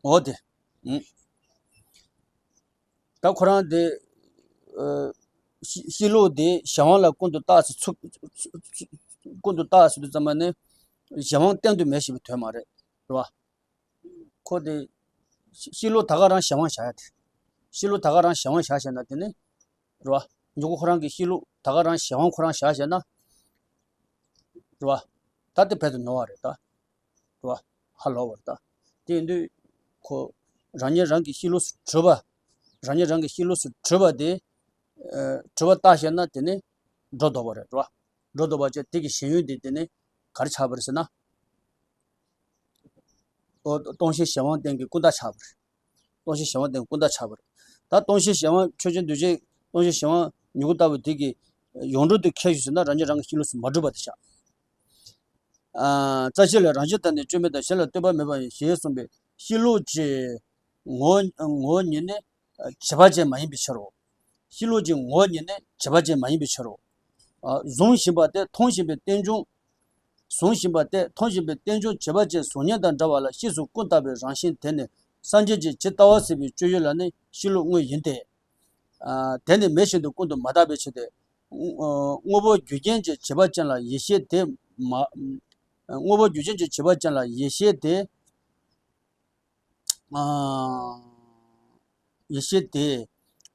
འོ་དེ། ད་ཁོ་རང་དེ། གཤིས་ལུགས་དེ་གཞན་དབང་ལ་ཀུན་ཏུ་བརྟགས་སུ་ཚུགས། ཀུན་ཏུ་བརྟགས་སུ་དུས་ཙམ་པ་ནི་གཞན་དབང་གཏན་དུ་མེད་ཞེས་པའི་དོན་མ་རེད། རེད་བ། ཁོ་དེ་གཤིས་ལུགས་ད་ག་རང་གཞན་དབང་བཞག་ཡ་དེ། གཤིས་ལུགས་ད་ག་རང་གཞན་དབང་བཞག་བྱས་ན་དེ་ནི། རེད་བ། མྱུ་གུ་ཁོ་རང་གི་གཤིས་ལུགས་ད་ག་རང་གཞན་དབང་ཁོ་རང་བཞག་བྱས་ན། རེད་བ། ད་དེ་བེད་དུ་ནོར་བ་རེད་ད། རེད་བ། ཧ་ལོག་པ་རེད་ད། དེ་ཡིན་དུས། ཁོ། རང་ཉིད་རང་གི་གཤིས་ལུགས་སུ་གྲུབ་པ། རང་ཉིད་རང་གི་གཤིས་ལུགས་སུ་གྲུབ་པ་དེ། གྲུབ་པ་བརྟགས་བྱས་ན་དེ་ནི་སྒྲོ་འདོགས་པ་རེད་རེད་བ། སྒྲོ་འདོགས་པ་བྱས་དེ་གི་ཞེན་ཡུལ་དེ་དེ་ནི་ག་རེ་ཆགས་པ་རེད་ཟེར་ན། ཨོ། སྟོང་ཞེན་གཞན་དབང་སྟེང་གི་ཀུན་བརྟགས་ཆགས་པ་རེད། སྟོང་ཞེན་གཞན་དབང་སྟེང་ཀུན་བརྟགས་ཆགས་པ་རེད། ད་སྟོང་ཞེན་གཞན་དབང་ཆོས་ཅན་འདུས་བྱས་སྟོང་ཞེན་གཞན་དབང་མྱུ་གུ་ལྟ་བུ་དེ་གི་ཡོངས་གྲུབ་དེ་ཁས་ཞུ་ཟེར་ན་རང་ཉིད་རང་གི་གཤིས་ལུགས་སུ་མ་གྲུབ་པ་དེ་ཆགས། རྩ་ཤེ་ལ་རང་བཞིན་དང་ནི་སྐྱོན་མེད་དང་གཞན་ལ་ལྟོས་པ་མེད་པ་ཡིན་ཞེས་གསུངས་པའི་གཤིས་ལུགས་ཀྱི་ངོ་བོ་ངོ་བོ་ཉིད་ནི་བྱས་པ་ཅན་མ་ཡིན་པའི་ཕྱིར་རོ། གཤིས་ལུགས་ཀྱི་ངོ་བོ་ཉིད་ནི་བྱས་པ་ཅན་མ་ཡིན་པའི་ཕྱིར་རོ། གཟུང་བཞིན་པ་སྟེ་མཐོང་བཞིན་པའི་རྟེན་འབྱུང་། གཟུང་བཞིན་པ་སྟེ་མཐོང་བཞིན་པའི་རྟེན་འབྱུང་བྱས་པ་ཅན་གཟུགས་བརྙན་དང་འདྲ་བ་ལ་གཤིས་སུ་ཀུན་བརྟགས་པའི་རང་བཞིན་དེ་ནི་སངས་རྒྱས་ཀྱི་ཇི་ལྟ་བ་ཟེར་བའི་སྤྱོད་ཡུལ་ལ་ནི་གཤིས་ལུགས་དངོས་ཡིན་ཏེ། དེ་ནི་མེད་བཞིན་དུ་ཀུན་ཏུ་མ་བརྟགས་པའི་ཕྱིར་ཏེ། དངོས་པོ་རྒྱུ་རྐྱེན་གྱིས་བྱས་པ་ཅན་ལ་ཡིད་ཤེས་དེ་མ། དངོས་པོ་རྒྱུ་རྐྱེན་གྱིས་བྱས་པ་ཅན་ལ་ཡིད་ཤེས་དེ། ཡིད་ཤེས་དེ་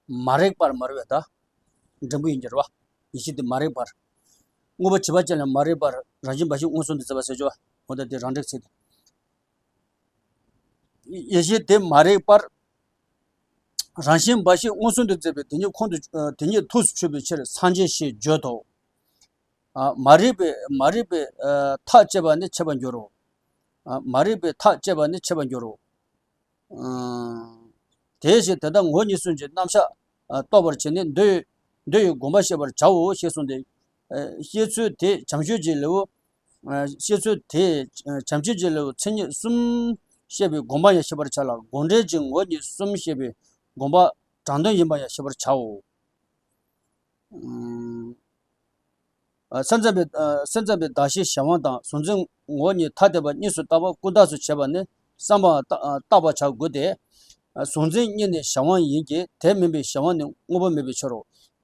མ་རིག་པར་མ་རིག་པས་ད། འབྲས་བུ་ཡིན་གྱི་རེད་བ། ཡིད་ཤེས་དེ་མ་རིག་པར། དངོས་པོ་བྱས་པ་ཅན་ལ་མ་རིག་པར་རང་བཞིན་འབའ་ཞིག་མངོན་སུམ་དུ་བཙལ་བ་ཟེར་གྱི་བ། འོ་ད་དེ་རང་འགྲེལ་ཚིག་དེ། ཡིད་ཤེས་དེ་མ་རིག་པར། རང་བཞིན་འབའ་ཞིག་མངོན་སུམ་དུ་བཙལ་བས་དེ་ཉིད་ཁོང་དུ་དེ་ཉིད་ཐུགས་སུ་ཆུད་པའི་ཕྱིར་སངས་རྒྱས་ཞེས་བརྗོད་དོ། མ་རིག་པའི་མ་རིག་པའི་ཐག་བཅད་པ་ནི་ཆད་པར་འགྱུར་རོ། མ་རིག་པའི་ཐག་བཅད་པ་ནི་ཆད་པར་འགྱུར་རོ། དེ་བཞིན་དེ་དག་ངོ་བོ་ཉིད་གསུམ་གྱི་རྣམ་གཞག་རྟོགས་པར་བྱས་ནས་འདོད་འདོད་ཡོད་སྒོམ་པ་བཤད་པར་བྱའོ་ཞེས་གསུངས་ཏེ། བཤད་ཚུལ་དེ་བྱམས་ཆོས་ཀྱི་ལེའུ། བཤད་ཚུལ་དེ་བྱམས་ཆོས་ཀྱི་ལེའུ་མཚན་ཉིད་གསུམ་བཤད་པའི་དགོངས་པ་ཡང་ཤེས་པར་བྱ་ལ་དགོངས་འགྲེལ་གྱི་ངོ་བོ་ཉིད་གསུམ་བཤད་པའི་དགོངས་པ་དྲང་དོན་ཡིན་པ་ཡང་ཤེས་པར་བྱའོ། སེམས་ཙམ་པའི་སེམས་ཙམ་པའི་གདགས་གཞི་གཞན་དབང་དང་གཟུང་འཛིན་ངོ་བོ་ཉིད་ཐ་དད་པ་གཉིས་སུ་བརྟག་པ་ཀུན་བརྟགས་སུ་བྱས་པ་ནི་བསམ་པའམ་བརྟག་པར་བྱ་དགོས་ཏེ། གཟུང་འཛིན་གཉིས་ནི་གཞན་དབང་ཡིན་གྱི་དེ་མིན་པའི་གཞན་དབང་ནི་དངོས་པོ་མེད་པའི་ཕྱིར་རོ།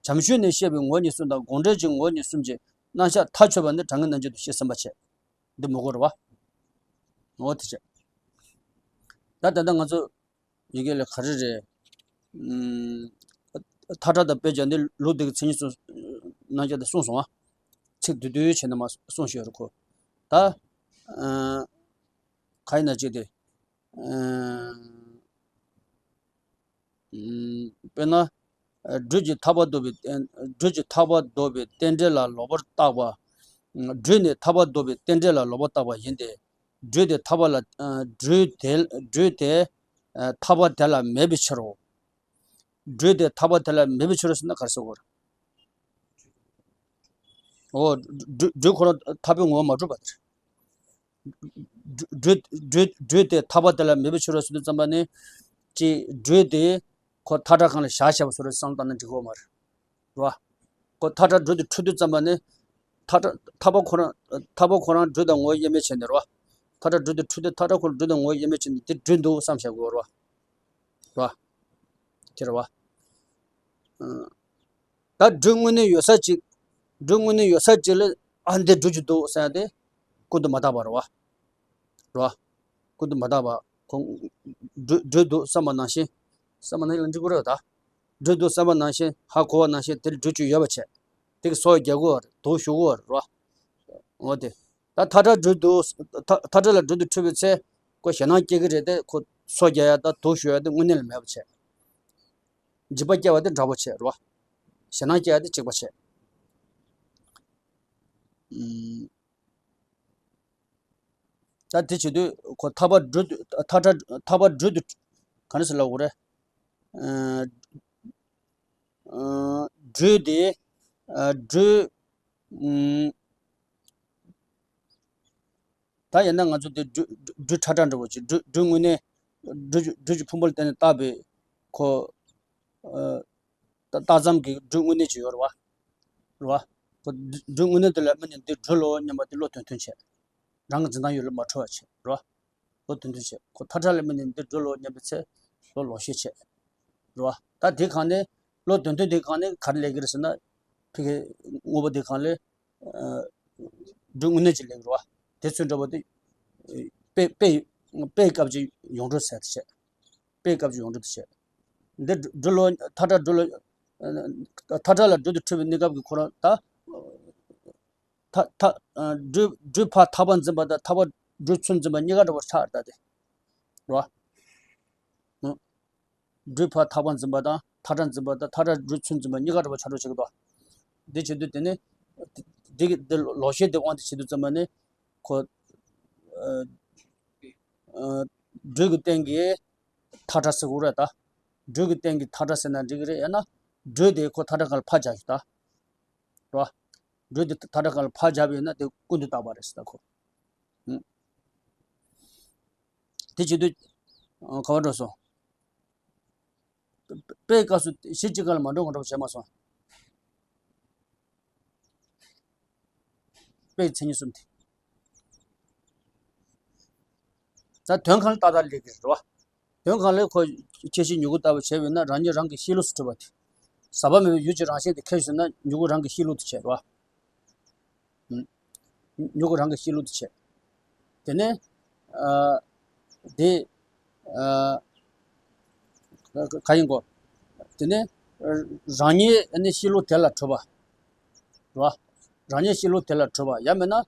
བྱམས་ཆོས་ནས་བཤད་པའི་ངོ་བོ་ཉིད་གསུམ་དང་དགོངས་འགྲེལ་གྱི་ངོ་བོ་ཉིད་གསུམ་གྱི་རྣམ་གཞག་མཐའ་ཆོད་པ་ནི་དྲང་ངེས་རྣམ་འབྱེད་དུ་བཤད་ཟིན་པ་བྱས། འདི་མི་གོ་རེད་བ། འོ་དེ་བྱས། ད་ད་ལྟ་ང་ཚོ་ཡི་གེ་ལ་ག་རེ་རེད། ཨུམ། མཐའ་བྲལ་དང་དཔེ་བྱ་འདི་ལུགས་འདི་གི་མཚན་ཉིད་སོགས་རྣམ་གཞག་དེ་གསུངས་སོང་ང་། ཚིག་བསྡུས་བསྡུས་བྱས་ནས་མར་གསུངས་བཞག་ཡོད་རེད་ཁོ། ད། ཨ། ག་ཡིན་ན་ཅིག་དེ། ཨ། ཨུམ། དཔེར་ན། སྦྲུལ་གྱིས་ཐག་པ་བཟློག་པའི་རྟེན་སྦྲུལ་གྱིས་ཐག་པ་བཟློག་པའི་རྟེན་འབྲེལ་ལ་ལོག་པར་བརྟག་པ། སྦྲུལ་ནི་ཐག་པ་བཟློག་པའི་རྟེན་འབྲེལ་ལ་ལོག་པར་བརྟག་པ་ཡིན་ཏེ། སྦྲུལ་དེ་ཐག་པ་ལ། སྦྲུལ་དེ་སྦྲུལ་དེ་ཐག་པ་དེ་ལ་མེད་པའི་ཕྱིར་རོ། སྦྲུལ་དེ་ཐག་པ་དེ་ལ་མེད་པའི་ཕྱིར་རོ་ཟེར་ན་ག་རེ་ཟེར་དགོས་རེད། འོ། སྦྲུལ་སྦྲུལ་ཁོ་རང་ཐག་པའི་ངོ་བོ་མ་གྲུབ་པ་དེ་རེད། སྦྲུལ་སྦྲུལ་སྦྲུལ་སྦྲུལ་དེ་ཐག་པ་དེ་ལ་མེད་པའི་ཕྱིར་རོ་ཟེར་དུས་ཙམ་པ་ནི། ཅིག་སྦྲུལ་དེ་ཁོ་ཐག་ཁྲ་སྒང་ལ་བཞག་བཞག་པ་བཟོ་འདྲ་བསམ་བློ་བཏང་ན་འགྲིག་གི་ཡོད་མ་རེད། རེད་བ། ཁོ་ཐག་ཁྲ་སྦྲུལ་དེ་འཁྲུད་དུས་ཙམ་པ་ནི། ཐག་ཁྲ་ཐག་པ་ཁོ་རང་ཐག་པ་ཁོ་རང་སྦྲུལ་དང་ངོ་བོ་དབྱེར་མེད་བྱས་ནས་རེད་བ། ཐག་ཁྲ་སྦྲུལ་དེ་འཁྲུད་དུས་ཐག་ཁྲ་ཁོ་རང་སྦྲུལ་དང་ངོ་བོ་དབྱེར་མེད་བྱས་ནས་དེ་སྦྲུལ་འདུག་བསམ་བཞག་དགོས་རེད་བ། རེད་བ། དེ་རེད་བ། ཨང་། ད་སྦྲུལ་དངོས་གནས་ཡོད་ས་ཅིག་སྦྲུལ་དངོས་གནས་ཡོད་ས་ཅིག་ལ་ཨ་འདི་སྦྲུལ་ཅིག་འདུག་ཟེར་ཡ་དེ་ཀུན་ཏུ་མ་བརྟགས་པ་རེད་བ། རེད་བ། ཀུན་ཏུ་མ་བརྟགས་པ་ཁོ། སྦྲུལ་སྦྲུལ་འདུག་བསམ་པ་ནང་བཞིན། བསམ་པ་ནང་བཞིན་ལ་འགྲིག་གི་རེད་ད། སྦྲུལ་འདུག་བསམ་པ་ནང་བཞིན་ཧ་གོ་བ་ནང་བཞིན་དེར་སྦྲུལ་ཅིག་ཡོད་པ་བྱས། དེ་གི་སོ་རྒྱག་གི་རེད་དུག་གཞུ་གི་རེད་བ། འོ་དེ། ད་ཐག་ཁྲ་སྦྲུལ་འདུག་ཐག་ཐག་ཁྲ་ལ་སྦྲུལ་དེ་འཁྲུད་པའི་ཚེ། ཁོ་ཞེད་སྣང་སྐྱེ་གི་རེད་དེ་ཁོ། སོ་རྒྱག་ཡ་དང་དུག་གཞུ་ཡ་དེ་དངོས་གནས་ལ་མེད་པ་བྱས། འཇིགས་པ་སྐྱེ་བ་དེ་འདྲ་པོ་བྱས་རེད་བ། ཞེད་སྣང་སྐྱེ་བ་དེ་གཅིག་པ་བྱས། ཨུམ། ད་དེ་བྱེད་དུས་ཁོ་ཐག་པ་སྦྲུལ་དུ་ཐག་ཁྲ་ཐག་པ་སྦྲུལ་དུ་ག་འདྲ་ཟེར་ལབ་དགོས་རེད། ཨ་ཨ་སྦྲུལ་དེ་ཨ་སྦྲུལ་ཨུམ། ད་ཡིན་ན་ང་ཚོ་དེ་སྦྲུལ་སྦྲུལ་ཁྲ་ཁྲ་འདྲ་བོ་ཅིག་སྦྲུལ་སྦྲུལ་དངོས་གནས་སྦྲུལ་གྱི་སྦྲུལ་གྱི་ཕུང་པོ་ལ་བརྟེན་ནས་བཏགས་པའི་ཁོ་ཨ་ད་བཏགས་ཙམ་གྱི་སྦྲུལ་དངོས་གནས་ཅིག་ཡོད་རེད་བ། རེད་བ། ཁོ་སྦྲུལ་དངོས་གནས་དེ་ལ་དམིགས་ནས་འདི་སྦྲུལ་ལོ་སྙམ་པ་དེ་བློ་དོན་མཐུན་བྱས། རང་གི་འཛིན་སྟངས་ཡུལ་ལ་མ་འཕྲོད་པ་བྱས་རེད་བ། བློ་དོན་མཐུན་བྱས། ཁོ་ཐག་ཁྲ་ལ་དམིགས་ནས་འདི་སྦྲུལ་ལོ་སྙམ་པའི་ཚེ་བློ་ལོག་ཤེས་བྱས། རེད་བ། ད་དེ་གང་ནས་བློ་དོན་མཐུན་དེ་གང་ནས་ག་རེ་ལས་ཀྱི་རེད་ཟེར་ན། ཕ་གི་དངོས་པོ་དེ་གང་ལས་སྦྲུལ་དངོས་གནས་ཀྱི་ལས་ཀྱི་རེད་བ། དེ་ཚོའི་འདྲ་པོ་དེ་དཔེ་དཔེ་དཔེ་སྐབས་ཀྱི་ཡོངས་གྲུབ་ཟེར་ཏེ་བྱས། དཔེ་སྐབས་ཀྱི་ཡོངས་གྲུབ་ཏུ་བྱས། འདི་སྦྲུལ་ལོ་ཐག་ཁྲ་སྦྲུལ་ལོ་ཐག་ཁྲ་ལ་སྦྲུལ་དུ་འཁྲུལ་བའི་གནས་སྐབས་ཀྱི་ཁོ་རང་ད་ཐག་ཐག་སྦྲུལ་སྦྲུལ་ཕར་ཐག་པ་འཛིན་པ་དང་ཐག་པ་སྦྲུལ་ཚུར་འཛིན་པ་གཉིས་ཀ་འདྲ་པོ་ཆགས་ད་དེ་རེད་བ། སྦྲུལ་ཕར་ཐག་པ་འཛིན་པ་དང་ཐག་ཁྲ་འཛིན་པ་དང་ཐག་ཁྲ་སྦྲུལ་ཚུར་འཛིན་པ་གཉིས་ཀ་འདྲ་པོ་ཆགས་འགྲོ་བྱེད་ཀྱི་འདུག་འདི་བྱེད་དུས་དེ་ནི་འདི་གི་འདི་ལོག་ཤེས་དེ་དབང་དུ་བྱེད་དུས་ཙམ་པ་ནི་ཁོ་ཨ་ཨ་སྦྲུལ་གྱི་སྟེང་གི་ཐག་ཁྲ་ཟེར་དགོས་རེད་ད། སྦྲུལ་གྱི་སྟེང་གི་ཐག་ཁྲ་ཟེར་ན་འགྲིག་གི་རེད། ཡང་ན་སྦྲུལ་དེ་ཁོ་ཐག་ཁྲ་སྒང་ལ་ཕར་རྒྱག་ཤིག་ད། རེད་བ། སྦྲུལ་དེ་ཐག་ཁྲ་སྒང་ལ་ཕར་རྒྱག་པ་ཡིན་ན་དེ་ཀུན་ཏུ་བཏགས་པ་རེད་ཟེར་ད་ཁོ། ཨུ། དེ་བྱེད་དུས་ཨ་ག་པར་འགྲོ་སོང་། དཔེ་སྐབས་སུ་གཞི་གཅིག་སྒང་ལ་མ་འགྲོ་གང་འགྲོ་བྱས་མ་སོང་། དཔེའི་མཚན་ཉིད་གསུམ་དེ། ད་དོན་གང་ལ་ཏག་ཏག་སླེབས་ཀྱི་རེད་བ། དོན་གང་ལ་ཁོ་ཁྱད་གཞི་མྱུ་གུ་ལྟ་བུ་བྱས་པས་ན་རང་ཉིད་རང་གི་གཤིས་ལུགས་སུ་གྲུབ་པ་དེ། ཟག་པ་མེད་པའི་ཡུལ་གྱི་རང་བཞིན་དེ་ཁྱད་གཞི་ན་མྱུ་གུ་རང་གི་གཤིས་ལུགས་དེ་བྱས་རེད་བ། མྱུ་གུ་རང་གི་གཤིས་ལུགས་དེ་བྱས། དེ་ནས་ཨ་དེ་ཨ་ག་ཡིན་གོ། དེ་ནས་རང་ཉིད་ནི་གཤིས་ལུགས་དེ་ལ་གྲུབ་པ། རེད་བ། རང་ཉིད་གཤིས་ལུགས་དེ་ལ་གྲུབ་པ་ཡང་མིན་ན་ཨ་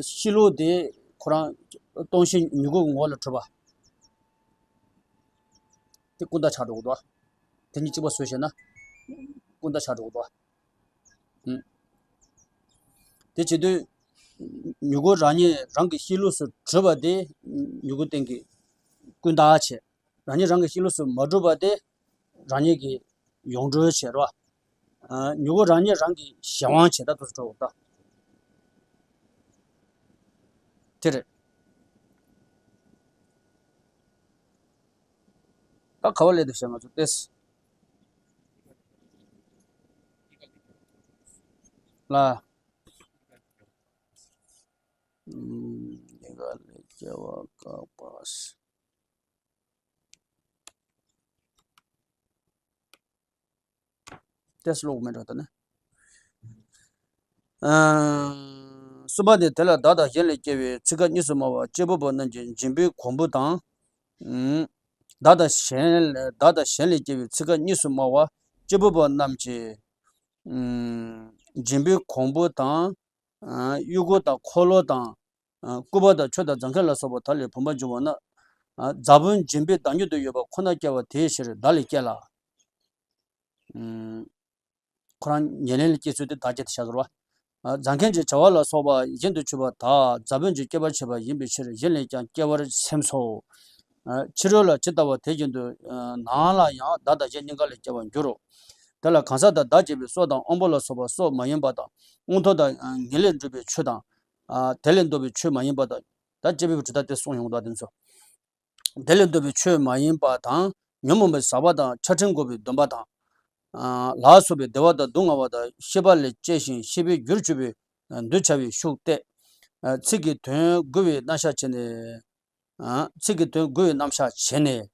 གཤིས་ལུགས་དེ་ཁོ་རང་སྟོང་ཞིང་མྱུ་གུ་གི་ངོ་བོ་ལ་གྲུབ་པ། དེ་ཀུན་བཏགས་ཆགས་འགྲོ་གི་འདུག་དེ་གཉིས་གཅིག་པ་བཟོས་བྱས་ན་ཀུན་བཏགས་ཆགས་འགྲོ་གི་འདུག་དེ་བྱེད་དུས་མྱུ་གུ་རང་ཉིད་རང་གི་གཤིས་ལུགས་སུ་གྲུབ་པ་དེ་མྱུ་གུ་སྟེང་གི་ཀུན་བཏགས་བྱས། རང་ཉིད་རང་གི་གཤིས་ལུགས་སུ་མ་གྲུབ་པ་དེ་རང་ཉིད་ཀྱི་ཡོངས་གྲུབ་བྱས་རེད་བ། ཨ་མྱུ་གུ་རང་ཉིད་རང་གི་གཞན་དབང་བྱས་ད་དུ་གྲུབ་པ་དེ་རེད། ད་ག་བ་ལས་འདུག་ཞེས་ང་ཚོ་ཏེས་ལ། ཨུམ། ཉེ་ག་ལས་སྐྱེ་བ་བཀག་པ། ཏེས་ལོག་མེད་འགྲོ་ད་ནི། ཨ་གསུམ་པ་ནི་དེ་ལ་བདག་དང་གཞན་ལས་སྐྱེ་བའི་ཚིག་ཁ་གཉིས་སུ་སྨྲ་བ་སྐྱེས་བུ་པོ་རྣམས་ཀྱི་འཇིམ་པའི་གོང་བུ་དང་། ཨུམ། བདག་དང་གཞན་ལས་བདག་དང་གཞན་ལས་སྐྱེ་བའི་ཚིག་ཁ་གཉིས་སུ་སྨྲ་བ་སྐྱེས་བུ་པོ་རྣམས་ཀྱི། ཨུམ། འཇིམ་པའི་གོང་བུ་དང་། ཨ་དབྱུ་གུ་དང་འཁོར་ལོ་དང་། ཨ་སྐུད་པ་དང་ཆུ་དང་རྫ་མཁན་ལ་སོགས་པ་དག་ལས་བུམ་པ་འབྱུང་བ་ན། ཨ་རྫ་བུམ་འཇིམ་པའི་བདག་ཉིད་དུ་ཡོད་པ་ཁོ་ན་སྐྱེ་བ་དེའི་ཕྱིར་བདག་ལས་སྐྱེ་ལ། ཨུམ། ཁོ་རང་ཉེར་ལེན་ལ་སྐྱེ་ཚུལ་དེ་བདག་སྐྱེ་དེ་བྱ་དགོས་རེད་བ། ཨ་རྫ་མཁན་གྱི་བྱ་བ་ལ་སོགས་པ་གཞན་དུ་གྱུར་པ་དག་རྫ་བུམ་གྱིས་སྐྱེ་བར་བྱེད་པ་ཡིན་པའི་ཕྱིར་གཞན་ལས་ཀྱང་སྐྱེ་བར་སེམས་སོ། ཨ་ཕྱི་རོལ་ལ་ཇི་ལྟ་བ་དེ་བཞིན་དུ་ཨ་ནང་ལ་ཡང་བདག་དང་གཞན་གཉིས་ཀ་ལས་སྐྱེ་བར་འགྱུར་རོ། དེ་ལ་གང་ཟག་དང་བདག་ཅེས་པའི་སྲོག་དང་དབང་པོ་ལ་སོགས་པ་སྲོག་མ་ཡིན་པ་དང་། དབང་མཐོ་དང་ངེས་ལས་གྲུབ་པའི་ཆོས་དང་། ཨ་དེ་ལས་ལྡོག་པའི་ཆོས་མ་ཡིན་པ་དང་། ད་སྐྱེས་བུའི་གྲུབ་མཐའ་དེ་གསུངས་ཡོང་གི་འདུག་དེ་ཚོ། དེ་ལས་ལྡོག་པའི་ཆོས་མ་ཡིན་པ་དང་། ཉོན་མོངས་པའི་ཟག་པ་དང་ཆགས་ཕྲེང་འགོག་པའི་སྡོམ་པ་དང་། ཨ་ལ་སོགས་པའི་བདེ་བ་དང་སྡུག་བསྔལ་བ་དང་ཤེས་པ་ལས་སྐྱེས་ཤིང་ཤེས་པའི་རྒྱུར་གྱུར་པའི་འདུ་བྱ་བའི་ཤུགས་ཏེ། ཨ་ཚིག་གི་དོན་དགུ་བའི་རྣམ་གཞག་བྱས་ནས། ཨ་ཚིག་གི་དོན་དགུ་བའི་རྣམ་གཞག་བྱས་ནས།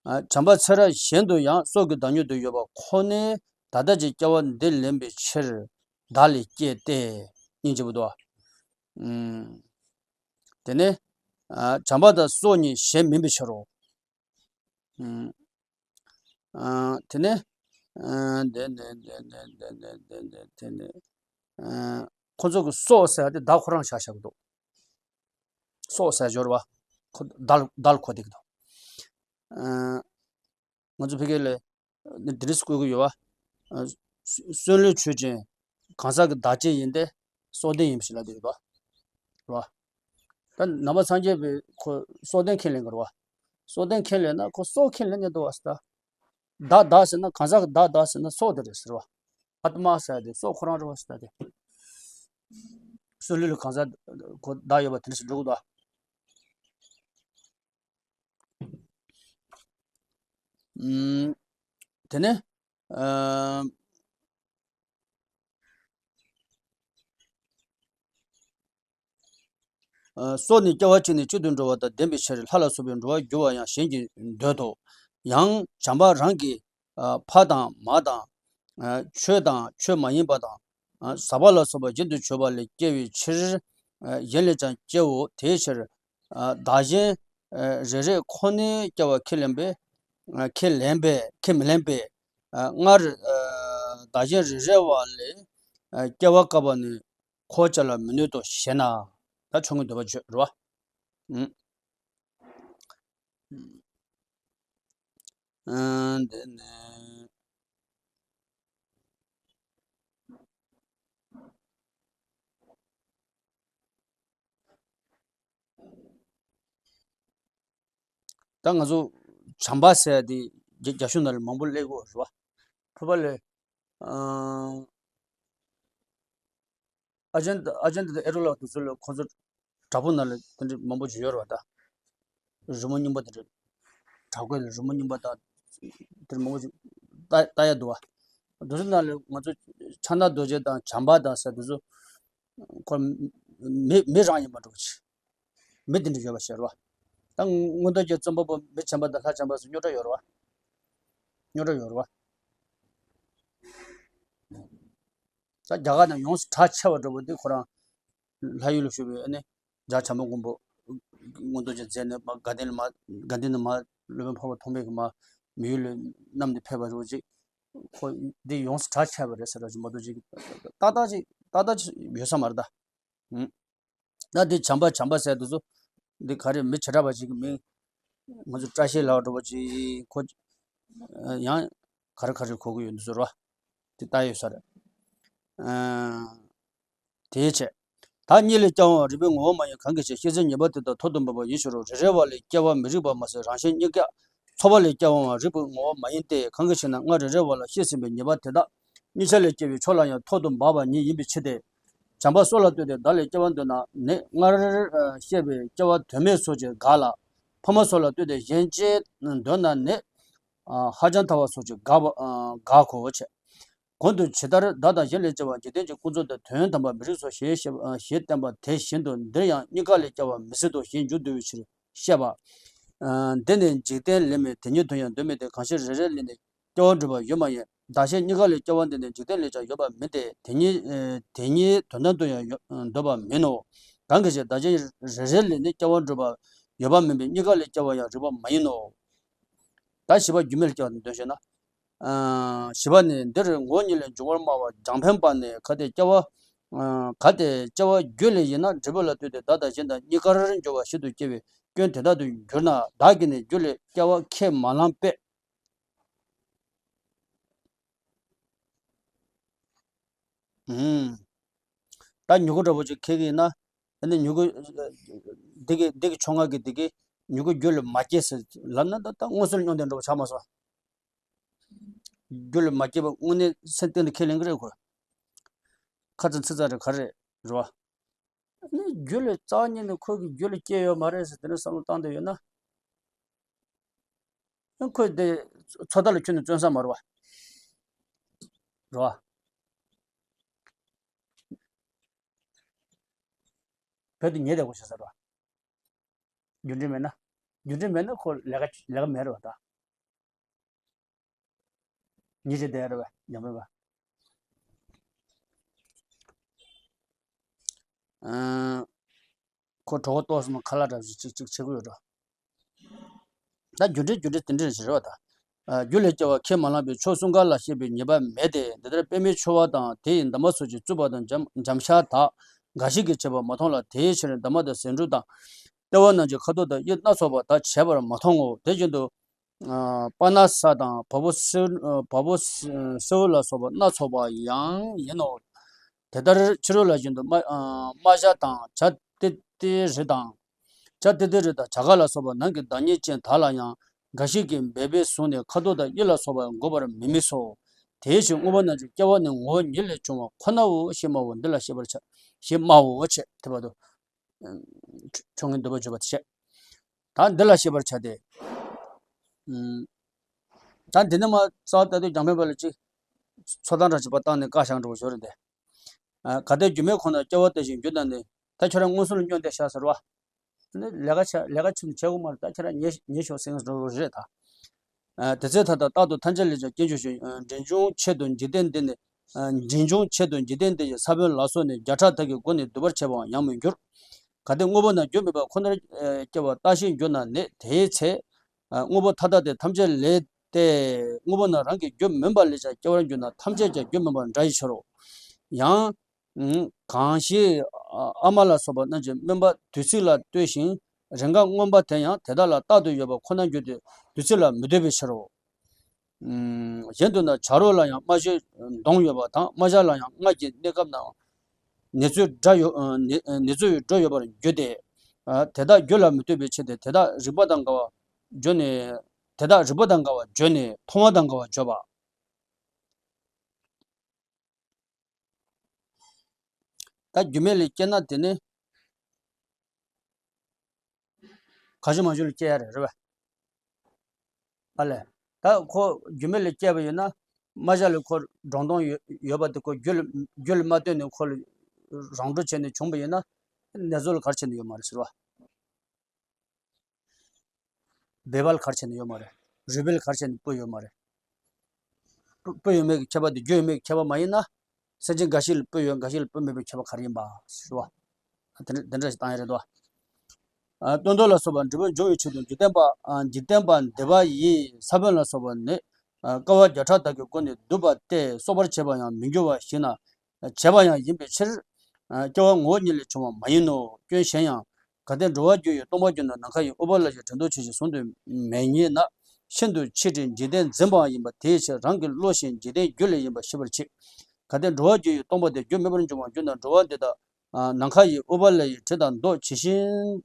ཨ་བྱམས་པ་ཚེ་རབས་གཞན་དུ་ཡང་སྲོག་གི་བདག་ཉིད་དུ་ཡོད་པ་ཁོ་ནས་ད་ལྟ་ཀྱི་སྐྱེ་བ་འདི་ལེན་པའི་ཕྱིར་བདག་ལས་སྐྱེས་ཏེ། སྙིང་རྗེ་པོ་འདུག་ཨུམ། དེ་ནས་ཨ་བྱམས་པ་དང་སྲོག་གཉིས་གཞན་མིན་པའི་ཕྱིར་རོ། ཨུམ། ཨ་དེ་ནས་ཨ་དེ་ནས་དེ་ནས་དེ་ནས་དེ་ནས་དེ་ནས་ཨ་ཁོ་ཚོ་གི་སྲོག་ཟེར་ཡ་དེ་བདག་ཁོ་རང་ཆ་བཞག་གི་འདུག་སྲོག་ཟེར་སྦྱོར་བ་ཁོ་བདག་བདག་ཁོ་དེ་གི་འདུག་ཨ། ང་ཚོ་ཕ་གི་ལ་འདི་འདྲས་བཀོད་ཀྱི་ཡོད་པ། ཨ། གསོན་ལུས་ཆོས་ཅན། གང་ཟག་གི་བདག་བསྐྱེད་ཡིན་ཏེ། སྲོག་ལྡན་ཡིན་པ་ཞིག་ལབ་བསྡད་ཡོད་པ། རེད་པ། ད་ནང་པ་སངས་རྒྱས་པའི་ཁོ་སྲོག་ལྡན་ཁས་ལེན་གྱི་རེད་པ། སྲོག་ལྡན་ཁས་ལེན་ན་ཁོ་སྲོག་ཁས་ལེན་ནས་འདུག་པ་ཟེར་ད། བདག་བདག་ཟེར་ན་གང་ཟག་གི་བདག་བདག་ཟེར་ན་སྲོག་དེ་རེད་ཟེར་བ། ཨཱཏྨ་ཟེར་དེ་སྲོག་ཁོ་རང་རེད་པ་ཟེར་ད་དེ། གསོན་ལུས་ལ་གང་ཟག་ཁོ་བདག་ཡོད་པ་དེ་འདྲ་ཞིག་འགྲོ་གི་འདུག་པ། ཨུམ། དེ་ནས། ཨ། ཨ། སྲོག་ནི་སྐྱེ་བ་གཅིག་ནས་གཅིག་ཏུ་འགྲོ་བ་དང་ལྡན་པའི་ཕྱིར་ལྷ་ལ་སོགས་པས་འགྲོ་བར་འགྱུར་བ་ཡང་གཞན་གྱིས་འདོད་དོ། ཡང་བྱམས་པ་རང་གི། ཨ། ཕ་དང་མ་དང་། ཨ། ཆོས་དང་ཆོས་མ་ཡིན་པ་དང་། ཨ། ཟག་པ་ལ་སོགས་པ་གཞན་དུ་གྱུར་པ་ལས་སྐྱེ་བའི་ཕྱིར། ཨ། གཞན་ལས་ཀྱང་སྐྱེའོ། དེའི་ཕྱིར། ཨ། བདག་གཞན། ཨ། རེ་རེ་ཁོ་ནའི་སྐྱེ་བ་ཁས་ལེན་པས། ཨ། ཁས་ལེན་པས་ཁས་མི་ལེན་པས། ཨ། སྔར། ཨ། བདག་གཞན་རེ་རེ་བ་ལས། ཨ། སྐྱེ་བ་བཀག་པ་ནི། འཁོར་བཅས་ལ་མི་གནོད་དོ་ཞེ་ན། ད་ཆོས་མངོན་འདོད་པ་བརྗོད་རེད་པ། ཨུམ། ཨ། འདི་ནས། ད་ང་ཚོ་བྱམས་པ་ཟེར་ཡ་དེ་རྒྱ་རྒྱ་གཞུང་ནང་ལ་མང་པོ་སླེབས་ཡོད་རེད་པ། ཕུར་པ་ལས། ཨ། ཨ་ཅན་ཨ་ཅན་དང་ཨེ་རོ་ལགས་དེ་ཚོ་ལ་ཁོ་ཚོ་བྲག་ཕུག་ནང་ལ་དེ་འདྲ་མང་པོ་ཅིག་ཡོད་རེད་པ་ད། རི་མོ་རྙིང་པ་དེ་འདྲ། བྲག་བརྐོས་ལ་རི་མོ་རྙིང་པ་དང་། དེ་འདྲ་མང་པོ་ཅིག་ལྟ་ལྟ་ཡ་འདུག་པ། དེ་ཚོ་ནང་ལ་ང་ཚོ་ཕྱག་ན་རྡོ་རྗེ་དང་བྱམས་པ་དང་ཟེར་དེ་ཚོ། ཁོ་མི་མི་རང་ཡིན་པ་འདྲ་པོ་ཅིག་མི་དེ་འདྲ་ཡོད་པ་ཤེས་རེད་པ། ད་མངོན་རྟོགས་རྒྱན་རྩོམ་པ་པོ་མི་བྱམས་པ་དང་ལྷ་བྱམས་པ་ཟེར་རྙོག་དྲ་ཡོད་རེད་པ། རྙོག་དྲ་ཡོད་རེད་པ། ད་རྒྱ་གར་ནང་ཡོངས་སུ་གྲགས་ཆེ་བ་འདྲ་པོ་འདི་ཁོ་རང་ལྷ་ཡུལ་ལ་བཞུགས་པའི་ཨ་ནི་རྒྱལ་བ་བྱམས་པ་མགོན་པོ་མངོན་རྟོགས་རྒྱན་མཛད་ནས་མར་དགའ་ལྡན་ལ་མར་དགའ་ལྡན་ནས་མར་སློབ་དཔོན་འཕགས་པ་ཐོགས་མེད་ཀྱིས་མར་མི་ཡུལ་ལ་བསྣམས་ཏེ་ཕེབས་པ་འདྲ་པོ་ཅིག་ཁོ་འདི་ཡོངས་སུ་གྲགས་ཆེ་བ་རེད་ཟེར་བ་ཅིག་མ་གཏོགས་ཅིག་ཏག་ཏག་ཅིག་ཏག་ཏག་ཅིག་ཡོད་ས་མ་རེད་ད། ཨུམ། ད་འདི་བྱམས་པ་བྱམས་པ་ཟེར་དུས་ཚོ། འདི་ག་རེ་མི་བྱེ་བྲག་པ་ཅིག་གི་མིང་། ང་ཚོ་བཀྲ་ཤིས་ལབ་འདྲ་པོ་ཅིག་ཁོ། ཡང་། ག་རེ་ག་རེ་གོ་གི་ཡོད་འདུག་ཟེར་བ། དེ་ལྟ་ཡོད་ས་རེད། ཨ། དེའི་ཕྱིར། བདག་གཉིས་ལས་སྐྱེ་བའང་རིགས་པའི་ངོ་བོ་མ་ཡིན་གང་གི་ཕྱིར་ཤེས་ཚད་ངེས་པ་དེ་དག་ཐོག་ཏུ་འབབ་པ་ཡིན་ཕྱིར་རོ། རེ་རེ་བ་ལས་སྐྱེ་བ་མི་རིགས་པ་མ་ཟད་རང་གཞན་གཉིས་ཀ་ཚོགས་པ་ལས་སྐྱེ་བའང་རིགས་པའི་ངོ་བོ་མ་ཡིན་ཏེ་གང་གི་ཕྱིར་ན་སྔར་རེ་རེ་བ་ལ་ཤེས་ཟིན་པའི་ཉེས་པ་དེ་དག་གཉིས་ཆ་ལས་སྐྱེ་བའི་ཕྱོགས་ལ་ཡང་ཐོག་ཏུ་འབབ་པ་ཉིད་ཡིན་པའི་ཕྱིར་ཏེ། བྱམས་པ་སྲོག་ལ་ལྟོས་ཏེ་བདག་ལས་སྐྱེ་བ་འདོད་ན་ནི་སྔར་བཤད་པའི་སྐྱེ་བ་དོན་མེད་སོགས་ཀྱིས་དགག་ལ། ཕ་མ་སྲོག་ལ་ལྟོས་ཏེ་གཞན་གཅེས་འདོད་ན་ནི་ཧ་ཅང་ཐལ་བ་སོགས་ཀྱིས་དགག་པ་དགག་གོ་བ་བྱེད། གོང་དུ་ཇི་ལྟར་བདག་དང་གཞན་ལས་སྐྱེ་བ་འཇིག་རྟེན་གྱི་ཀུན་རྫོབ་ཏུ་དོན་དམ་པར་མི་རིགས་སོ་ཞེས་བཤད་ཞེས་བསྟན་པ་དེ་བཞིན་དུ་འདིར་ཡང་གཉིས་ཀ་ལས་སྐྱེ་བ་མི་སྲིད་དོ་ཞེས་འཇུག་འདོད་པའི་ཕྱིར། བཤད་པ། ཨ། འདི་ནི་འཇིག་རྟེན་ལས་མིན་དེ་ཉིད་དུ་ཡང་འདོད་མི་སྟེ་གང་ཕྱིར་རེ་རེ་ལས་ནི་སྐྱེ་བ་འགྲུབ་པ་ཡོད་མ་ཡིན། བདག་གཞན་གཉིས་ཀ་ལས་སྐྱེ་བ་འདི་ནི་འཇིག་རྟེན་ལས་ཀྱང་ཡོད་པ་མིན་ཏེ་དེ་ཉིད་དེ་ཉིད་དོན་དམ་དུ་ཡང་ཡོད་འདོད་པ་མིན་ནོ། གང་གི་ཕྱིར་བདག་གཞན་རེ་རེ་ལས་ནི་སྐྱེ་བ་འགྲུབ་པ་ཡོད་པ་མིན་པས་གཉིས་ཀ་ལས་སྐྱེ་བ་ཡང་རིགས་པ་མ་ཡིན་ནོ། ད་བཞི་པ་རྒྱུ་མེད་ལ་སྐྱེ་བ་དེ་འདོན་ཞེ་ན། ཨ། བཞི་པ་ནི་འདིར་ངོ་བོ་ཉིད་ལས་འབྱུང་བར་སྨྲ་བ་རྒྱང་འཕེན་པ་ནི་གལ་ཏེ་སྐྱེ་བ། ཨ། གལ་ཏེ་སྐྱེ་བ་རྒྱུ་ལས་ཡིན་ན་འབྲས་བུ་ལ་ལྟོས་ཏེ་བདག་དང་གཞན་དང་གཉིས་ཀར་འགྱུར་བ་ཞིག་ཏུ་སྐྱེ་བའི་སྐྱོན་དེ་དག་ཏུ་འགྱུར་ན་བདག་གིས་ནི་རྒྱུ་ལས་སྐྱེ་བ་ཁས་མ་བླངས་པས། ཨུམ། ད་མྱུ་གུ་འདྲ་པོ་ཅིག་ཁེལ་གི་ཡིན་ན། ཨ་ནི་མྱུ་གུ། འདི་གི་འདི་གི་ཕྱོགས་སྔ་གི་འདི་གི་མྱུ་གུ་རྒྱུ་ལས་མ་སྐྱེས་ཟེར་ལབ་ན་ད་ད་མངོན་སུམ་སྙོམས་དེ་འདྲ་པོ་ཆགས་མ་སོང་། རྒྱུ་ལས་མ་སྐྱེས་པ་དངོས་གནས་སེམས་གཏིང་ནས་ཁས་ལེན་གི་རེད་ཁོ། ཁ་ཚ་ཚིག་ཚ་རེད་ག་རེ་རེད་བ། ཨ་ནི་རྒྱུ་ལས་རྩ་བ་ཉིད་ནས་ཁོ་གི་རྒྱུ་ལས་སྐྱེས་ཡོད་མ་རེད་ཟེར་དེ་འདྲ་བསམ་བློ་བཏང་བསྡད་ཡོད་ན། ཨ་ཁོས་དེ་ཚོད་ལྟ་ལ་ཁྱོན་ནས་བརྩོན་ས་མ་རེད་བ། རེད་བ། བོད་དུ་ཉེ་བསྡད་དགོས་བྱ་ས་རེད་བ། རྒྱུ་འབྲས་མེད་ན། རྒྱུ་འབྲས་མེད་ན་ཁོ་ལས་ཀ་ལས་ཀ་མེད་རེད་བ་ད། ཉེ་ཆེ་བསྡད་རེད་བ་ཡང་མེད་བ། ཨ། ཁོ་གྲོད་ཁོག་ལྟོགས་སོང་ན་ཁ་ལག་འདྲ་ཞིག་ཅིག་ཅིག་བྱེད་ཀྱི་ཡོད་འགྲོ། ད་རྒྱུ་འབྲས་རྒྱུ་འབྲས་དེ་འདྲ་ཞིག་རེད་བ་ད། ཨ། རྒྱུ་ལས་སྐྱེ་བ་ཁས་མ་བླངས་པའི་ཕྱོགས་གསུམ་ཀ་ལ་བཤད་པའི་ཉེས་པ་མེད་དེ། འདི་ལྟར་པདྨའི་ཆོ་ག་དང་དེ་ཡི་གདམས་པ་སོགས་ཀྱིས་གཙུག་པ་དང་འཇམ་འཇམ་ཤ་དག་འགའ་ཞིག་གིས་བྱས་པ་མ་མཐོང་ལ། དེའི་ཕྱིར་གདམས་པ་དང་ཟས་འབྲུ་དང་། ལྟེ་བ་རྣམས་ཀྱི་ཁ་དོག་དང་དབྱིབས་སྣ་ཚོགས་པ་དག་བྱས་པར་མ་མཐོང་ངོ་། དེ་བཞིན་དུ། པ་ན་ས་དང་བ་བོ་སེ་བ་བོ་སེའུ་ལ་སོགས་པ་སྣ་ཚོགས་པ་ཡང་ཡིན་ནོ། དེ་ལྟར་ཕྱི་རོལ་ལ་བཞིན་དུ་རྨ་རྨ་བྱ་དང་བྱ་ཏི་ཏི་རི་དང་། བྱ་ཏི་ཏི་རི་དང་བྱ་ག་ལ་སོགས་པ་ནང་གི་བདག་ཉིད་ཅན་དག་ལ་ཡང་འགའ་ཞིག་གིས་འབད་པས་བཟུང་ནས་ཁ་དོག་དང་དབྱིབས་ལ་སོགས་པ་འགོག་པར་མི་དམིགས་སོ། དེའི་ཕྱིར་དངོས་པོ་རྣམས་ཀྱི་སྐྱེ་བ་ནི་ངོ་བོ་ཉིད་ལས་བྱུང་བ་ཁོ་ནའོ་ཞེས་སྨྲའོ། འདི་ལ་ཤེས་པར་བྱ། ཞེས་སྨྲའོ་ཞེས་དེ་བར་དུ། ཆོས་ངན་འདུལ་བ་བརྗོད་པ་དེ་བཤད། ད་འདི་ལ་ཤེས་པར་བྱ་སྟེ། ད་འདི་ནས་མ་རྩ་བ་ལྟ་དུས་རྒྱང་འཕེན་པ་ལ་ཅིག་ཚོད་ལྟ་འདྲ་ཅིག་པ་བཏང་ནས་བཀའ་བཞག་འགྲོ་བ་ཞོར་རེད་དེ། གལ་ཏེ་སྒྱུ་མའི་ཁོ་ནར་སྐྱེ་བ་ལྟ་ཞིང་རྒྱུ་ན་ནི། ད་ཁྱོད་རང་མངོན་སུམ་ལ་སྙོན་ཏེ་བཞག་ཟེར་བ། ནི་ལས་ཀ་བྱ་ལས་ཀ་ཆུང་བྱེད་དགོས་མ་རེད། ད་ཁྱེད་རང་ཉེ་ཉེ་ཤོག་ཟེར་འགྲོ་རེད་ད། དེ་ཚེ་ཐ་དད་རྟག་ཏུ་ཐམས་ཅད་ལས་ཀྱང་རྒྱལ་འགྱུར་ཞིང་། འབྲིང་ཆུང་ཆེད་དུ་འཇིག་རྟེན་འདི་ནི། འབྲིང་ཆུང་ཆེད་དུ་འཇིག་རྟེན་འདི་ཡི་ས་བོན་ལ་སོགས་ནས་བརྒྱ་ཕྲག་དག་གི་སྒོ་ནས་འདུལ་བར་བྱེད་པའང་ཡང་མི་འགྱུར། གལ་ཏེ་དངོས་པོ་རྣམས་རྒྱུ་མེད་པ་ཁོ་ནར་སྐྱེ་བ་ལྟ་ཞིང་རྒྱུ་ན་ནི་དེའི་ཚེ། དངོས་པོ་ཐ་དད་དེ་ཐམས་ཅད་ལས་ཏེ། དངོས་པོ་རྣམས་རང་གི་རྒྱུ་མིན་པ་ལས་ཀྱང་སྐྱེ་བར་འགྱུར་ན་ཐམས་ཅད་ཀྱང་རྒྱུ་མིན་པར་འདྲ་བའི་ཕྱིར་རོ། ཡང་། གང་ཞིག་ཨ་མ་ལ་སོགས་པ་རྣམས་ཀྱི་སྨིན་པ་དུས་ཚིགས་ལ་ལྟོས་ཤིང་རེས་འགའ་མངོན་པ་དེ་ཡང་དེ་དག་ལ་རྟག་ཏུ་ཡོད་པ་ཁོ་ནར་འགྱུར་ཏེ་དུས་ཚིགས་ལ་མི་ལྟོས་པའི་ཕྱིར་རོ། གཞན་དུ་ན་བྱ་རོག་ལ་ཡང་རྨ་བྱའི་མདོངས་ཡོད་པ་དང་རྨ་བྱ་ལ་ཡང་སྔར་གྱི་གནས་སྐབས་ན་ནེ་ཙོའི་སྒྲ་ཡོད་ནེ་ཙོའི་སྒྲ་ཡོད་པར་འགྱུར་ཏེ། དེ་དག་རྒྱུ་ལ་མི་ལྟོས་པའི་ཕྱིར་ཏེ། དེ་དག་རིག་པ་དང་འགལ་བར་འགྱུར་ནས། དེ་དག་རིག་པ་དང་འགལ་བར་བརྗོད་ནས་མཐོང་བ་དང་འགལ་བར་བརྗོད་པ། ད་རྒྱུ་མེད་ལས་སྐྱེས་ན་དེ་ནི་གང་བྱུང་མང་བྱུང་ལས་སྐྱེ་ཡ་རེད། རེད་པ། ཨ་ལས། ད་ཁོ་རྒྱུ་མེད་ལས་སྐྱེས་པ་ཡིན་ན། རྨ་བྱ་ལས་ཁོ་སྒྲོ་མདོངས་ཡོད་ཡོད་པ་དེ་ཁོ་རྒྱུ་ལ་རྒྱུ་ལ་མ་ལྟོས་ནས་ཁོ་ལ་རང་གྲོལ་བྱས་ནས་བྱུང་པ་ཡིན་ན། ནེ་ཙོ་ལ་ག་རེ་བྱས་ནས་ཡོད་མ་རེད་ཟེར་བ། སྦལ་པ་ལ་ག་རེ་བྱས་ནས་ཡོད་མ་རེད། རུས་སྦལ་ལ་ག་རེ་བྱས་ནས་སྤུ་ཡོད་མ་རེད། སྤུ་སྤུ་ཡོད་མེད་ཀྱི་ཁྱད་པར་དེ་རྒྱུ་ཡོད་མེད་ཀྱི་ཁྱད་པར་མ་ཡིན་ན། སེམས་ཅན་འགའ་ཞིག་ལ་སྤུ་ཡོད་འགའ་ཞིག་ལ་སྤུ་མེད་པའི་ཁྱད་པར་ག་རེ་ཡིན་པ་ཟེར་བ། དེ་འདྲ་དེ་འདྲ་ཞིག་བཏང་ཡ་རེད་དོ། ཨ་སྟོན་ཐོག་ལ་སོགས་པ་འབྲས་བུ་འབྱུང་བའི་ཆེད་དུ་འཇིག་རྟེན་པ་ཨ་འཇིག་རྟེན་པ་འདི་པ་ཡི་ས་བོན་ལ་སོགས་པ་ནི། ཨ་བསྐལ་པ་བརྒྱ་ཕྲག་དག་གི་སྒོ་ནས་བསྡུས་པ་སྟེ་གསོག་པར་བྱེད་པ་ཡང་མི་འགྱུར་བ་ཞིག་ན། བྱས་པ་ཡང་ཡིན་པའི་ཕྱིར། སྐྱེ་བ་ངོ་བོ་ཉིད་ལས་བྱུང་བ་མ་ཡིན་ནོ། སྐྱོན་གཞན་ཡང་། གལ་ཏེ་འགྲོ་བ་རྒྱུ་ཡི་སྟོང་པར་གྱུར་ན་ནམ་མཁའ་ཡི་ཨུཏྤ་ལ་ཡི་དྲན་རྟོག་ཆེ་ཞིང་བཟུང་དུ་མེད་ཉིད་ན། ཤིན་ཏུ་ཆེ་སྟེ་འཇིག་རྟེན་འཛིན་པའང་ཡིན་པ་དེའི་ཕྱིར་རང་གི་བློ་གཞན་འཇིག་རྟེན་རྒྱུ་ལས་ཡིན་པ་ཤེས་པར་བྱེད། གལ་ཏེ་འགྲོ་བ་རྒྱུ་ཡི་སྟོང་པ་དེ་རྒྱུ་མེད་པར་འབྱུང་བར་གྱུར་ན་འགྲོ་བ་འདི་དག་ནམ་མཁའ་ཡི་ཨུཏྤ་ལ་ཡི་དྲི་དང་མདོག་ཇི་བཞིན་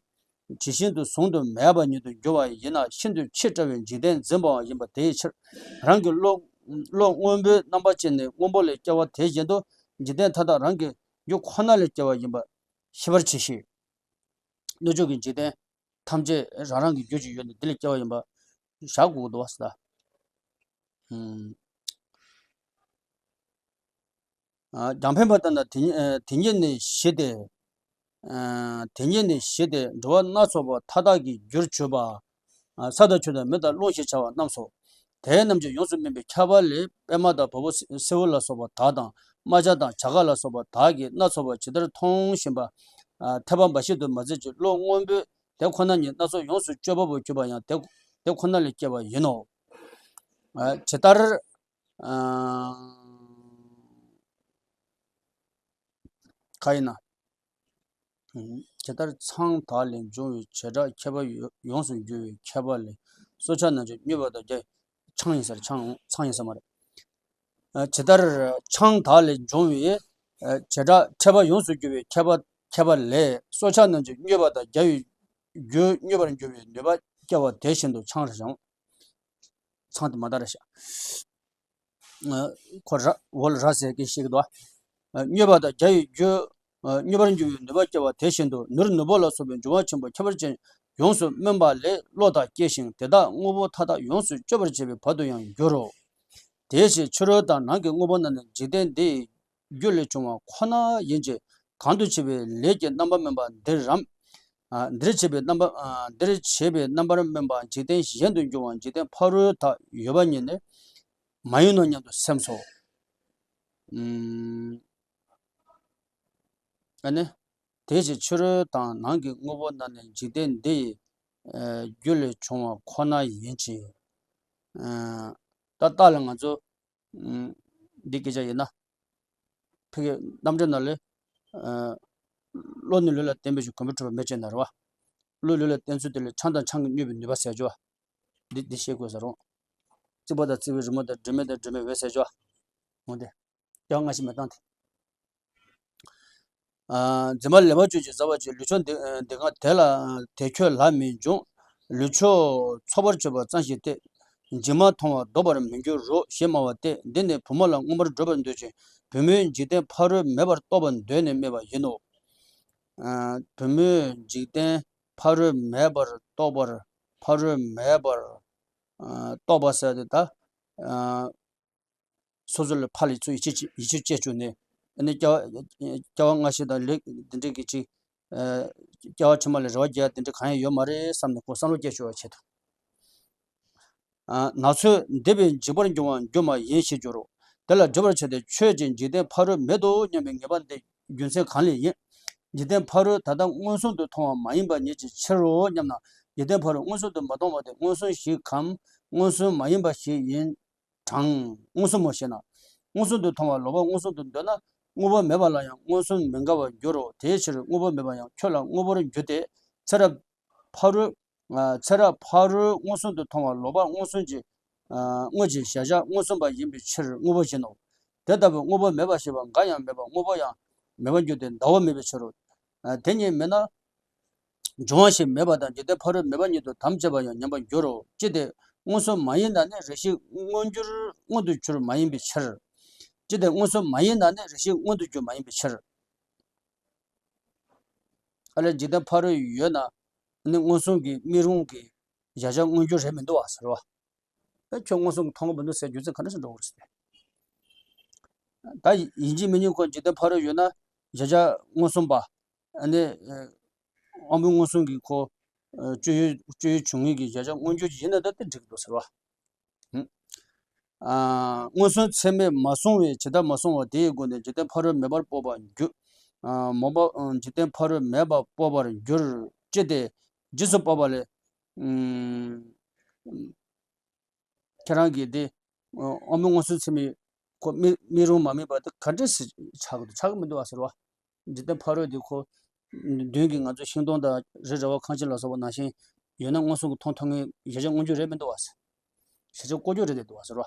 ཇི་བཞིན་དུ་བཟུང་དུ་མེད་པ་ཉིད་དུ་འགྱུར་བ་ཡིན་ན་ཤིན་ཏུ་ཆེས་ཕྲ་བའི་འཇིག་རྟེན་འཛིན་པའང་ཡིན་པ་དེའི་ཕྱིར་རང་གི་བློ་བློ་སྔོན་པོའི་རྣམ་པ་ཅན་ནི་སྔོན་པོ་ལས་སྐྱེ་བ་དེ་བཞིན་དུ་འཇིག་རྟེན་མཐའ་དག་རང་གི་རྒྱུ་ཁོ་ན་ལས་སྐྱེ་བ་ཡིན་པ་ཤེས་པར་གྱིས་ཤིག་སྣོད་བཅུད་ཀྱི་འཇིག་རྟེན་ཐམས་ཅད་རང་རང་གི་རྒྱུ་ཅིག་ཡོད་ནས་དེ་ལས་སྐྱེ་བ་ཡིན་པ་བཞག་དགོས་འདུག་ཟེར། ཨ་རྒྱང་འཕེན་པ་ལྟར་ན་དེ་ཉིད་ཨ་དེ་ཉིད་ནི་ཞི་སྟེ། ཨ་དེ་ཉིད་ནི་ཞི་སྟེ་འགྲོ་བ་སྣ་ཚོགས་པ་མཐའ་དག་གི་རྒྱུར་གྱུར་པ། ཨ་ས་དང་ཆུ་དང་མེ་དང་རླུང་ཞེས་བྱ་བ་རྣམས་སོ། དེ་རྣམས་ཀྱི་ཡོངས་སུ་སྨིན་པའི་ཁྱབ་པ་ལས་པད་མ་དང་བ་སྤུ་སེ་སེའུ་ལ་སོགས་པ་དག་དང་རྨ་བྱ་དང་བྱ་ག་ལ་སོགས་པ་དག་གིས་སྣ་ཚོགས་པ་ཇི་ལྟར་མཐོང་བཞིན་པ། ཨ་ཐེག་པ་འབའ་ཞིག་ཏུ་མ་ཟད་ཀྱི་བློ་སྔོན་པོས་དེ་ཁོ་ན་ཉིད་སྣ་ཚོགས་ཡོངས་སུ་གཅོད་པ་པོར་གྱུར་པ་ཡང་དེ་དེ་ཁོ་ན་ལས་སྐྱེ་བ་ཡིན་ནོ། ཨ་ཇི་ལྟར། ཨ་ག་ཡིན་ན། ཇི་ལྟར་ཆང་དག་ལས་འབྱུང་བའི་བྱེ་བྲག་ཁྱད་པར་ཡོ་ཡོངས་སུ་འགྱུར་བའི་ཁྱད་པར་ལས་སྲོག་ཆགས་རྣམས་ཀྱི་མྱོས་པ་དང་རྒྱ་ཆང་ཡིན་ཟེར་ཆང་ཆང་ཡིན་ཟེར་མ་རེད། ཇི་ལྟར་ཆང་དག་ལས་འབྱུང་བའི་བྱེ་བྲག་ཁྱད་པར་ཡོངས་སུ་འགྱུར་བའི་ཁྱད་པར་ཁྱད་པར་ལས་སྲོག་ཆགས་རྣམས་ཀྱི་མྱོས་པ་དང་རྒྱ་ཡི་རྒྱུ་མྱོས་པར་འགྱུར་བའི་ནུས་པ་སྐྱེ་བ་དེ་བཞིན་དུ་ཆང་རེ་བྱུང་། ཚང་དུ་མ་དར་ཤག་ཁོ་ར་འོ་ལ་ར་ཟེར་གི་ཤིག་དོ། མྱོས་པ་དང་རྒྱ་ཡི་རྒྱུ། མྱོས་པར་འགྱུར་བའི་ནུས་པ་སྐྱེ་བ་དེ་བཞིན་དུ་ནོར་ནུབ་པ་ལ་སོགས་པའི་འབྱུང་བ་ཆེན་པོ་ཁྱད་པར་ཅན་ཡོངས་སུ་སྨིན་པ་ལས་བློ་དག་སྐྱེ་ཞིང་དེ་དག་དངོས་པོ་མཐའ་དག་ཡོངས་སུ་གཅོད་པར་བྱེད་པའི་བར་དུ་ཡང་འགྱུར་རོ། དེའི་ཕྱིར་ཕྱི་རོལ་དང་ནང་གི་དངོས་པོ་རྣམས་ནི་འཇིག་རྟེན་འདི་ཡི་རྒྱུ་ལས་བྱུང་བ་ཁོ་ན་ཡིན་གྱི། གང་དུ་བྱས་པའི་ལས་ཀྱི་རྣམ་པར་སྨིན་པ་འདིར་རམ། ཨ་འདིར་བྱས་པའི་རྣམ་པར་ཨ་འདིར་བྱས་པའི་རྣམ་པར་སྨིན་པ་འཇིག་རྟེན་གཞན་དུ་འགྱུར་བ་འཇིག་རྟེན་ཕ་རོལ་དག་ཡོད་པ་ཉིད་ནི་མ་ཡིན་ནོ་སྙམ་དུ་སེམས་སོ། ཨུམ། ཨ་ནི། དེ་ཕྱིར་ཕྱི་རོལ་དང་ནང་གི་དངོས་པོ་རྣམས་ནི་འཇིག་རྟེན་འདི་ཡི་ཨ་རྒྱུ་ལས་བྱུང་བ་ཁོ་ན་ཡིན་གྱི། ཨ་ད་ལྟ་ལ་ང་ཚོ་ཨུམ་འདི་སྐད་ཆ་ཡིན་ན། ཕ་གི་རྣམ་འགྲེལ་ནང་ལས། ཨ་བློ་ནི་ལུས་ལ་བརྟེན་པའི་ཕྱིར་གོམས་པས་གྲུབ་པ་མེད་ཅེས་ན་རེད་བ། བློ་ལུས་ལ་བརྟེན་ཚུལ་དེ་ལས་ཆང་དང་ཆང་གིས་མྱོས་པའི་ནུས་པ་ཟེར་རྒྱུ་བ། འདི་འདི་ཤེས་དགོས་ས་རུང་། རྩིག་པ་དང་རྩིག་པའི་རི་མོ་དང་སྒྲོན་མེ་དང་སྒྲོན་མེའི་འོད་ཟེར་ཅོ། འོང་དེ། སྐྱེ་བ་སྔ་ཕྱི་མེད་སྟངས་དེ། ཨ། འཛིན་མ་ལེན་པ་གཅོད་ཅིང་ཟ་བར་བྱེད། ལུས་ཕྱོགས་འདི་འདི་ཁར་དེ་ལ་དེ་ཁྱོད་ལ་མི་འབྱུང་། ལུས་ཕྱོགས་འཚོ་བར་བྱེད་པ་ཙམ་ཞིག་སྟེ། འཇིགས་མ་མཐོང་བ་ལྡོག་པར་མི་འགྱུར་རོ་ཞེས་སྨྲ་བ་སྟེ། འདི་ནི་བུ་མོ་ལ་མངོན་པར་བགྲོད་པར་འདོད་ཅིང་བུ་མོའི་འཇིག་རྟེན་ཕ་རོལ་མེད་པར་རྟོགས་པར་འདོད་ནས་སྨྲས་པ་ཡིན་ནོ། ཨ། བུ་མོའི་འཇིག་རྟེན་ཕ་རོལ་མེད་པར་རྟོགས་པར་ཕ་རོལ་མེད་པར་ཨ། རྟོགས་པ་ཟེར་དེ་ད། ཨ། སོ་སོ་ལ་ཕར་ལ་ཚུར་ཡིད་ཆེས་ཡིད་ཆེས་བྱས་བཅུག་ནས། ཨ་ནི་སྐྱེ་བ་སྐྱེ་བ་སྔ་ཕྱི་དང་ལས་འདི་འདྲའི་གི་ཅིག་ཨ། སྐྱེ་བ་ཕྱི་མ་ལ་རེ་བ་རྒྱག་ཡ་དེ་འདྲ་གང་ཡང་ཡོད་མ་རེད་བསམ་ནས་ཁོ་བསམ་བློ་སྐྱེ་ཆོག་པ་བྱེད་དོ། ཨ། ན་ཚོད་འདས་པའི་འཇིགས་པར་འགྱུར་བ་འགྱུར་མ་ཡིན་ཞེས་བརྗོད་རོ། དེ་ལ་བརྗོད་པར་བྱ་སྟེ། ཁྱོད་ཀྱིས་འཇིག་རྟེན་ཕ་རོལ་མེད་དོ་སྙམ་པའི་ངེས་པ་འདི་རྒྱུ་མཚན་གང་ལས་ཡིན། འཇིག་རྟེན་ཕ་རོལ་ད་ལྟ་མངོན་སུམ་དུ་མཐོང་བ་མ་ཡིན་པ་ཉིད་ཀྱི་ཕྱིར་རོ་སྙམ་ན། འཇིག་རྟེན་ཕ་རོལ་མངོན་སུམ་དུ་མ་མཐོང་བ་དེ་མངོན་སུམ་ཞིག་གམ། མངོན་སུམ་མ་ཡིན་པ་ཞིག་ཡིན། དྲང་། མངོན་སུམ་མོ་ཞེ་ན། མངོན་སུམ་དུ་མཐོང་བ་ལོག་པ་མངོན་སུམ་དུ་འདོད་ན། དངོས་པོ་མེད་པ་ལ་ཡང་མངོན་སུམ་མི་འགལ་བར་འགྱུར་རོ། དེའི་ཕྱིར་དངོས་པོ་མེད་པ་ཡང་ཁྱོད་ལ་དངོས་པོར་འགྱུར་ཏེ། ཚེ་རབས་ཕ་རོལ། ཨ། ཚེ་རབས་ཕ་རོལ་མངོན་སུམ་དུ་མཐོང་བ་ལོག་པ་མངོན་སུམ་གྱི། ཨ། དངོས་ཀྱི་གཞལ་བྱ་མངོན་སུམ་པ་ཡིན་པའི་ཕྱིར་དངོས་པོ་བཞིན་ནོ། དེ་ལྟ་བུའི་དངོས་པོ་མེད་པ་ཞེས་པ་འགའ་ཡང་མེད་པ་དངོས་པོ་ཡང་མེད་པར་འགྱུར་ཏེ་ཟླ་བོ་མེད་པའི་ཕྱིར་རོ། ཨ། དེ་ཉིད་མེད་ན། འབྱུང་བ་ཞིག་མེད་པ་དང་འཇིག་རྟེན་ཕ་རོལ་མེད་པ་ཉིད་དུ་དམ་བཅས་པ་ཡང་ཉམས་པར་འགྱུར་རོ། ཅི་སྟེ་མངོན་སུམ་མ་ཡིན་ན་ནི་རེ་ཞིག་མངོན་གྱུར་མངོན་དུ་གྱུར་མ་ཡིན་པའི་ཕྱིར། ཅི་སྟེ་མངོན་སུམ་མ་ཡིན་ན་ནི་རེ་ཞིག་མངོན་དུ་གྱུར་མ་ཡིན་པའི་ཕྱིར། ཨ་ལས་འཇིག་རྟེན་ཕ་རོལ་ཡོད་ན་ནི་མངོན་སུམ་གྱི་དམིགས་རུང་གི་གཞལ་བྱ་མངོན་གྱུར་རེད་མི་འདུག་བ་ཟེར་བ། ཨེ་ཁྱོད་མངོན་སུམ་གྱིས་མཐོང་གི་མི་འདུག་ཟེར་རྒྱུ་མཚན་ག་འདྲ་ཞིག་འགྲོ་གི་རེད་ཟེར་ཏེ། ད་ཡིན་གཅིག་མིན་གཉིས་ཁོ་འཇིག་རྟེན་ཕ་རོལ་ཡོད་ན་གཞལ་བྱ་མངོན་སུམ་པ། ཨ་ནི། ཨ། དབང་པོའི་མངོན་སུམ་གྱིས་ཁོ། ཨ། སྤྱོད་ཡུལ་སྤྱོད་ཡུལ་བྱུང་ངེས་ཀྱི་གཞལ་བྱ་མངོན་གྱུར་ཡིན་ན་ད་དེ་འགྲིག་གི་འདུག་ཟེར་བ། ཨ། མངོན་སུམ་ཚད་མས་མ་བཟུང་བས་ཇི་ལྟར་མ་བཟུང་བ་དེའི་སྒོ་ནས་འཇིག་རྟེན་ཕ་རོལ་མེད་པར་སྤོབས་པར་འགྱུར། ཨ། མོངས་པ། ཨ། འཇིག་རྟེན་ཕ་རོལ་མེད་པར་སྤོབས་པར་འགྱུར། ཅི་སྟེ། རྗེས་སུ་དཔག་པ་ལས། ཨ། ཁྱེད་རང་གིས་དེ། ཨ། དབང་པོའི་མངོན་སུམ་ཚད་མས་ཁོ་དམིགས་དམིགས་རུང་མ་དམིགས་པ་དེ་ག་འདྲས་སེ་ཆགས་ཀྱི་འདུག་ཆགས་ཀྱི་མི་འདུག་བ་ཟེར་བ། འཇིག་རྟེན་ཕ་རོལ་དེ་ཁོ། མདུན་གྱི་ང་ཚོ་ཤིང་སྡོང་དང་རི་ར་བ་ཁང་ཆེན་ལ་སོགས་པ་ནང་བཞིན་ཡོད་ན་མངོན་སུམ་གྱིས་མཐོང་ཐུབ་ངེས་གཞལ་བྱ་མངོན་གྱུར་རེད་མི་འདུག་བ་ཟེར། གཞལ་བྱ་ལྐོག་གྱུར་རེད་དེ་འདུག་བ་ཟེར་བ།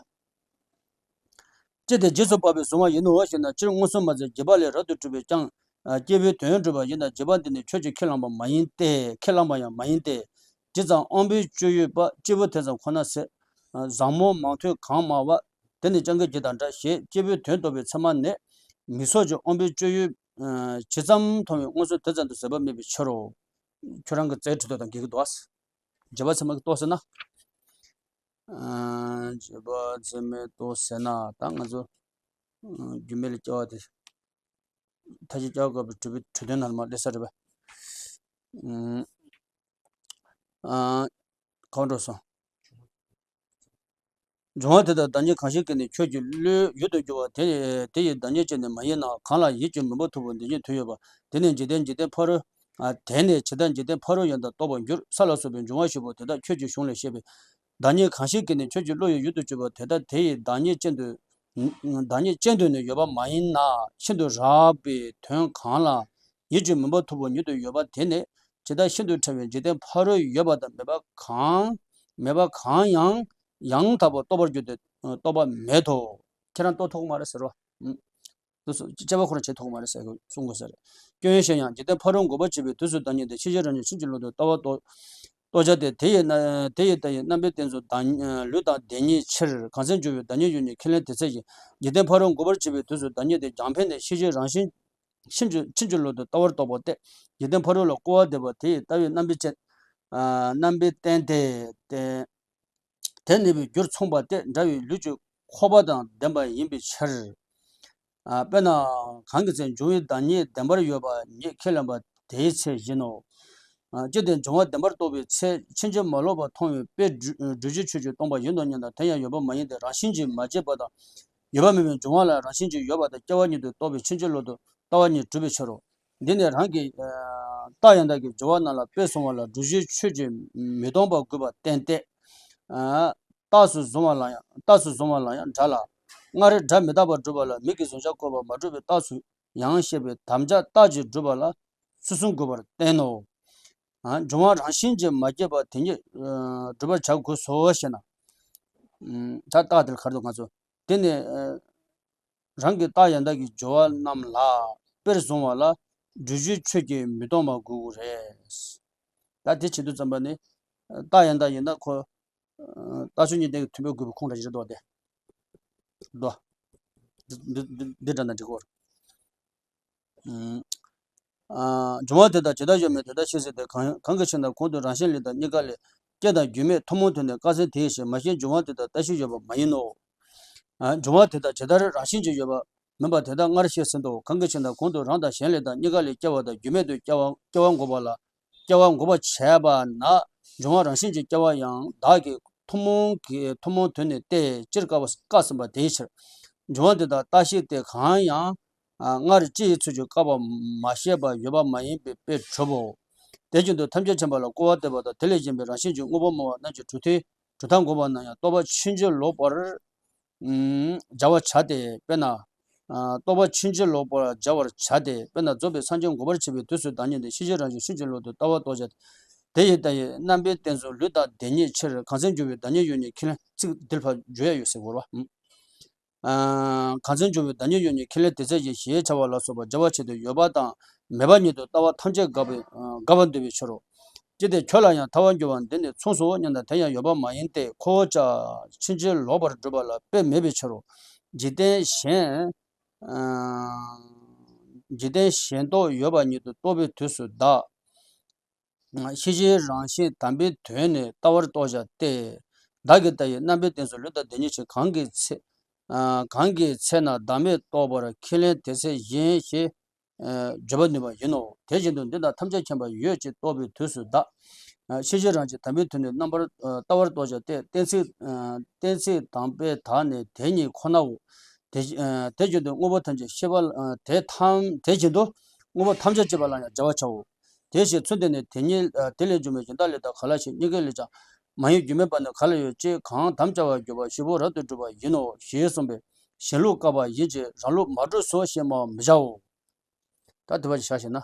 ཅི་སྟེ་རྗེས་སུ་དཔག་པས་བཟུང་བ་ཡིན་ནོ་ཞེ་ན། སྤྱིར་མངོན་སུམ་མ་ཟད་རྗེས་དཔག་ལས་རབ་ཏུ་གྲུབ་པས་ཀྱང་། ཨ། སྐྱེས་བུའི་དོན་བསྒྲུབ་པ་ཡིན་ན་རྗེས་དཔག་འདི་ནི་ཁྱོད་ཀྱིས་ཁས་བླངས་པ་མ་ཡིན་ཏེ། ཁས་བླངས་པ་ཡང་མ་ཡིན་ཏེ། ཇི་ཙམ་དབང་པོའི་སྤྱོད་ཡུལ་པ་སྐྱེས་བུ་དེ་ཙམ་ཁོ་ན་ཟད། ཨ། བཟང་མོ་མང་ཐོས་གང་སྨྲ་བ། དེ་ནི་སྤྱང་ཀའི་རྒྱུད་དང་འདྲ་ཞེས་སྐྱེས་བུའི་དོན་རྟོགས་པའི་ཚད་མ་ནི། མིག་སོགས་ཀྱི་དབང་པོའི་སྤྱོད་ཡུལ། ཨ། ཇི་ཙམ་མཐོང་བའི་མངོན་སུམ་དེ་ཙམ་དུ་ཟད་པ་དམིགས་པའི་ཕྱིར་རོ། ཁྱོད་རང་གི་རྩལ་ཁྲིད་དོ་དང་འགལ་གྱི་འདུག་ཨ། རྗེས་དཔག་ཚད་མ་གིས་རྟོགས་ཟེར་ན། ཨ། རྗེས་དཔག་ཚད་མས་རྟོགས་ཟེར་ན་ད་ང་ཚོ། ཨ། རྒྱུ་མེད་ལ་སྐྱེ་བ་དེ། མཐའ་བཞི་སྐྱེ་བ་འགག་པའི་གྲུབ་པའི་གྲོས་དོན་ནང་ལ་མར་སླེབས་ས་རེད་པ། ཨ། གང་འགྲོ་སོང་། འབྱུང་བ་དེ་དག་བདག་ཉིད་གང་ཞིག་གིས་ནི་ཁྱོད་ཀྱི་བློའི་ཡུལ་དུ་གྱུར་པ་དེ་དེ་ཡི་བདག་ཉིད་ཅན་ནི་མ་ཡིན་ན། གང་ལ་ཡིད་ཀྱི་མུན་པ་འཐུག་པོ་འདི་ཉིད་དུ་ཡོད་པ། དེ་ནི་འཇིག་རྟེན་འཇིག་རྟེན་ཕ་རོལ། ཨ། དེ་ནི་ཇི་ལྟར་འཇིག་རྟེན་ཕ་རོལ་ཡོད་དང་རྟོགས་པར་འགྱུར། ས་ལ་སོགས་པའི་འབྱུང་བ་བཞི་པོ་དེ་དག་ཁྱོད་ཀྱི་གཞུང་ལས་བཤད་པས། བདག་ཉིད་གང་ཞིག་གིས་ནི་ཁྱོད་ཀྱི་བློ་ཡི་ཡུལ་དུ་གྱུར་པ་དེ་དག་དེ་ཡི་བདག་ཉིད་ཅན་དུ། བདག་ཉིད་ཅན་དུ་ནི་ཡོད་པ་མ་ཡིན་ན། ཤིན་ཏུ་རགས་པའི་དོན་གང་ལ་ཡིད་ཀྱི་མུན་པ་འཐུག་པོ་ཉིད་དུ་ཡོད་པ་དེ་ནི་ཇི་ལྟར་ཤིན་ཏུ་ཕྲ་བའི་འཇིག་རྟེན་ཕ་རོལ་ཡོད་པ་དང་མེད་པ་གང་། མེད་པ་གང་ཡང་ཡང་དག་པར་རྟོགས་པར་འགྱུར་ཏེ་རྟོགས་པ་མེད་དོ། ཁྱེད་རང་རྟོགས་ཐུབ་ཀྱི་མ་རེད་ཟེར་བ། དུས་སུ་དཔྱད་པ་ཁོ་རང་བྱེད་ཐུབ་ཀྱི་མ་རེད་ཟེར་གསུང་དགོས་ཟེར། སྐྱོན་ཡོན་ཞེས་ཡང་འཇིག་རྟེན་ཕ་རོལ་འགོག་པར་བྱེད་པའི་དུས་སུ་བདག་ཉིད་དེ་ཕྱིན་ཅི་རང་ཉིད་ཕྱིན་ཅི་ལོག་ཏུ་ལྟ་བ་རྟོགས། རྟོགས་བྱ་སྟེ། དེ་ཡི་རྣམ་དེ་ཡི་ལྟ་བའི་རྣམ་པའི་རྟེན་གཙོ་བདག་ལུས་དང་བདེན་གཉིས་ཕྱིར་གང་ཚེ་འགྱུར་བའི་བདག་ཉིད་ཡོད་ཉིད་ཁས་ལེན་དེ་ཚེ་ཡི། འཇིག་རྟེན་ཕ་རོལ་འགོག་པར་བྱེད་པའི་དུས་སུ་བདག་ཉིད་དེ་རྒྱང་འཕེན་ནས་ཕྱིན་ཅི་རང་བཞིན་ཕྱིན་ཅི་ཕྱིན་ཅི་ལོག་ཏུ་ལྟ་བར་རྟོགས་པ་སྟེ། འཇིག་རྟེན་ཕ་རོལ་ལ་སྐུར་བ་འདེབས་པ་དེ་ཡི་ལྟ་བའི་རྣམ་པའི་རྟེན། ཨ། རྣམ་པའི་རྟེན་ཏེ། དེ་ནུས་པའི་རྒྱུར་མཚུངས་པ་སྟེ་འདྲ་བའི་ལུས་ཀྱི་ཁོག་པ་དང་ལྡན་པ་ཡིན་པའི་ཕྱིར། ཨ། དཔེར་ན་གང་གི་ཚེ་འབྱུང་བའི་བདག་ཉིད་བདེན་པར་ཡོད་པ་ཉིད་ཁས་ལེན་པ་དེའི་ཚེ་བཞིན་ནོ། ཨ། ཅི་སྟེ་འབྱུང་བ་བདེན་པར་རྟོགས་པའི་ཚེ་ཕྱིན་ཅི་མ་ལོག་པར་མཐོང་བའི་དཔེ་སྒྲུབ་སྒྲུབ་བྱེད་ཆོས་ཀྱི་སྟོང་པ་ཡིན་ནོ་སྙམ་ན། དེ་ཡང་ཡོད་པ་མ་ཡིན་ཏེ། རང་བཞིན་གྱིས་མ་སྐྱེས་པ་དང་ཡོད་པ་མིན་པའི་འབྱུང་བ་ལ་རང་བཞིན་གྱིས་ཡོད་པ་དང་སྐྱེ་བ་ཉིད་དུ་རྟོགས་པའི་ཕྱིན་ཅི་ལོག་ཏུ་ལྟ་བ་གཉིས་གྲུབ་པའི་ཕྱིར་རོ། འདི་ནི་རང་གི། ཨ། རྟགས་ཡང་དག་གི་སྦྱོར་བ་རྣམས་ལ་དཔེ་གསུངས་པ་ལ་སྒྲུབ་བྱེད་ཆོས་ཀྱིས་མི་སྟོང་པ་དགོས་པར་བསྟན་ཏེ། ཨ། རྟགས་སུ་བཟུང་བ་ལ་ཡང་རྟགས་སུ་བཟུང་བ་ལ་ཡང་སྒྲ་ལ། སྔར་སྒྲ་མི་རྟག་པར་སྒྲུབ་པ་ལ་མིག་གི་གཟུང་བྱ་འཁོར་བ་མ་གྲུབ་པའི་རྟགས་སུ་ཡང་བཤད་པའི་དམ་བཅའ་རྟགས་ཀྱིས་སྒྲུབ་པ་ལ་ཚུལ་གསུམ་དགོས་པར་བསྟན་ནོ། འབྱུང་བ་རང་བཞིན་གྱིས་མ་སྐྱེས་པ་དེ་ཉིད་སྒྲུབ་པར་བྱ་དགོས་སོ་ཞེ་ན། ད་རྟགས་དེར་ག་རེ་འདུག་ང་ཚོ། དེ་ནི་རང་གི་རྟགས་ཡང་དག་གི་སྦྱོར་བ་རྣམས་ལ་དཔེར་བཟུང་བ་ལ་སྦྲུལ་གཞུང་ཆོས་ཀྱིས་མི་སྟོང་པ་དགོས་ཀྱི་རེད། ད་དེ་བྱེད་དུས་ཙམ་པ་ནི་རྟགས་ཡང་དག་ཡིན་ན་ཁོ། རྟགས་ཆོས་ཉིད་ལྡན་གྱི་མཐུན་དཔེ་དགོས་པའི་ཁུངས་འདྲ་ཞིག་རེད་འདུག་སྟེ། འདུག་འདི་འདི་འདྲ་ན་འགྲིག་གོ། འབྱུང་བ་དེ་དག་ཇི་ལྟར་ཡོད་མིན་དེ་ལྟར་ཤེས་ཟིན་ཏེ། གང་གང་གི་ཕྱིར་ན་གོང་དུ་རང་བཞིན་ལས་དང་གཉིས་ཀ་ལས་སྐྱེ་དང་རྒྱུ་མེད་ཐུན་མོང་དུ་ནི་རྟགས་མཚན་དེའི་ཕྱིར། མ་སྐྱེས་འབྱུང་བ་དེ་དག་ལྟ་ཞིབ་ཡོད་པ་མ་ཡིན་ནོ། འབྱུང་བ་དེ་དག་ཇི་ལྟར་རང་བཞིན་གྱིས་ཡོད་པ་མིན་པ་དེ་དག་སྔར་བཤད་ཟིན་ཏོ། གང་གི་ཕྱིར་ན་གོང་དུ་རང་དང་གཞན་ལས་དང་གཉིས་ཀ་ལས་སྐྱེ་བ་དང་རྒྱུ་མེད་དུ་སྐྱེ་བ་སྐྱེ་བ་འགོག་པ་ལ། སྐྱེ་བ་འགོག་པར་བྱེད་པ་ན། འབྱུང་བ་རང་བཞིན་གྱིས་སྐྱེ་བ་ཡང་བདག་གི་ཐུན་མོང་གི་ཐུན་མོང་དོན་ནི་སྟེ། སྤྱིར་བཀག་པ་བཀག་ཟིན་པ་དེའི་ཕྱིར། འབྱུང་བ་འདི་དག་རྟག་ཤེས་ཏེ་གང་ཡང་སྔར་ཅི་ཡི་ཚུལ་གྱིས་བཀག་པ་མ་ཤེས་པ་ཡོད་པ་མ་ཡིན་པའི་དཔེ་གྲུབ་བོ། དེ་བཞིན་དུ་ཐམས་ཅད་མཁྱེན་པ་ལ་སྐུར་བ་འདེབས་པ་དང་དེ་ལས་གཞན་པའི་རང་བཞིན་གྱིས་དངོས་པོར་སྨྲ་བ་རྣམས་ཀྱི་གྲུབ་མཐའི་གྲུབ་མཐའ་འགོག་པ་རྣམས་ཡང་རྟོག་པ་ཕྱིན་ཅི་ལོག་པར་སྦྱར་བར་བྱ་སྟེ། དཔེར་ན། རྟོག་པ་ཕྱིན་ཅི་ལོག་པར་སྦྱར་བར་བྱ་སྟེ། དཔེར་ན་རྫོགས་པའི་སངས་རྒྱས་འགོག་པར་བྱེད་པའི་དུས་སུ་བདག་ཉིད་དེ་ཤེས་བྱའི་རང་བཞིན་ཕྱིན་ཅི་ལོག་ཏུ་ལྟ་བ་རྟོགས་བྱ་སྟེ། དེ་ཡི་ལྟ་བའི་རྣམ་པའི་རྟེན་གསུམ་ལུས་དང་དེ་ཉིད་ཕྱིར། གང་ཚེ་འབྱུང་བའི་བདག་ཉིད་ཡོད་ཉིད་ཁས་ལེན། ཚིག་འདིར་ཕར་བརྗོད་ཡ་ཡོད་ཟེར་བ་རེད་བ། གང་ཚེ་འབྱུང་བའི་བདག་ཉིད་ཡོད་ཉིད་ཁས་ལེན་དེ་ཚེ་ཡི་ཞེས་བྱ་བ་ལ་སོགས་པ་སྦྱར་བ་བྱས་ཏེ་ཡོད་པ་དང་མེད་པ་ཉིད་དུ་ལྟ་བ་ཐམས་ཅད་དགག་པའི་དགག་པར་འདོད་པའི་ཕྱིར་རོ། ཅི་སྟེ་ཁྱོད་ལ་ཡང་ཐལ་བར་འགྱུར་བ་འདི་ནི་མཚུངས་སོ་སྙམ་ན་དེ་ཡང་ཡོད་པ་མ་ཡིན་ཏེ། ཁོ་བོ་ཅག་ཕྱིན་ཅི་ལོག་པར་སྒྲུབ་པ་ལ་དཔེ་མེད་པའི་ཕྱིར་རོ། འཇིག་རྟེན་གཞན། འཇིག་རྟེན་གཞན་རྟོག་ཡོད་པ་ཉིད་དུ་རྟོགས་པའི་དུས་སུ་བདག་ཤེས་བྱའི་རང་བཞིན་དམ་པའི་དོན་ནི་ལྟ་བར་རྟོགས་བྱ་སྟེ། བདག་གི་ལྟ་བའི་རྣམ་པའི་རྟེན་གསུམ་ལུས་དང་དེ་ཉིད་ཕྱིར། གང་གི་ཚེ། གང་གི་ཚེ་ན་བདག་མེད་རྟོགས་པར་ཁས་ལེན་དེ་ཚེ་གཞན་ཞེས་བརྗོད་པར་ནུས་པ་ཡིན་ནོ། དེ་བཞིན་དུ་འདི་དག་ཐམས་ཅད་མཁྱེན་པ་ཡོད་ཅེས་རྟོགས་པའི་དུས་སུ་བདག་ཤེས་བྱའི་རང་བཞིན་དམ་པའི་དོན་ནི་རྣམ་པར་ལྟ་བར་རྟོགས་བྱ་སྟེ། གཏན་ཚིགས། གཏན་ཚིགས་དང་པོའི་བདག་ནི་དེ་ཉིད་ཁོ་ནའོ། དེ་དེ་བཞིན་དུ་དངོས་པོ་ཐམས་ཅད་ཤེས་པ་ལ་དེ་ཐམས་དེ་བཞིན་དུ་དངོས་པོ་ཐམས་ཅད་སྐྱེ་བ་ལ་ཡང་སྦྱར་བར་བྱའོ། དེ་ཕྱིར་ཚུལ་འདི་ནི་དེ་ཉིད་དེ་ལས་བྱུང་བའི་གཞན་དག་ལས་དང་ག་ལ་ཞིག་གཉིས་ཀ་ལས་ཀྱང་མ་ཡིན་རྒྱུ་མེད་པ་ནི་ག་ལ་ཡོད་ཅེས་གང་དམ་བཅའ་བར་གྱུར་པ་བཞི་པོ་རབ་ཏུ་བསྒྲུབས་པ་ཡིན་ནོ་ཞེས་གསུངས་པས་གཞན་ལུགས་བཀག་པ་ཡིན་གྱི་རང་ལུགས་མ་གྲུབ་སོ་ཞེས་སྨྲ་བར་མི་བྱའོ། ད་དེ་བ་ཞིག་བཞག་ཞེ་ན།